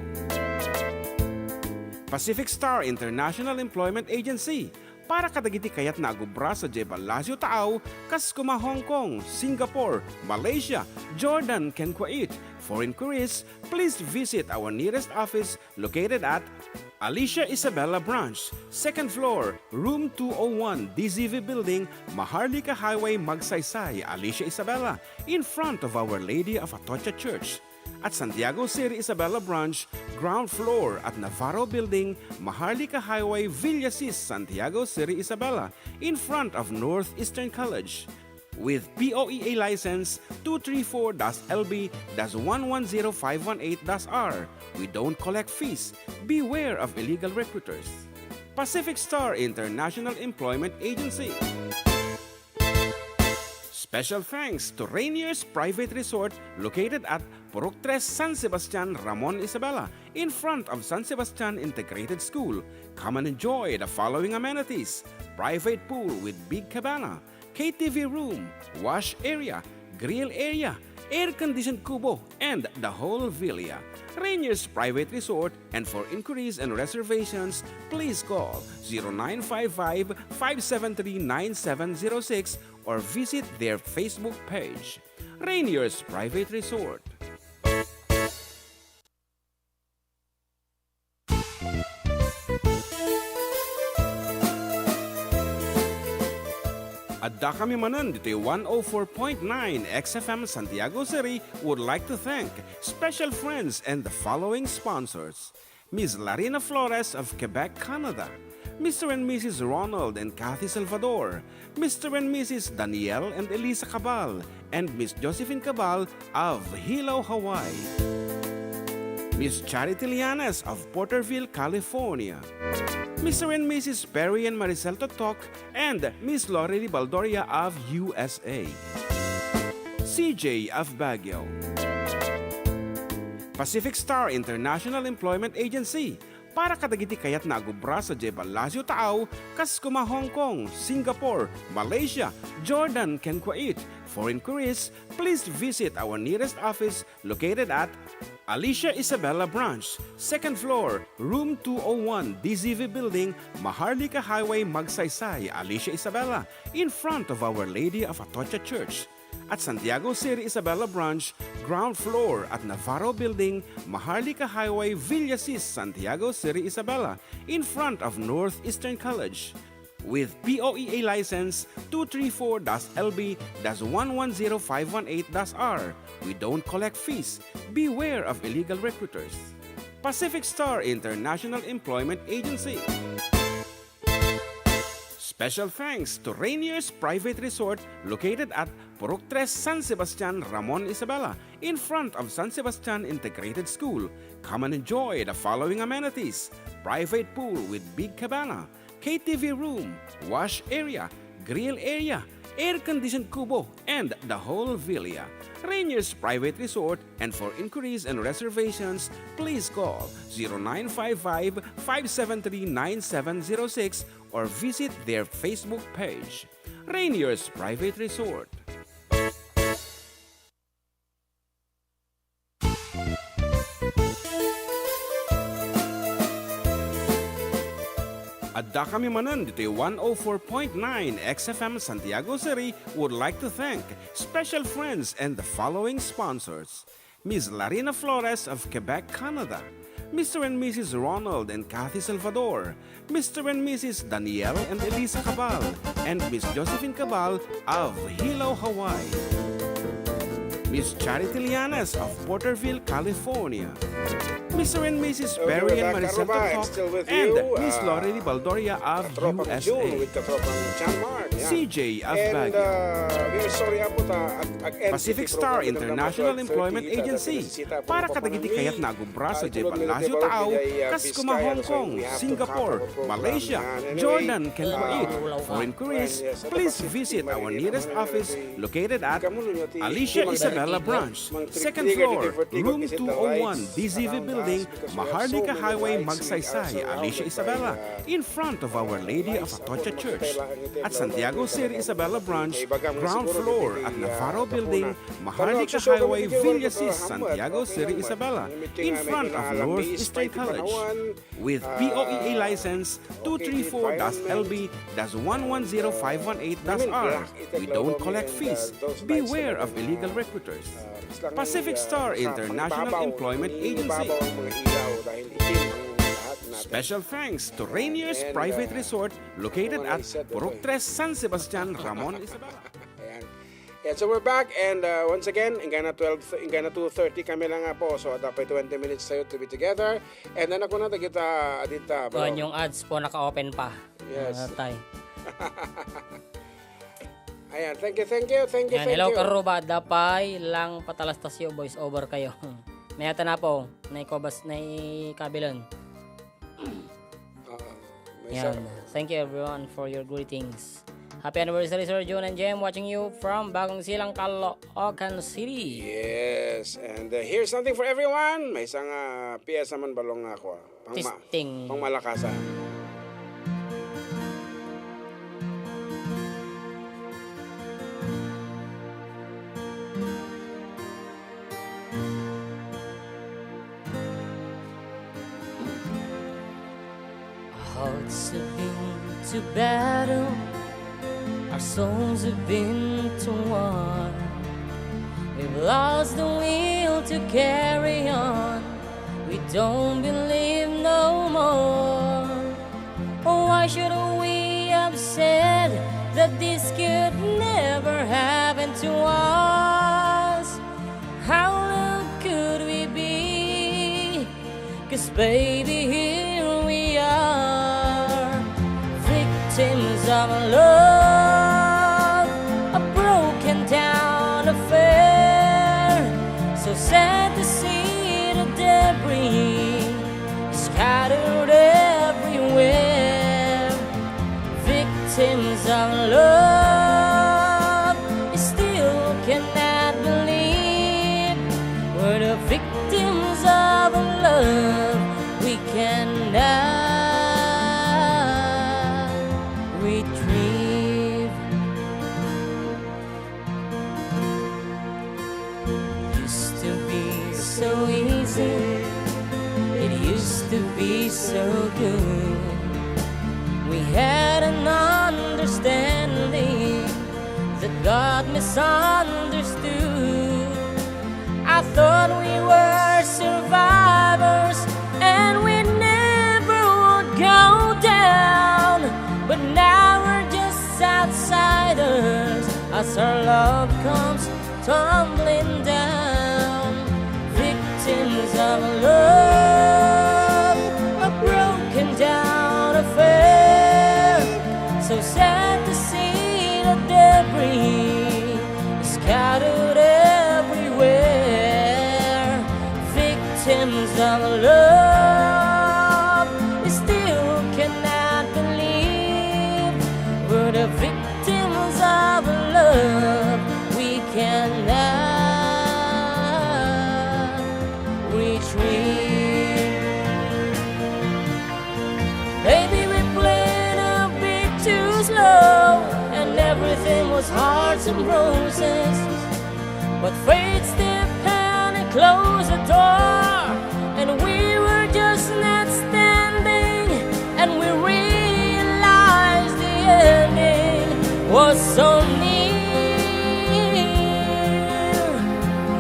Pacific Star International Employment Agency, para kadagiti kayatna a gubra sadiay Palacio Taaw, kas kuma Hong Kong, Singapore, Malaysia, Jordan, ken Kuwait. For inquiries, please visit our nearest office located at Alicia Isabela Branch, second floor, room two oh one, D Z V Building, Maharlika Highway, Magsaysay, Alicia Isabela, in front of Our Lady of Atocha Church. At Santiago City Isabela Branch, ground floor at Navarro Building, Maharlika Highway, Villasis, Santiago City Isabela, in front of Northeastern College. With P O E A license two three four dash L B dash one one zero five one eight dash R, we don't collect fees. Beware of illegal recruiters. Pacific Star International Employment Agency. Special thanks to Rainier's Private Resort located at Purok Tres, San Sebastian, Ramon Isabela, in front of San Sebastian Integrated School. Come and enjoy the following amenities: private pool with big cabana, K T V room, wash area, grill area, air-conditioned kubo, and the whole villa. Rainier's Private Resort, and for inquiries and reservations, please call zero nine five five, five seven three, nine seven zero six or visit their Facebook page. Rainier's Private Resort. Adda kami manen ditoy one oh four point nine X F M Santiago City would like to thank special friends and the following sponsors: Miss Larina Flores of Quebec, Canada, Mister and Missus Ronald and Kathy Salvador, Mister and Missus Daniel and Elisa Cabal, and Miss Josephine Cabal of Hilo, Hawaii, Miss Charity Llanes of Porterville, California, Mister and Missus Perry and Maricel Totok, and Miss Lorely Baldoria of U S A, C J of Baguio, Pacific Star International Employment Agency, para kadagiti kayat nga agubra sadiay Palacio Taaw, kas kuma Hong Kong, Singapore, Malaysia, Jordan, ken Kuwait. For inquiries, please visit our nearest office located at Alicia Isabela Branch, second floor, room two oh one, D Z V Building, Maharlika Highway, Magsaysay, Alicia Isabela, in front of Our Lady of Atocha Church. At Santiago City Isabela Branch, ground floor at Navarro Building, Maharlika Highway, Villasis, Santiago City Isabela, in front of Northeastern College. With P O E A license two three four dash L B dash one one zero five one eight dash R. We don't collect fees. Beware of illegal recruiters. Pacific Star International Employment Agency. Special thanks to Rainier's Private Resort located at Purok Tres, San Sebastian, Ramon Isabela, in front of San Sebastian Integrated School. Come and enjoy the following amenities: private pool with big cabana, K T V room, wash area, grill area, air-conditioned kubo, and the whole villa. Rainier's Private Resort, and for inquiries and reservations, please call zero nine five five, five seven three, nine seven zero six or visit their Facebook page. Rainier's Private Resort. Adda kami manen ditoy one oh four point nine X F M Santiago City would like to thank special friends and the following sponsors: Miss Larina Flores of Quebec, Canada, Mister and Missus Ronald and Kathy Salvador, Mister and Missus Daniel and Elisa Cabal, and Miss Josephine Cabal of Hilo, Hawaii, Miss Charity Llanes of Porterville, California, Mister and Missus Perry and Maricel Totok, and Miss Lorely Baldoria of U S A, C J of Baguio, Pacific Star International Employment Agency, para kadagiti kayat nga agubra sadiay Palacio Taaw, kas kuma Hong Kong, Singapore, Malaysia, Jordan, ken Kuwait. For inquiries, please visit our nearest office located at Alicia Isabela Branch, second floor, room two oh one, D Z V Building, Maharlika Highway, Magsaysay, Alicia Isabela, in front of Our Lady of Atocha Church. At Santiago City Isabela Branch, ground floor at Navarro Building, Maharlika Highway, Villasis, Santiago City Isabela, in front of Northeastern College. With P O E A license two three four dash L B dash one one zero five one eight dash R. We don't collect fees. Beware of illegal recruiters. Pacific Star International Employment Agency. Special thanks to Rainier's Private Resort located at Purok Tres, San Sebastian, Ramon, Isabela. Ayan. Ayan, so we're back and uh, once again, inggana twelve, inggana two thirty kami lang nga po. So, adda pay twenty minutes tayo to be together. And then ako na, dagita, adita, bro. Kuan yung ads po, naka-open pa. Yes. Ah, tay. Ayan, thank you, thank you, thank you, Yan, thank hello, you. Karuba, dapay lang patalastasyo, voice over kayo. Mayata na po, naikobas, naikabilan. Oo. May Yan. isa- Thank you everyone for your greetings. Happy anniversary, Sir Jun and Jem. Watching you from Bagong Silang, Caloocan City. Yes, and, uh, here's something for everyone. Maysa nga piyesa man balong nga ako, ah. Pangma-, Testing. Pangmalakasan. Our hearts have been to battle, our souls have been to war. We've lost the will to carry on. We don't believe no more. Why should we have said that this could never happen to us? How long could we be? 'Cause baby, here we are, victims of love, a broken down affair. So sad to see the debris scattered everywhere. Victims of love, still cannot believe. We're the victims of love we cannot retrieve. Used to be so easy, it used to be so good. We had an understanding that got misunderstood. I thought we were survivors and we never would go down. But now we're just outsiders as our love comes tumbling down. Victims of love, a broken down affair. So sad to see the debris scattered everywhere. Victims of love, still cannot believe we're the victims of love we cannot retrieve. Maybe we played a bit too slow, and everything was hearts and roses. But fate stepped in and closed the door, and we were just not standing, and we realized the ending was so near.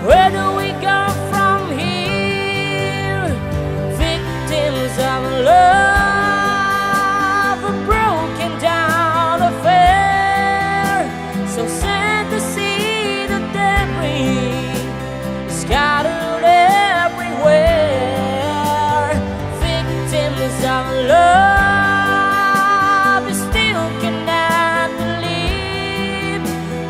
Where do we go from here? Victims of love, a broken down affair. So sad to see the debris scattered everywhere. Victims of love, still cannot believe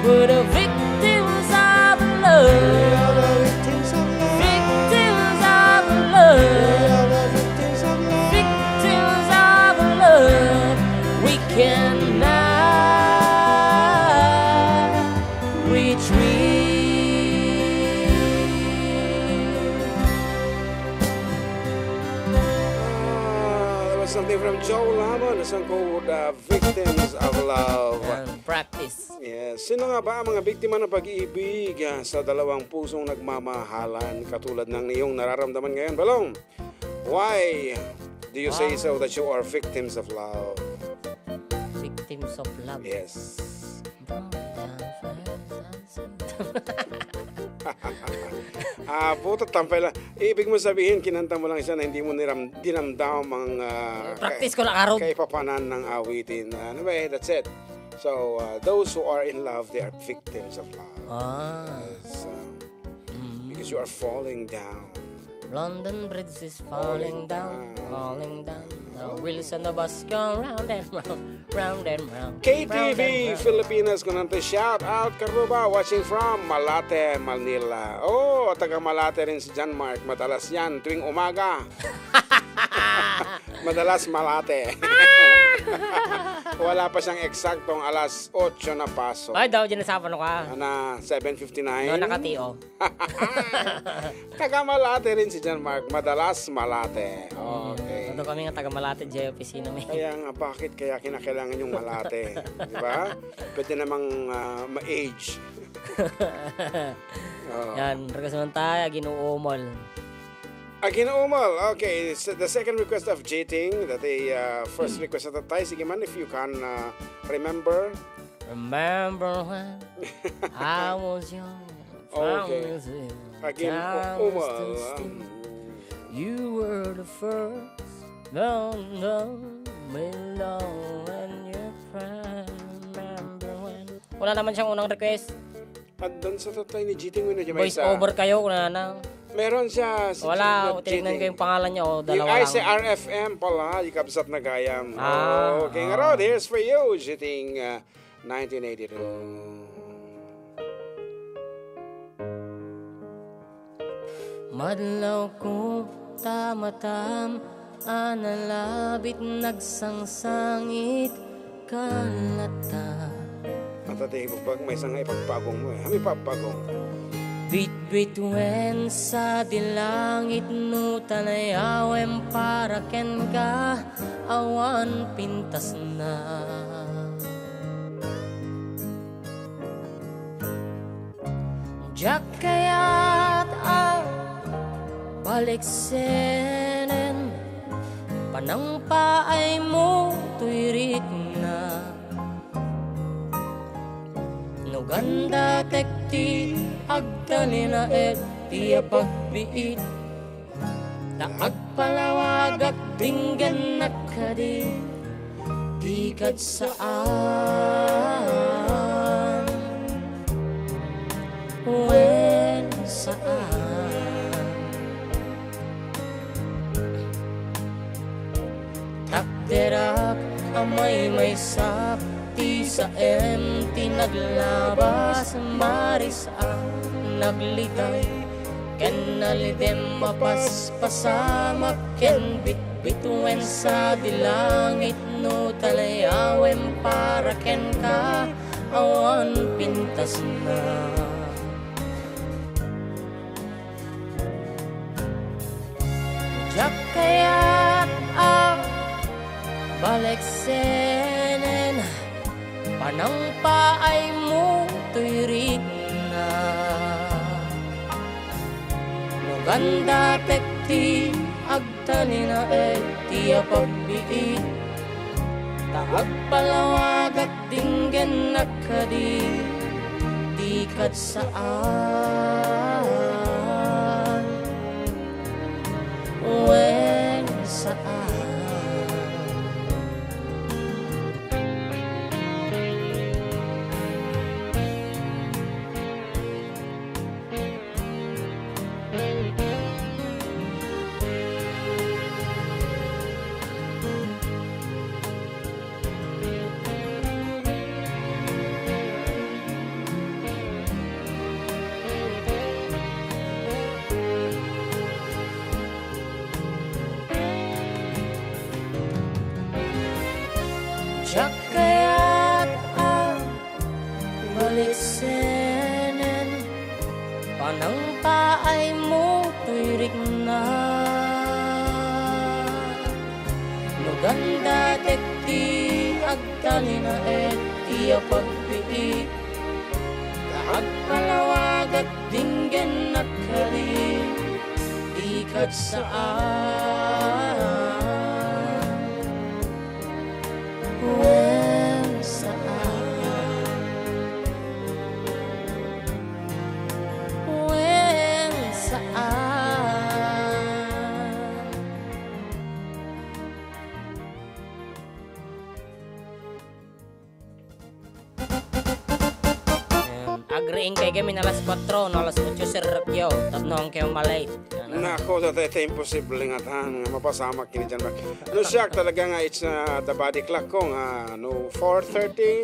we're the victims of love. Victims of love. Victims of love. We cannot retrieve. Ah, that was something from Joe Lamon, a song called, uh, Victims of Love. Yan, practice. Yes. Sino nga ba ang mga biktima ng pag-ibig, ah, sa dalawang pusong nagmamahalan katulad ng iyong nararamdaman ngayon, Balong? Why do you say so that you are victims of love? Victims of love. Yes. Ah, puta, tampay lang. Ibig mo sabihin, kinanta mo lang isa na hindi mo niram-, dinamdam ang, ah, Practice ko lang, Arog. Kaipapanan ng awitin. Ano ba eh, that's it. So, uh, those who are in love, they are victims of love. Ah. Yes, uh, Mm. because you are falling down. London Bridge is falling down, falling down. The wheels on the bus go round and round, round and round, K T V round and round. Filipinas, kunante, shout out, Karuba, watching from Malate, Manila. Oh, taga Malate rin si John Mark. Madalas yan, tuwing umaga. Madalas malate. Wala pa siyang eksaktong alas otso na paso. Ay, daw, dyan nasapan ka. Ana, seven fifty-nine. No, nakatio. Taga Malate rin si John Mark. Madalas malate. Okay. Ito kami nga taga Malate, J F C na may. Kaya nga, bakit kaya kinakailangan yung malate? Di ba? Pwede namang ah, ma-age. Oo. Yan, request naman tayo, Aginuumol. Aginuumol. Okay, so the second request of Jiting, that the uh, first request at the time. Sige man, if you can uh, remember. Remember when I was young, Okay. Aginuumol. You were the first, no, no, me love and your friend. Remember when Wala naman siyang unang request. Andun sa tatay ni Jiting, wala niya Voice maysa. Over kayo, wala na. Meron siya, si Wala, G-, tinignan Jiting. Ko yung pangalan niya, o, dalawa Ay, lang. Si R F M pala, ikabsat na gayam. Ah, Okay, nga ah. Rod, here's for you, Jiting, uh, nineteen eighty-two. Madlaw ko ta matam a nalabit nagsangsangit kalata. Ata ti ibubag, maysa nga ipagpagong mo eh. Ami pagpagong. Bitbit wen sa di langit no tanayawem para kenka awan pintasna. Diak kayat a baliksenen, panangpaaymo toy rikna. No gandatek ti agtalinaed ti apagbiit, ta agpalawagak dinggennak kadi, di kad saan, wen saan. Takderak a maymaysak ti saem ti naglabas, maris a naglitay, ken nalidem a paspasamak ken bitbit wen sa di langit no talayawem para kenka awan pintasna. Diak kayat a baleksenen, panangpaaymo toy rikna. No gandatek ti agtalinaed ti apagbiit, ta agpalawagak dinggennak kadi, di kad saan, wen saan. Diak kayat a baliksenen, panangpaaymo toy rikna. No gandatek ti agtalinaed ti apagbiit, ta agpalawagak dinggennak kadi, di kad saan. Wen saan. Wen saan. Ayan. Agriing kay gamin alas kuatro, no, alas otso, Sir Rocchio. Tapno ang kayo malate. Yan, ah. Nako, tatay, tay imposible nga tan, nga mapasamak kini dyan. No, siak talaga nga, it's uh, the body clock ko nga, no, four thirty,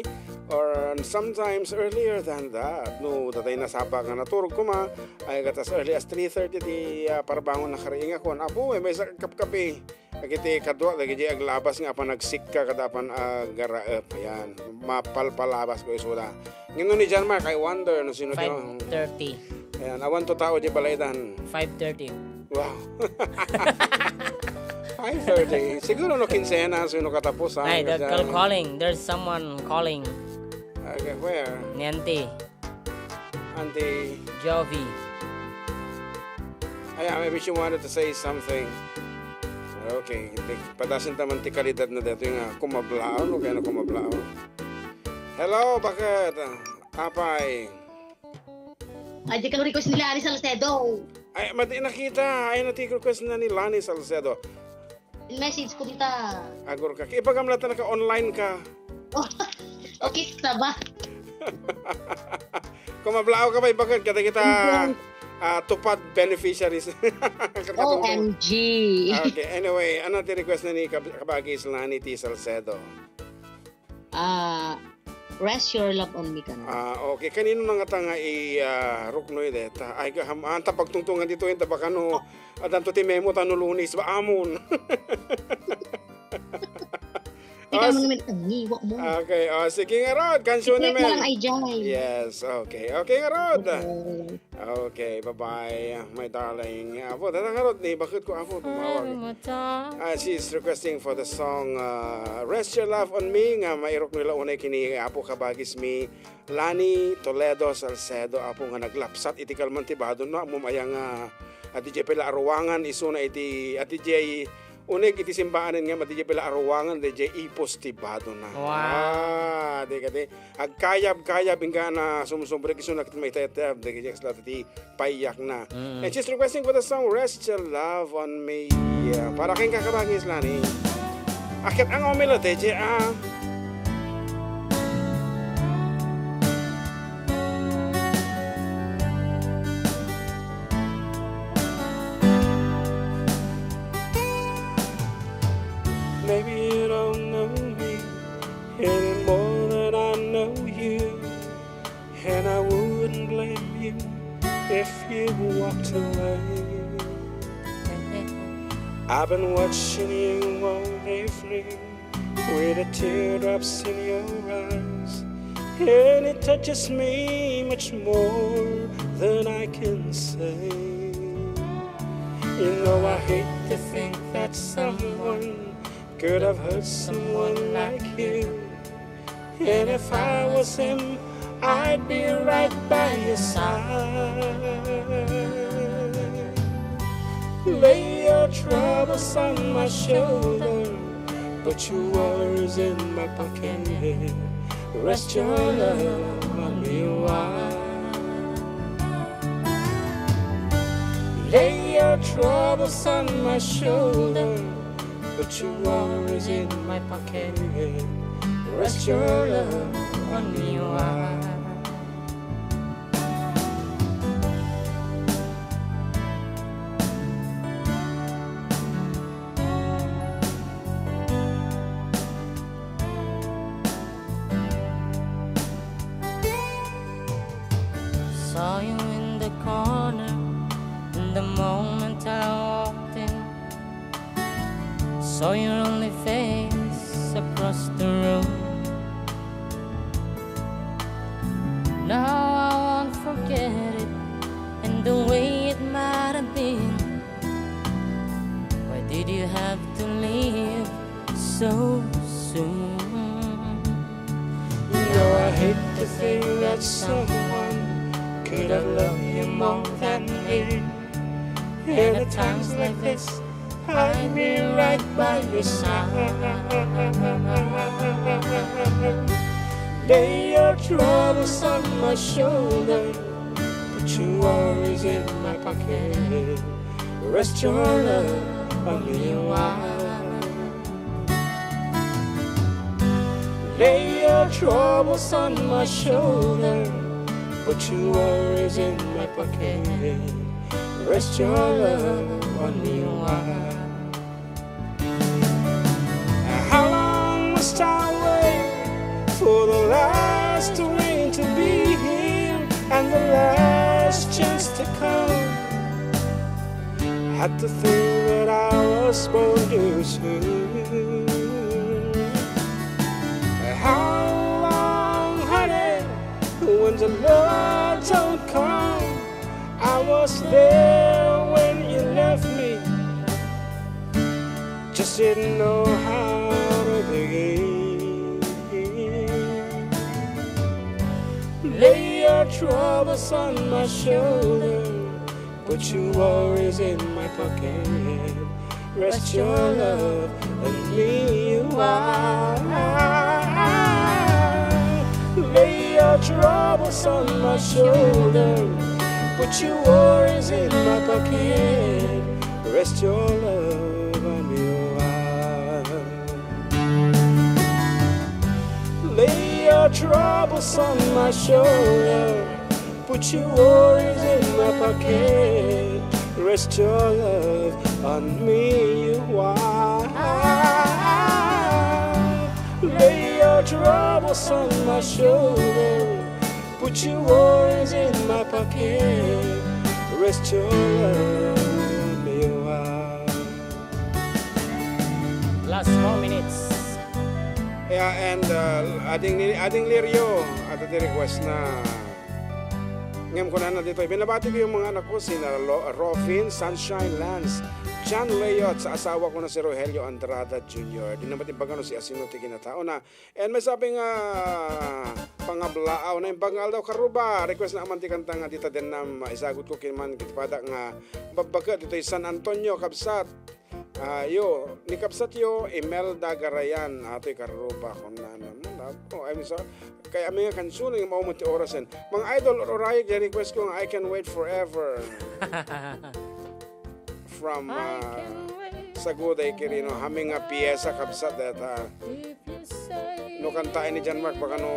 Or sometimes earlier than that. No, datay nasapa nga naturog koma, ay, ket as early as three thirty ti, ah, parbangon na kariingakon. Apo, eh, maysa kapkapi. Dagiti kadua, dagiti aglabas nga apan agsikka, kada apan agaraep. Ayan, mapalpalabas ko isuda. Ngem no ni John Mark, I wonder no sino ti five thirty. Ayan, awan to tao di balaydan. Five thirty. Wow. Five thirty. Siguro no kinsena, sino katapusan, ay, they're kasi call-, calling. There's someone calling. Okay, where? Ni Auntie. Auntie. Jovi. Ay, ah, maybe she wanted to say something. Okay, ti-, padasen ta man ti kalidad na dito nga kumablao, no? Kaya na kumablao. Hello, bakit? Apay. Ay, di ka request ni Lani Salcedo. Ay, madi nakita. Ay, nati request na ni Lani Salcedo. Message ko dita. Agor ka. Ibagam la ta naka-online ka. Okay, ta ba? Kung mablaaw ka ba, ibagam, kada kita, ah, TUPAD beneficiaries. Kada katungtong. O M G. Okay, anyway, ano ti request na ni Kab-, Kabagis Lani ti Salcedo? Ah, Rest Your Love on Me kan. Ah, okay. Kanino na nga ta nga i, ah, ruknoy deta? Ay, gaham, anta pagtungtungan dito yung tabakano. Adanto ti memo ta no Lunes ba amon. Ikaw mo naman ang iwa mo. Okay, oh, sige nga, Rod. Kansiyon naman. Ay, Jai. Yes, okay. Okay nga, Rod. Okay. Okay, bye-bye, my darling. Apo, dada nga, Rod, ni bakit ko, apo, tumawag. Ah, she's requesting for the song, uh, Rest Your Love on Me, nga mairok nila unay kini Apo Kabagis mi, Lani Toledo Salcedo, apo nga naglapsat iti kalman ti badon, no? Ammom aya nga, ah, di jay pala aruangan, isuna iti, ah, di jay uneg iti simbaanen nga, ah, di jay pala aruangan, di jay ipos ti badon na. Wow. Ah, di kadi, agkayab-kayab, inggana sumsumbrek, isuna ket maitayab, di kadi, kasla ti payak na. Mm. And she's requesting for the song Rest Your Love on Me. Yeah, para kayong kakabangis, Lani. Akit ang umilo, T J, ah. Maybe you don't know me any more than I know you. And I wouldn't blame you if you walked away. I've been watching you all evening with the teardrops in your eyes, and it touches me much more than I can say. You know I hate to think that someone could have hurt someone like you. And if I was him, I'd be right by your side. Lay your troubles on my shoulder, put your worries in my pocket. Rest your love on me a while. Lay your troubles on my shoulder, put your worries in my pocket. Rest your love on me a while. Saw you in the corner, and the moment I walked in, saw your only face across the room. Now I won't forget it, and the way it might have been. Why did you have to leave so soon? You know I hate to think that someone could have loved you more than me. And at times like this, I'll be right by your side. Lay your troubles on my shoulder, put your worries in my pocket. Rest your love on me a while. Lay your troubles on my shoulder, put your worries in my pocket. Rest your love on me a while. How long must I wait for the light The last chance to come. Had to think that I was born too soon. How long, honey, when the love don't come? I was there when you left me. Just didn't know how to begin. Lay your troubles on my shoulder, put your worries in my pocket. Rest your love on me, you are. Lay your troubles on my shoulder, put your worries in my pocket. Rest your love on me, you are. Lay your troubles on my shoulder, put your worries in my pocket. Rest your love on me, you are. Lay your troubles on my shoulder, put your worries in my pocket. Rest your love on me, you are. Last four minutes. Yeah, and, uh, ading, ading Lirio, ato ti request na. Ngem kunana ditoy, binabati ko yung mga anak ko, si na Lo-, Rofin, Sunshine, Lance, John Leot, sa asawa ko na si Rogelio Andrada Junior. Di naman timbagano si Asino ti kinatao na. And may sabi nga, pangablaaw na yung bangal daw karuba. Request na man ti kanta nga dita den nam, isagot ko kin man kiti pada nga babbaka ditoy San Antonio, kabsat. Ah, yo, ni kabsat yo, Imelda Garayan, atoy karuba, kunana mo, oh, I'm sorry. Kaya may nga kansunan nga maumo ti orasen. Mga idol, or, or, request ko nga I Can Wait Forever. From, ah, Saguday Quirino, hami nga piyesa, kabsat, deta. No kantaen ni John Mark, baka no,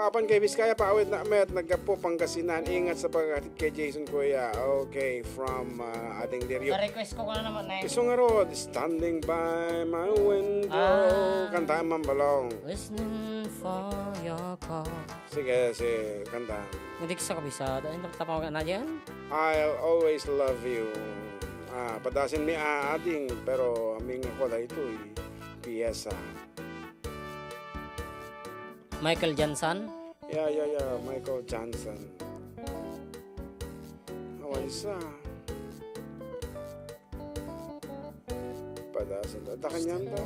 Papan kay Biskaya, paawit na met, naggapu Pangasinan. Ingat sa paghatid kay Jason, kuya. Okay, from, ah, Ading Lirio. Ka-request ko na naman, eh. Isu nga rod, Standing by My Window. Ah. Kantaen man, Balong. Listening for your call. Sige, si, kanta. Hindi ko sa kabisado. Ay, tapawagan na dyan? I'll always love you. Ah, padasin mi, ah, ading, pero aming ako daytoy piyesa. Michael Johnson? Yeah, yeah, yeah, Michael Johnson. Awan sa. Padasan da. Da kanyan da.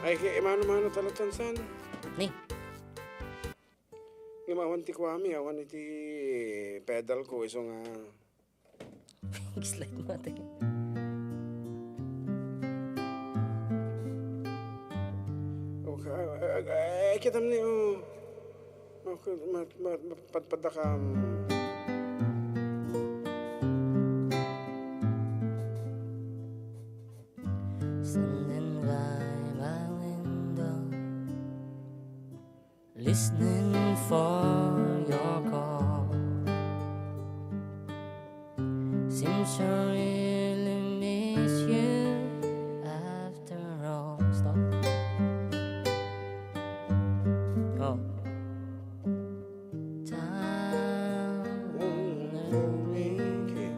Ay, ki-, mano-mano talaga, san? Ni? Nga awan ti kuami, awan iti pedal ko, isu nga Slide mo, ate. Okay, ay, ay, ay, ay, kita mo ni, oh. Okay, mat-, mat-, mat-, padpada ka, mm. Standing by my window, listening for your call. Seems I really miss you after all. Stop. Oh. Time won't make it.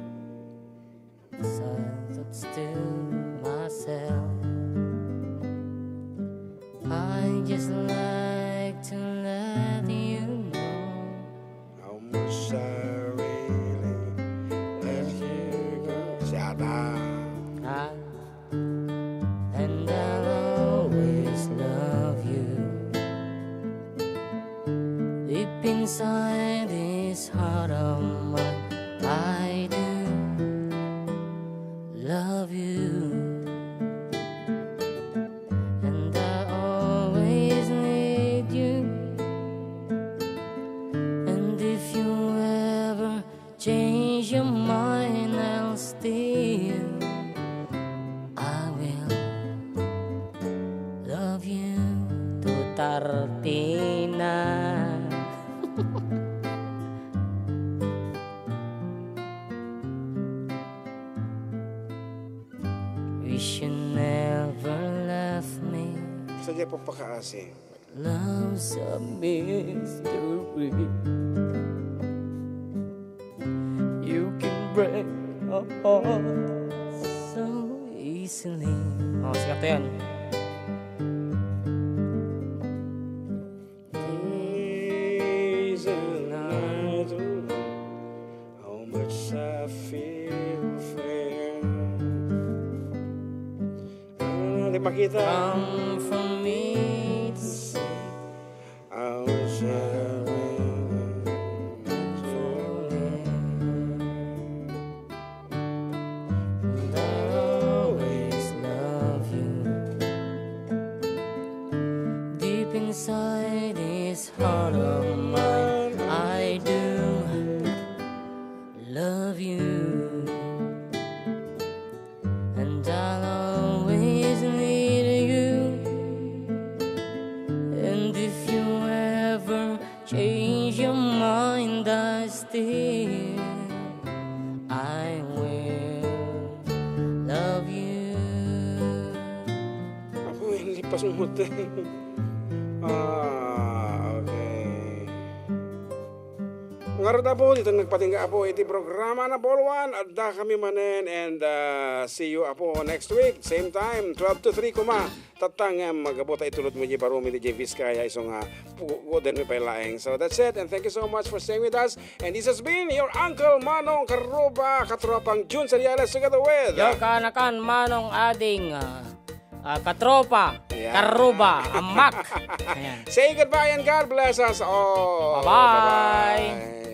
So I thought to myself, I just like to let you know how much I really let you go. Siya ta. Ah. And I'll always love you. Deep inside this heart of mine, I do love you. And I always need you. And if you ever change your mind, I'll still, I will love you. Tutartina. Wish you never left Kaya pagpakaasi. Love's a mystery. You can break a heart so easily. Oh, sikat yan. Days and nights, oh, how much I feel for you. Ano na, di makita? Come for me to see. I'll share it for me. And I'll always love you. Deep inside this heart of mine, I do love you. And I'll always need you. And if you ever change your mind, I still, I will love you. Ako, hindi pa sumuot. Ah, okay. Ngarud, Apo, dita nagpatingga, Apo, iti programa na Ball One. Adda kami manen, and, ah, see you, Apo, next week, same time, twelve to three koma. Tatta nga mag-abot a itulod mo di barumi di Vizcaya, isu nga pugoden mi pay laeng. So that's it, and thank you so much for staying with us. And this has been your Uncle Manong Karuba, katropang Jun Seriales, together with, ah, Your kaanakan, Manong Ading, ah, ah, katropa, Yeah. Karuba, amak. Ayan. Say goodbye and God bless us all. Bye-bye. Bye-bye.